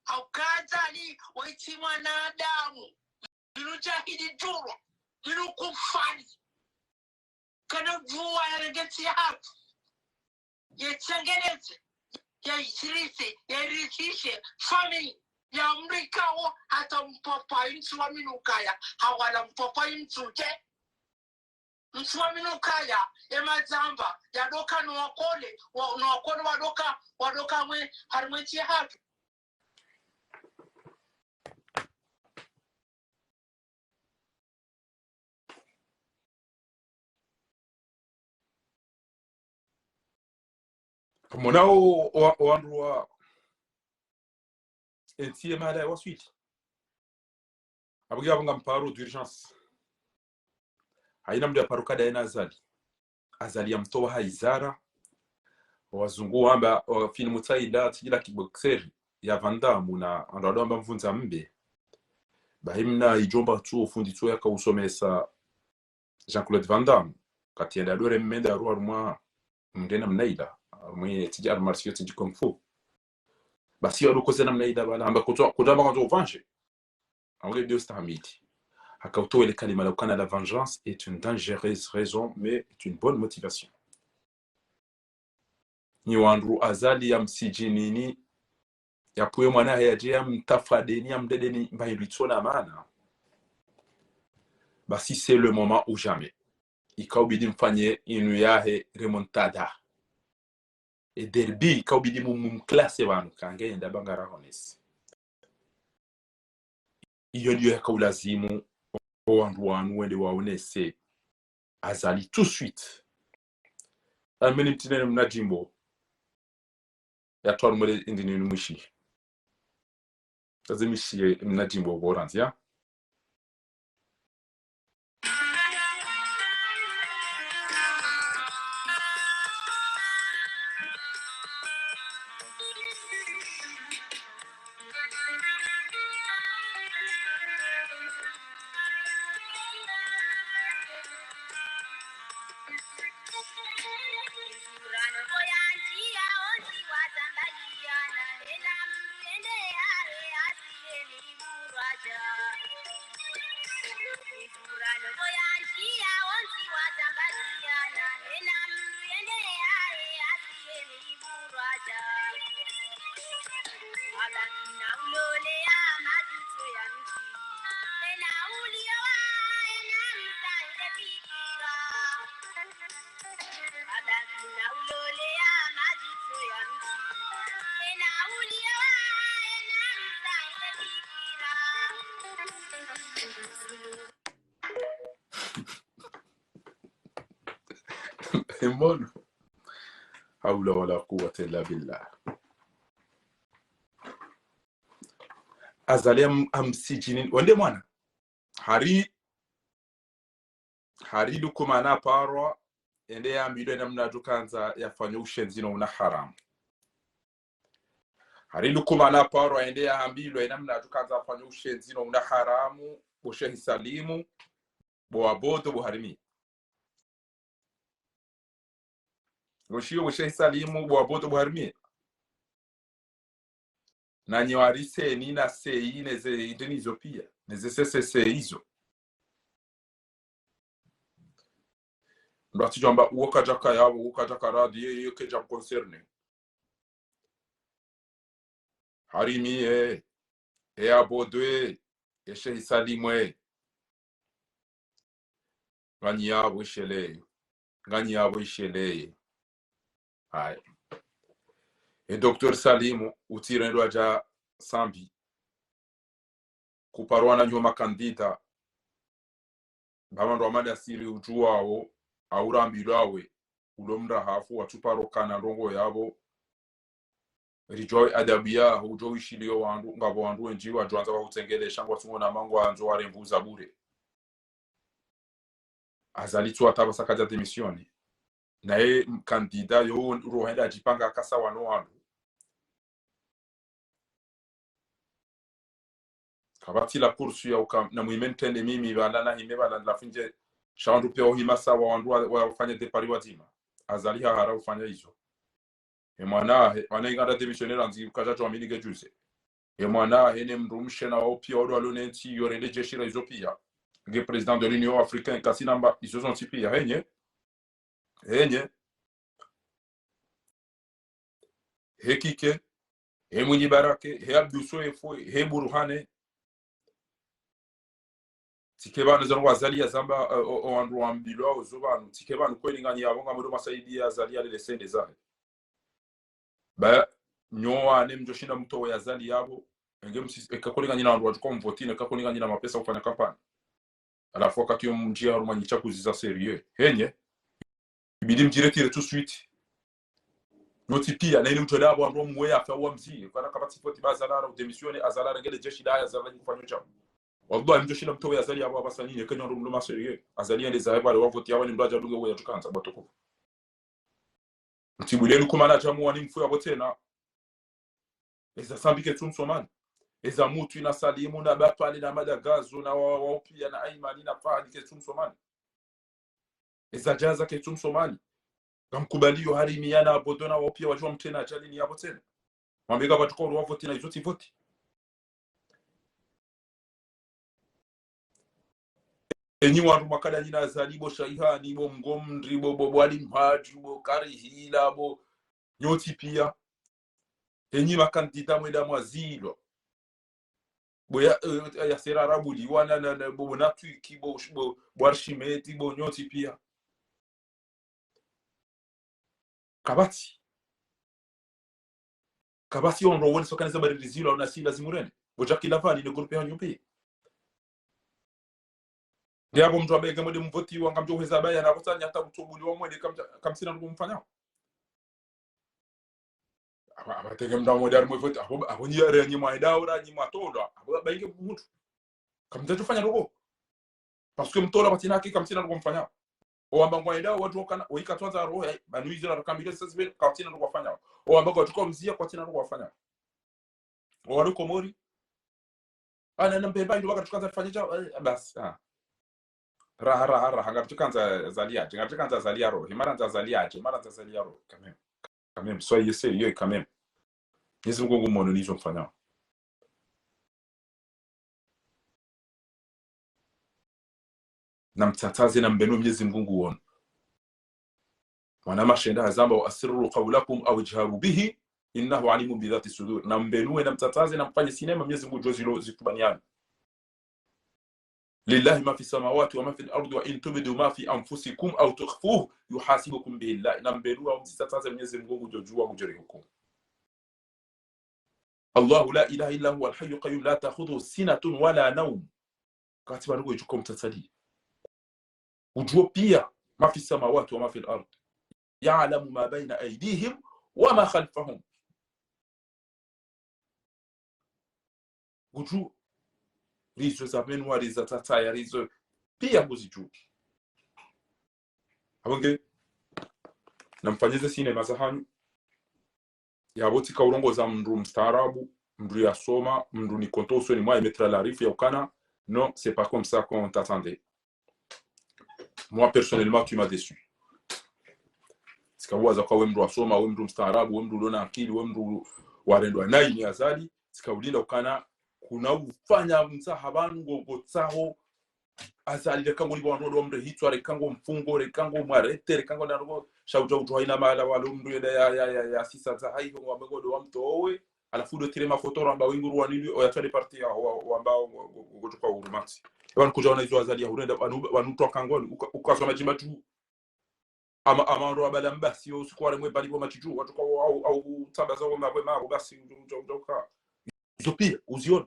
Hauka Azali, waitsi mwanadamu. Linu djahidi djurwa, linu kufari. Kana djuwa yarenge ntsi yahatru. Yetsengeneze, yaishirise, yairisishe, famille, yamrikawo, hata mpapa yi mtsu wa minukaya, hawala mpapa yi mtsu dje. Mtsu wa minukaya, ye mazamba, yadoka no wakole, wa-, no wakole wadoka, wadoka mwe, harimwe ntsi yahatru. Kamona o, o, o wandru wa, entsi ye mahala ya waswili. Apvo nge apvo ngamparo d'urgence. Haina mndru ya paro kada yena Azali. Azali ya mtowa ha izara. Wazungu wamba, wa film tsaila, tsidjila kickboxer ya Van Damme na wandru wado wamba mvundza mbe. Bahi mna idjo mba tsu, fundi tsu yaka usomesa Jean-Claude Van Damme. Kati yenda dore mmenda aru harumwa mndru namna ila. Harumwa tsidji arts martiaux, tsidji kung fu. Basi wado koze namna ila bala. Hamba kutwa, kutwa hamba kutwa uvanje. Ange Dieu stahamili. Haka utowa le kalima la ukana la vengeance est une dangereuse raison, mais est une bonne motivation. Nyi wandru Azali ya msidjinini, ya pvuwe mwana hahe yadje ya mtafadeni, ya mdedeni, mba hindru itsona mana. Basi c'est le moment ou jamais. Ika ubidi mfanye inu yahe remontada. E derby, ika ubidi mu, mu mclasse pvanu, kange yenda bangara honesi. Iyo ndiyo yaka ulazimu o wandru wanu wende waonese Azali tout de suite. Ameni mtine mna djimbo. Ya twaru mwele indi ni mwishi. Kazi mwishi mna djimbo boranzi ya. Emono. Hawla wala quwwata illa billah. Azali am-, amsidjinini. Wende mwana. Hari, hari Lukumana parwa, yende yambilwe namna djukandza yafanye ushenzi no una haramu. Hari Lukumana parwa, yende yambilwe namna djukandza yafanye ushenzi no una haramu, bo Shehi Salimu, bo Abodo, bo Harimi. Ngoshiyo bo Shehi Salimu, bo Abodo, bo Harimi. Na nyi wariseni na sei, neze indeni izo pia. Neze sese sei izo. Ndo atsidjwamba, uwo kadjaka yapvo, uwo kadjaka radhi, ye, ye, kedja concerné. Harimi, e, e Abodo, e, e Shehi Salimu, e. Nganyi yapvo isheleye. Nganyi yapvo isheleye. Haya. E Docteur Salimu, utsirendwa dja sambi. Kuparwa na nyo makandida. Ba wandru wa madasiri udjuwawo, au rambilwawe, ulo mrahafu, watsuparo kana ndrongo yapvo, ridjuwe adabu yaho, udjo wishiliyo wandru, ngapvo wandru wendji wadjwandza wahutsengelesha, ngwatsungo na mangwandzo warembuza bure. Azali tsu atapvasa kadja démissionner. Naye kandida yo rohenda adjipanga akasa wano wandru. Kapvatsi la kursu ya uka, na muhime ntrende mimi, pvala na hime pvala, la finje, sha wandru pia uhima sawa wandru wa, wafanye départ wadzima. Azali hahara ufanya izo. E mwana, he, mwana inganda démissionnaire anzi ukaja chwa mini nge juze. E mwana, he ne mdrumshe na wao pia wado walo ne ntsi, yo rende jeshi la izo pia. Nge président de l'Union africaine, kasi namba, izo zontsi pia, henye. Henye. He Kike, he Mwinyi Barake, he Abdou Soefo, he Bourhane. Tsi ke pvanu zanu Azali yazamba, eh, o, o wandru wambilwa, ozo pvanu. Tsi ke pvanu kweli nganyi yapvo ngamwendo masaidiya Azali yalele sende zahe. Ba, nyo wane mdjoshinda mtowe Azali yapvo, enge msi, eka kweli nganyi na wandru wadjuka mvoti, eka kweli nganyi na mapesa ufanya kampani. Halafu wakati yo mdjiya harumwa nyi tsakuzi za sérieux. Henye, ibidi mdjiretire tout de suite. Nyontsi pia, na ini mtwele apvo wandru mwe afa wa mzi, kana kapvatsi voti ba Azali ara udémissionner, Azali arenge le jeshi la, Azali ngufanya sha. Wallahi, mdjo shinda mtowe Azali apvo apvasa nyinyi, kenyi wandru mlo ma sérieux. Azali yende zahe pvale wa voti ya wani mdru adja dunge we ya tukandza, bwa tukufu. Mtibuleni kumana djamu wani mfu yapvo tsena. Eza Sambi ketsu msomani. Eza Mutwi na Salimu na Bapale na Madagazo na wa, wa upia na Aimani na Fahadi ketsu msomani. Eza Djaza ketsu msomani. Ngamkubaliyo Harimia na Abodo na wa upia wadjuwa mtrena ajali ni yapvo tsena. Mwambe kapvatsi koro wa voti na izo tsi voti. Enyi wandru mwakada nyina Azali bo Shaihani, bo Mgomri, bo, bo, bo Ali Mhadju, bo Karihila, bo nyontsi pia. Enyi makandida mwenda mwazilwa. Bo ya, eh, ya Sera Rabuli, wana na, na, bo, bo Natwiki, bo, bo, bo Arshimeti, bo nyontsi pia. Kapvatsi. Kapvatsi ondro wone sokane za bariri zilo na sila zimurene. Bo Jacques Lavani ne groupe hanyu pia. Ndi apvo mdru abege mwende mvoti wa ngamdjo hweza baya na kutanya hata kutobuli wa mwende kamdja-, kamsina nuko mfanya. Apvo, apvo tenge mdru mwende ari mwe voti. Apvo, apvo nyi are nyi mwa ida ora nyi mwa tolwa. Apvo, ba inge mdru. Kamdja tufanya nuko. Parce que mtolwa kwatsina haki kamsina nuko mfanya. Owamba ngwaenda, wandru wakana, waika twanza roho, eh, banu izo na kamile sasa zibe, kwatsina nuko wafanya. Owamba kwa tuko mzia, kwatsina nuko wafanya. Owalo Komori. Ana na Mpemba ndo waka tukanza tufanye sha, eh, basi, ah. Raha, raha, raha, ngari tukanza Azali yadje, ngari tukanza Azali ya roho, himara nza Azali yadje, himara nza Azali ya roho, quand même. Quand même, soyez sérieux, quand même. Mwenyezi Mungu ngumono nizo mfanyao. Na mtsatsaze na mbenu Mwenyezi Mungu nguono. Mwana mashenda hazamba: "وأسروا قولكم أو اجهروا به إنه عليم بذات الصدور." Na mbenu we na mtsatsaze na mfanye sinema, Mwenyezi Mungu ngudjuo zilo zifubani yanu. "لله ما في السماوات وما في الأرض وإن تبدوا ما في أنفسكم أو تخفوه يحاسبكم به الله." Na mbenu we na mtsatsaze, Mwenyezi Mungu ngudjodjuwa, ngudjorihukumu. "الله لا إله إلا هو الحي القيوم لا تأخذه سنة ولا نوم." Kapvatsi pvanu ngudjuo mtsatsali. Ngudjuo pia ما في السماوات وما في الأرض. "يعلم ما بين أيديهم وما خلفهم." Ngudjuo. Rizo za menwa, rizo za tsaya, rizo. Pia nguzidjuo. Apvo nge, na mfanye ze sinema zahanyu. Yapvo tsika urongoza mndru mstaarabu, mndru yasoma, mndru nikonto usoni mwaye, mettre à la rive ya ukana: "Non, c'est pas comme ça qu'on t'attendait. Moi, personnellement, tu m'as déçu." Tsika uwaza kwa we mndru wasoma, we mndru mstaarabu, we mndru ulo na akili, we mndru warendwa nayi ni Azali, tsika ulinda ukana kuna ufanya mtsaha pvanu ngo, ngotsaho Azali reka ngolipvo wandru wa mrehitswa, reka ngo mfungo, reka ngo mwarete, reka ngo narugo, sha udja udjuwa haina mahala walo mndru yenda ya, ya, ya, ya sisa za haiho, ngwambe ngo ndo wamtowe, halafu ndo tire mafoto ramba wingu ruwa nini, oya twende parti ya, wa, wamba, wa, wa, wa, wa, wa, wa, urumati. Epvanu kudja wana izo Azali ya hurenda, wanu, wanu twa kangoni, uka, ukaswa majimba tu. Ama, ama ndo wabala mbasi, yo usiku wale mwe bali bo matiju, watu kwa au, au, au, tamba za wama, wema, basi, ujo, ujo, ujo, ka. Izo pia, uziona.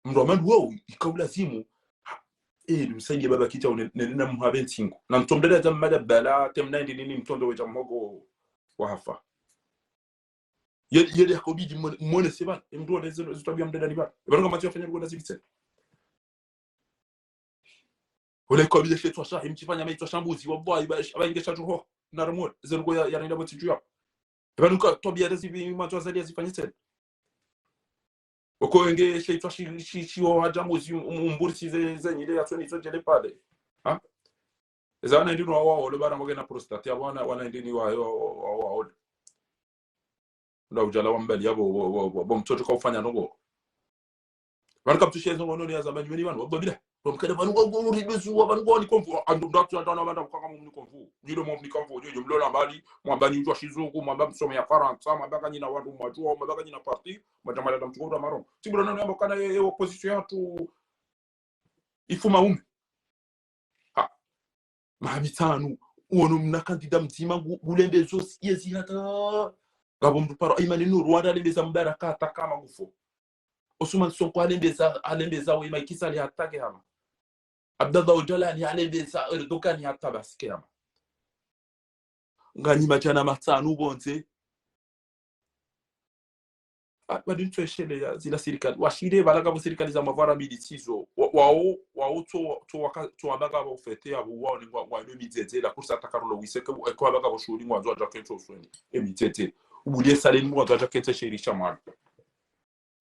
Mndru wa mndru wao, ika ulazimu. Ha, eh, nimsaidie baba kita une, ne, ne, na muhabe ntsingo. Na mtomdada za mmada bala, tem na indi nini mtondo weja mhogo wa hafa. Ye, ye de yakobidi mwone, mwone se bala. E mndru wa leze, zitwabia mdada ni bala. Epvanu kama tiyo fanya rugo na zibitse. Ule kabila shetwa shahi, mtsifanya maitwa shambuzi, wallahi, ba, ba inge shatru ho, na ramol, ze rugo ya, ya nenda boti juu ya. Epvanu ka, twabia de zibi, matwa Azali ya zifanye tsena. Oko inge shetwa shi, shi, shi, ho haja muzi, um, umburisi ze, ze nyile ya tsoni zo jele pale. Ha? Eza wana indini wa, wa, ole bara mboge na prostate, ya wana, wana indini wa, wa, wa, wa, wa, ole. Ndo ujala wa mbali yabo, bo, bo, bo, bo mtoto ka ufanya nongo. Pvanu kamtsushe zo ngono ni ya zamani, weni pvanu, wababila. Bo mkada pvanu ngo, ngo, uri bezu, wa pvanu ngo ni konfu. Ando ndatu ya tana pvanu kwa kama mni konfu. Nilo mwa mni konfu, yo, yo mlola mbali, mwamba ni ujua shizungu, mwamba msome ya Faransa, mwamba kanyina wandru mwajua, mwamba kanyina parti, mwamba mala mtukuru wa marongo. Tibula nani yamba kana ye, ye opposition ya tu, ifuma ume. Ha. Maha mitsanu, uono mna kandida mdzima ngu, ngulembezo yezi hata. Ngapvo mndru paro, Aimani Nuru, wanda alembeza Mbaraka hata kama ngufo. Ousmane Sonko alembeza, alembeza we Macky Sall hata ke hama. Abdallah Ocalan alembeza Erdogan hata basi ke hama. Nganyi madjana matsanu pvondze, Ah, badi ntsu esheleya zila sirikali. Washile bala ngapvo sirikali za mavara midi tsizo. Wa-, wao, wao tso, tso waka-, tso wabaka ba ufete ya buwa ni ngwa, ngwa ndo midzedze la kursa takarula wiseke, eko wabaka bo shuhuli ngwandzo wadja kentso usweni. E midzedze. Ubulie sale ni ngwandzo wadja kentse sheri sha mwana.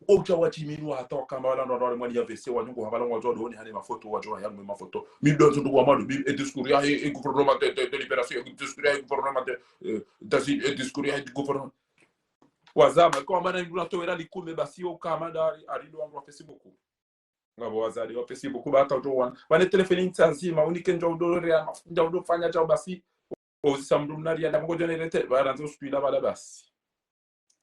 Oja wajiminu hata wakamba wala ndo wale mwali ya vese, wanyungu habala ngwandzo wadoni hane mafoto, wadjo ya mwe mafoto. Mi donzo ndo wa madu, mi e discours ya he, e gouvernement de, de, de libération, e discours ya he gouvernement de, eh, d'asile, e discours ya he gouvernement. Wazama, kwa mana ndu na towera likume basi yo kama da ari, ari ndo wangu wa Facebook. Ngapvo wazali wa Facebook, ba hata ujo wana. Wane telefoni ntsa ndzima, unike ndja udo rea, ndja udo fanya djao basi. Ozisa mndru mna ria, na mngo djone rete, ba randze usipila bala basi.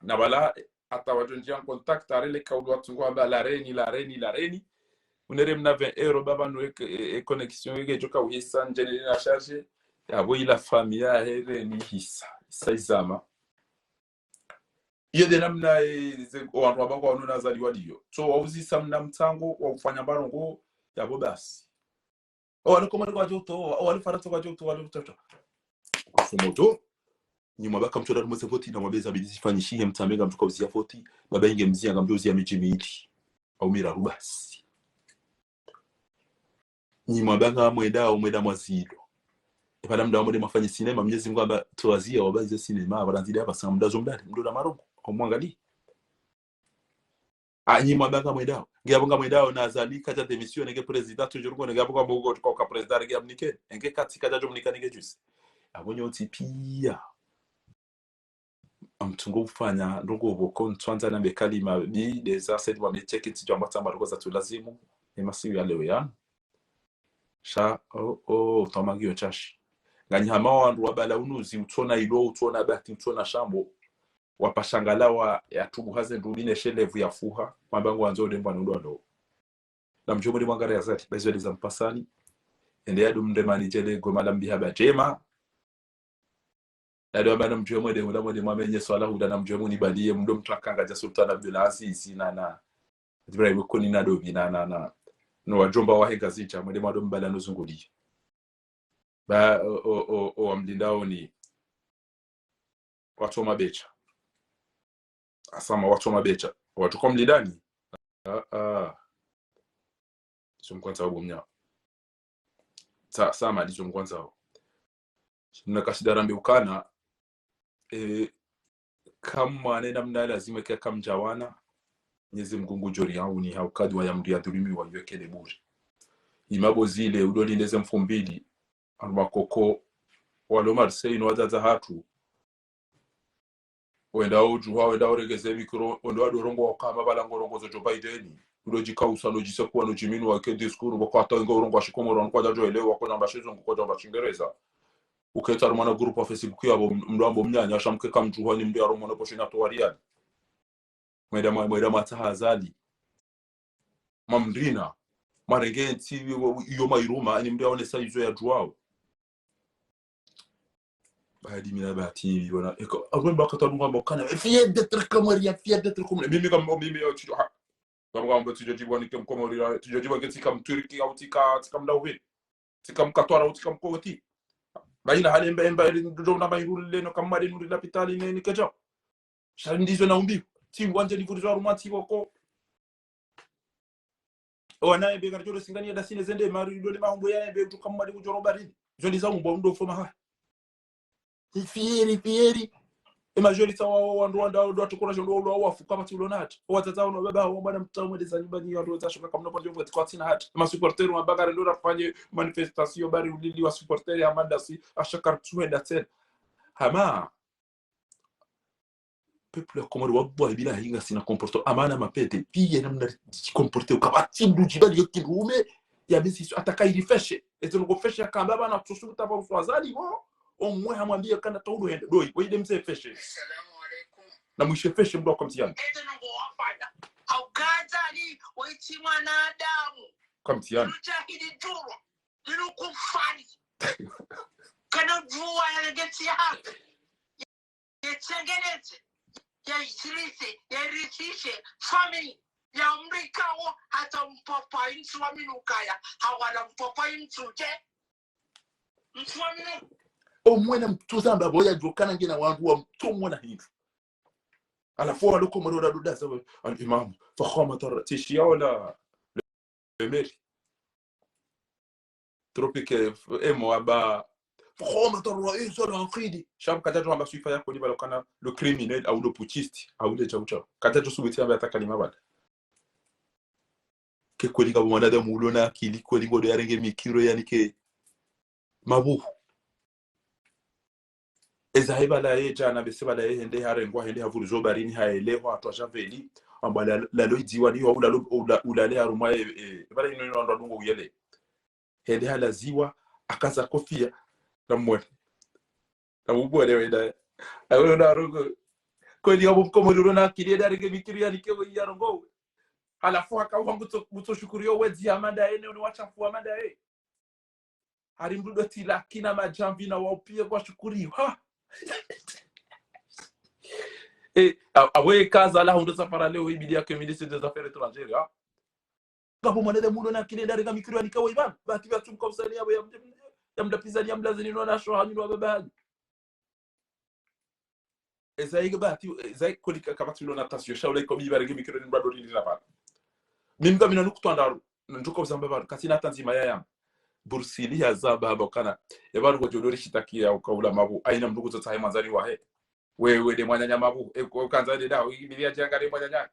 Na bala, hata wadjo ndjia en contact, arele kaulu watsungu wamba la reni, la reni, la reni. Unere mna vingt euros, baba no e, e, e connexion, eke djoka uhisa, ndjene na charge. Yapvo ila famille ya here ni hisa. Isa izama. Iyo nde namna, eh, ze, o wandru wabakwa wanu na zali waliyo. So, wauzisa mna mtsango, wa ufanya mbarongo, yapvo basi. O wali Komori kwadjo utowa, o wali Farantsa kwadjo utowa, wali utowa. Kufumo to, nyi mwabaka mtsoda rumweze voti, na mwabeza bidi zifanyishihe mtsambe ngamtsuka uzia voti, baba inge mzia ngamdjo uzia midji mili. Au miraru basi. Nyi mwabanga mwenda, au mwenda mwazilo. Epvala mda wa mwende mwafanye sinema, Mnyezi Mngu amba twaziya wabalize sinema, apvala nzidi apvasa mda zo mdali, mdo na marongo, au mwangali. Ah, nyi mwabanga mwendao. Nge apvo nga mwendao na Azali kadja démission, nge président toujours ngo, nge apvo nga bongo tuka uka président, nge amnike. Nge kati kadja djo mnika nge juice. Apvo nyontsi pia. Amtsungo ufanya, ndrongo pvoko, ntswandza nambe kalima, bi, deza, sedi wa mecheke, tsidjamba tsamba, ndrongo za tulazimu. Ema siku ya leo ya. Sha, oh, oh, utama ngiyo ntsashi. Nganyi hama wandru wabala unuzi, utsona ilo, utsona bati, utsona shambo. Wapashangala wa ya tubu haze nduli ne shelevu ya fuha, mwamba ngwandzo ule mbwana ndo alo. Na mdjo mwende mwangare ya zati, baizo ya liza mpasani. Ende ya dumde mani djele goma la mbiha ba djema. Na ndo amba na mdjo mwende, ula mwende mwamenye swala huda na mdjo mwende baliye, mdo mtrakanga dja Sultan Abdul Aziz, na, na. Ibrahim Koni na Dobi, na, na, na. No wadjomba wahe Ngazidja, mwende mwado mbala no zunguliye. Ba, o, o, o, o, wamlindao ni watso mabecha. Asama watso mabecha. Watso kwa mlindani? Ah, ah. Izo mkwanza wabo mnya. Sa, sama, izo mkwanza wabo. Mna kashida rambe ukana, eh, kamwane namna lazima kia kamdjawana, Mnyezi Mngu ngudjo riauni ha ukadi wa ya mndru ya dhulumiwa yekele bure. Imabo zile, udo lindeze mfumbili, anu makoko, walo Marseille no wadzadze hatru. Wenda udjuha, wenda uregeze mikro, wenda wado rongoa kama bala ngo rongozo Joe Biden. Udo djika usa no djise kuwa no djiminu wake discours, wako hata wenga urongoa shikomoro, wanu kwadja djo elewa, wako namba shizungu, kwadja namba shingereza. Uketsa rumana groupe wa Facebook yabo, mndru ambo mnyanya, asha mke kamdjuha ni mndru ya romo no posho ina towa riali. Mweda mwa-, mweda mwatsaha Azali. Mamrina. Marenge ntsi iyo, iyo mairuma, ani mndru yaonesa izo ya djuwao. Badi mina bati, wana, eko, akwemba katadunga mbokana, fier d'être comorien, fier d'être comorien. Mimi kam, mimi, yo, tsidjo, ha. Kama kama tsidjo djibwa nike mkomori, tsidjo djibwa ke tsika mturki, au tsika, tsika mdaubi. Tsika mkatwara, au tsika mkoti. Bayina hale mba, mba, ndo na bayirule no kamade nuri lapitali ne, ni kedja. Sha ndizo na umbi. Tsi wandze ni vurizo aruma tsi wako. Owana embe ngari djoro singani ya dasine zende, mari dole mahumbo ya embe, utuka mwadi kudjoro barini. Zo ndiza umbo, ndo foma ha. Fieri, fieri. E majorité wa, wa, wandru wanda, ndo watukura, ndo, ndo wafu, kama tsi ulo na hati. Wadzadze wanu, baba, wa mwana mtamu, mwende za nyumba, ni wandru waza shoka, kamna pande, mwe kwa tsina hati. Ma supporter wa Bakari, ndo rafanye manifestation, bari ulili wa supporter ya Mandasi, ashakar tuwe da tsena. Hama. Peuple ya Komori, wallahi billahi, ngasina comportement. Amana mapete, piye namna comporter, ukabati mndru djibali yo kirume, ya misi isu, ataka ili feshe. Eze nongo feshe ya kamba bana tsosu kutaba uswa Azali, wo. Omwe hamwambie kana taulu hende. Doi, wo ide mze feshe. Salamu alaikum. Na mwishe feshe mndru wa kamtiyani. Eze nongo wafanya. Hauka Azali, waiti mwanadamu. Kamtiyani. Mujahidi djurwa. Linu kufari. Kana djuwa ya legeti ya haki. Yetsengeneze, yaisirise, yairisishe, famille, ya mrikawo, hata mpapa, intsu wa minukaya, hawala mpapa, intsu je, ntsu wa minu. Omwena mtuza amba boya djokana ngena wandru wa mtomona hindru. Halafu walo Komori wala duda za al-imam. Fakhamat ar-, tishia wala le maire. Tropique, eh, emo aba. Fakhamat ar-rais al-aqidi. Sha kadjadjo hamba swifa ya kweli pvala ukana le criminel au le putschiste, au le chau chau. Kadjadjo subuti hamba hata kalima pvala. Ke kweli ngapvo mwanadamu ulo na akili kweli ngodo yarenge mikiro yanike mabuhu. Eza he pvala ye djana bese pvala ye hende harengwa hende havuluzwa baharini haelehwa hatwa javeli. Amba la, lalo idziwa ni wa ulalo, ula-, ulale harumwa e, e, pvala ino ino ndo dungo uyele. Hende halaziwa, hakaza kofia, na mwone. Na mubwone wena. Awe na rongo. Kweli ngapvo mkomori ulo na akili yende yarenge mikiro yanike we yarongowe. Halafu haka wangu tso, tso shukuriyo wedzi ya manda ene, uni wachafu wa manda e. Hari mdru do tila kina madjamvi na wao pia kwa shukuriyo. Ha? Eh, a-, awe kaza la hundro safara leo ibidi yake ministre des affaires étrangères, ha? Ngapvo mwanadamu ulo na akili yende yarenga mikiro yanike we pvanu. Bahati pvatsu mkausani yapvo ya mdapvizani ya mlazini no na shoha mino wa babani. Eza ike bahati, eza ike kweli ka-, kapvatsi ulo na tasio, sha ula iko biba rege mikiro ni mbado rindi na pvanu. Mimi ngamina nukutwa ndraru, ndjuko uzamba pvanu, katsina hata ndzima ya yamba. Bursili ya zamba hamba ukana, e pvanu ngodjo dori shitaki ya uka ula mabuhu, haina mdru kutsotsaha ye mwandzani wahe. Wewe nde mwananya mabuhu, e, ukandza nde daho, ibidi ya djanga nde mwananya.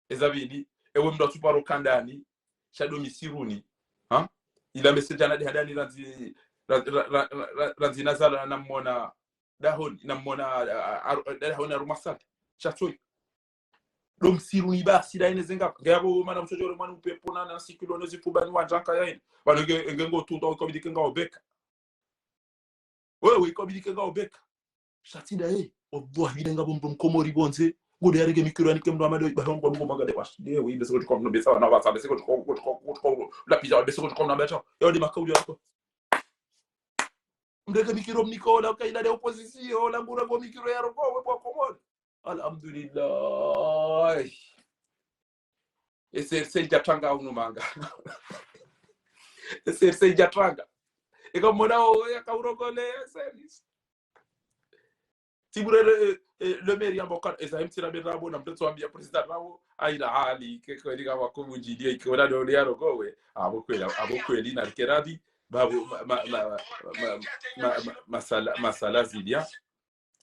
Eza pvili, ewe mdru atsuparo kandani, sha do misiruni, ha? Ila message ana de hadani randzi, ra-, ra-, randzi nazala namwona dahoni, namwona, a, a, a, dahoni harumwa sati. Sha tsoyi. Do misiruni basi, da ine zenga. Ngeyapvo mana msodjore mwana upepo na, na sikilo ne zipvubani wandjaka ya ine. Pvanu nge, nge ngo tunda, iko bidi ke nga obeka. Wewe, iko bidi ke nga obeka. Sha tsi nda, eh, wallahi, bidi ngapvo mdru mkomori pvondze. Ngodo yarenge mikiro yanike mdru amade, ba hongo, hongo, magade, wash. Nde, we, bese kotsi kwa mno besa, na wasa, bese kotsi kwa, kotsi kwa, kotsi kwa, la pija, bese kotsi kwa mno besa. Yo, nde makauli yako. Mrenge mikiro mnike ola, kaila nde opposition, ola ngura ngo mikiro yarongowe, we, bo Komori. Alhamdulillah. E CRC idja twanga unu manga. E CRC idja twanga. Eka mwana o ya kaurogole, e service. Tibure le, eh, eh, le maire yamba ukana, eza hemtira be rabo, na mtoto wambia président rabo, haina hali, ke kweli kama kumunjilia, ike wala ndo ya rogowe, apvo kweli, apvo kweli, na rike radhi, babu, ma, ma, masala, masala zilia.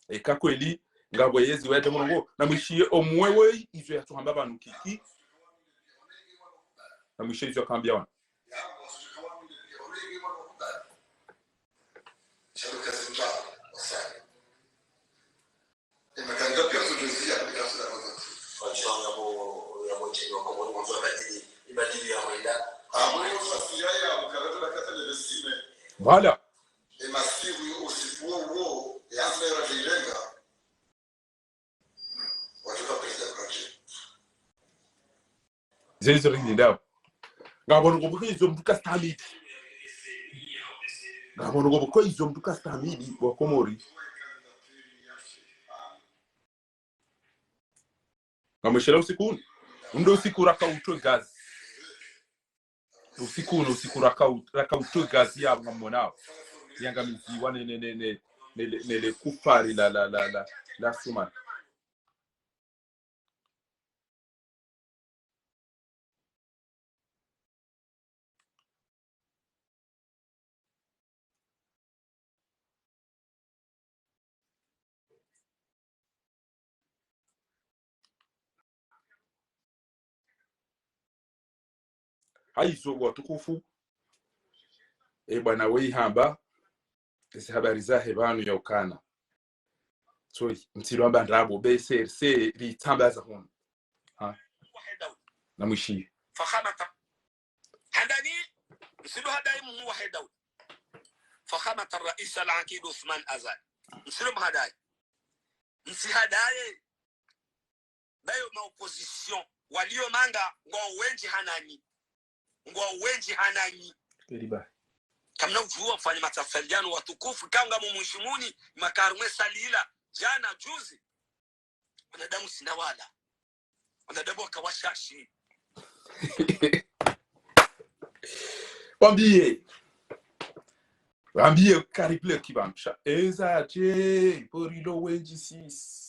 Eka kweli, ngapvo yezi wede mulongo, na mwishiye omwewe izo yatsuhamba pvanu kiki. Na mwishiye izo yakambia wana. Voilà. Zezi rindi ndapvo. Ngapvo nungo pvoko izo mdru kastahamili. Ngapvo nungo pvoko izo mdru kastahamili, bo Komori. Ngamwishela usiku unu. Ndo usiku raka utwe gazi. Usiku unu, usiku raka ut-, raka utwe gazi ya ngamwonao. Yangamiziwa ne, ne, ne le kufari la, la, la, la, la Sumana. Hayizo watukufu, e bwana weyi hamba, ezi habari zahe pvanu ya ukana. So, mtsilo amba ndrabo, be CRC, ritsambaza hunu. Ha? Na mwishiye. Fakhamata. Handani, mtsilo hadayi mumu wa hedawu. Fakhamata rais al-aqid Uthman Azali. Mtsilo mhadayi. Mtsihadaye. Bayo ma opposition. Waliyo manga, ngwa wendji hanani. Ngwa wendji hanani. Kweli ba. Kamna udjuwa mfanye matafaliano watukufu, kanga mumwishimuni, makarumwe salila, djana, juzi. Wanadamu sina wala. Wanadamu waka washashi. Wambiye. Wambiye karibu le kibamsha. Eza je, porilo wendji sisi.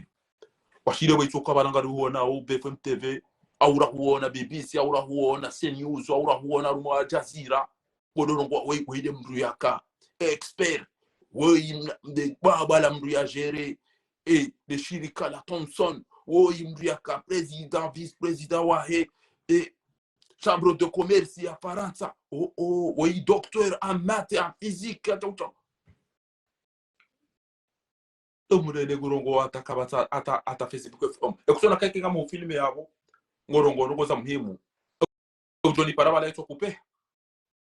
Washile wetsoka balanga ruona o B F M T V, au rahuona B B C, au rahuona CNews, au rahuona harumwa Al Jazeera. Ngodo rongoa weye, weye nde mndru yaka expert. Weye mna-, nde baba la mndru ya gérer, eh, nde shirika la Thomson. Weye mndru yaka président, vice-président wahe, eh, Chambre de Commerce ya Farantsa. Oh, oh, weye docteur en maths, en physique, hata uta. Lo mndru ene ngurongoa hata kabata, hata, hata Facebook F M. Ekusona kake kama ufilme yapvo. Ngorongoa ndrongoo za muhimu. Udjo nipara bala yetso kupe.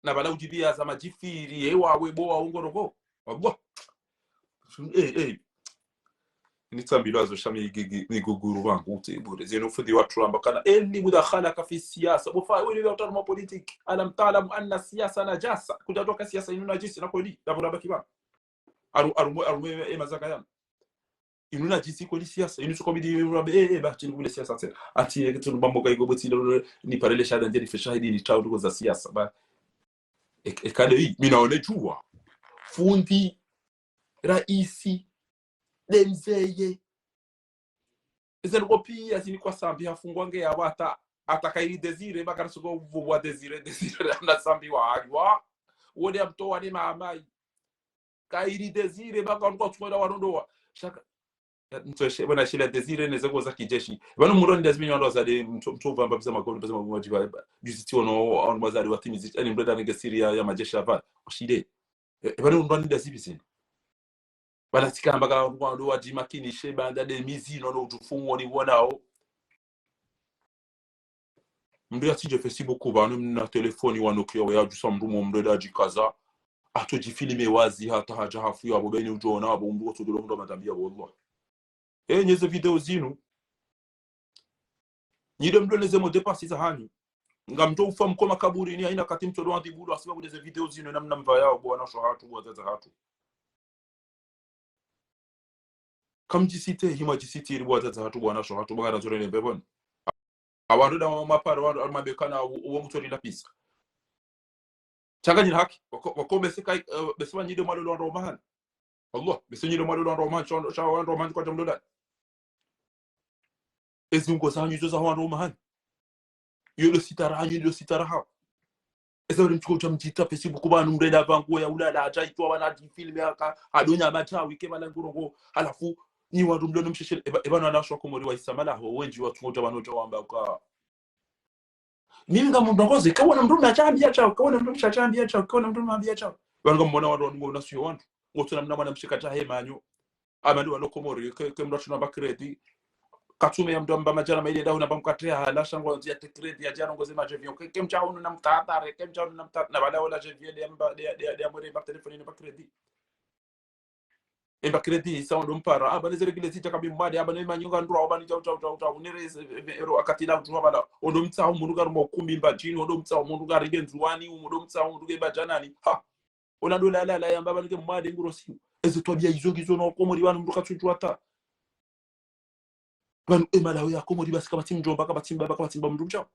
Na bala udjibia za madjifiri, ewa we boa ungorongoa. Wabo. Eh, eh. Nitsambilwa zo sha mi gigi, miguguru wangu, uti bure. Zinu fundi watru amba kana. Eli mudakhalaka fi siyasa. Bo fa, wele wa utaruma politique. Alam ta'lam anna siyasa najasa. Kudjatoka siyasa inu najisi, na kweli. Dabura baki ba. Aru, aru, aru, e, e mazaka yanu. Inu najisi kweli siyasa. Inu tsuko bidi, e, e, ba, tini kubile siyasa tsena. Ati, e, tunu bambo ka igo bwetsi, lo, lo, ni parele shahada ndje ni fe shahidi ni tau ndrongoo za siyasa. Ba, e, e, kade hii, mi naone djuwa. fundi, raisi, demzeye. Eze ndrongoo piya zini kwa Sambi hafungwa nge ya wata, ata Kairi Désiré, baka rasuko vuvwa Désiré, Désiré, na Sambi wa aliwa. Wone amtowa ne mamai. Kairi Désiré, baka wanu kwa tsumwela wanodowa. Shaka, ntoshe, bwana shila Désiré, neze koza kijeshi. Bwana muro ni lazima nyondo zade, mtu, mtu vamba biza magoli, biza magoli, jiba, juziti ono, ono mazade watimizi, ani mbreda nge siri ya, ya majeshi ya pvala. Oshile. E, e, bwana muro ni lazima bizini. Bwana tsika amba ka wanu wadjimakinishe, banda de mizi, nono utufungu, ni wonao. Mndru yatsidje Facebook pvanu mna telefoni wanu kiyo ya djusa mndru mo mndru da djikaza. Atsodjifilme wazi hata hadja hafu ya bo beni udjona, bo mndru watsodjolo mndru madhambi ya bo Allah. E, nyeze video zinu. Nyi de mndru neze mo dépasser za hanyu. Ngamdjo ufa mko makaburini, haina kati mtsodo wandzi bulu, hasibabu neze video zinu, namna mvayao, bo wanasho hatru, bo wadzadze hatru. Kamdjisite, hima djisitiri bo wadzadze hatru, bo wanasho hatru, bo ngara nzore ne bebon. Awandru da maparo, wandru mabekana, uwo mutso lila pisa. Tsanga nyina haki, wako, wako bese kai, eh, bese wanyide mwalo lo wandru mahani. Allah, bese nyide mwalo lo wandru mahani, sha, sha wandru mahani kwadja mlola. Ezi ngo zanyu izo za wandru mahani. Iyo lo sitara hanyu, iyo lo sitara hao. Eza uri mtsuko uta mdjita Facebook pvanu mrenda pvangu ya ulala, hadja itwa wana djifilme haka, hadonya matawi, ke pvala ngurongo, halafu, nyi wandru mlo no msheshele, eba, eba no wanasho Komori wa isamala ho, wendji watsungo uta pvanu uta wamba kwa. Mimi nga mndru ngoze, kawona mndru mna chambi ya chao, kawona mndru msha chambi ya chao, kawona mndru mambi ya chao. Wanu ngamwona wandru, wandru ngo unasuyo wandru. Ngotsona mna mwana mshika cha he manyo. Amani walo Komori, ke, ke mndru atsuna mba crédit. Katsume ya mndru amba madjana maili nda huna mba mkatre ya hala, sha ngo nzi ya te crédit, ya djana ngoze ma avion. Ke, ke mtsa hunu na mtatare, ke mtsa hunu na mtatare. Na bala wala avion de mba, de, de, de amwere mba telefoni na mba crédit. Emba crédit, sa ondo mpara, aba neze régler zitsa kabi mwade, aba ne manyunga ndrwa, aba ni tau, tau, tau, tau, nere ze, e, e, ero akati la mtu wabala. Ondo mtsaho munu garu mwa ukumbi mba djini, ondo mtsaho munu garu nge Ndzuwani, ondo mtsaho munu ge mba djanani. Ha! Ona ndo la, la, la, yamba pvanu nge mwade nguro siu. Eze twabiya izo ngizo no Komori pvanu mndru katsutsu hata. Pvanu e Malawi ya Komori basi kapvatsi mdjomba, kapvatsi mbaba, kapvatsi mba mndru msha.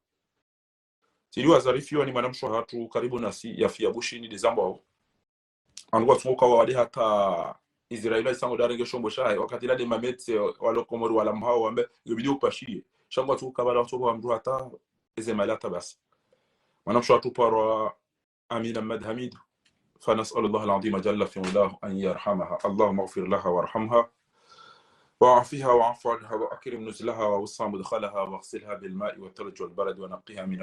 Tsili wazarifiwa ni mwanamshe hatru karibu nasi, yafiya Bushini de zambwao. Anu kwatsungo kawa wade hata Israeli isango darenge shombo shahe, wakati la de mametse walo Komori wala mhao wambe, yobidi upashiye. Sha ngo kwatsungo kawa wala watsungo wa mndru hata eze malata basi. Mwanamshe hatru parwa Amina Ahmed Hamidou. فنسأل الله العظيم جل في علاه أن يرحمها. اللهم اغفر لها وارحمها وعافها واعف عنها وأكرم نزلها ووسع مدخلها واغسلها بالماء والثلج والبرد ونقها من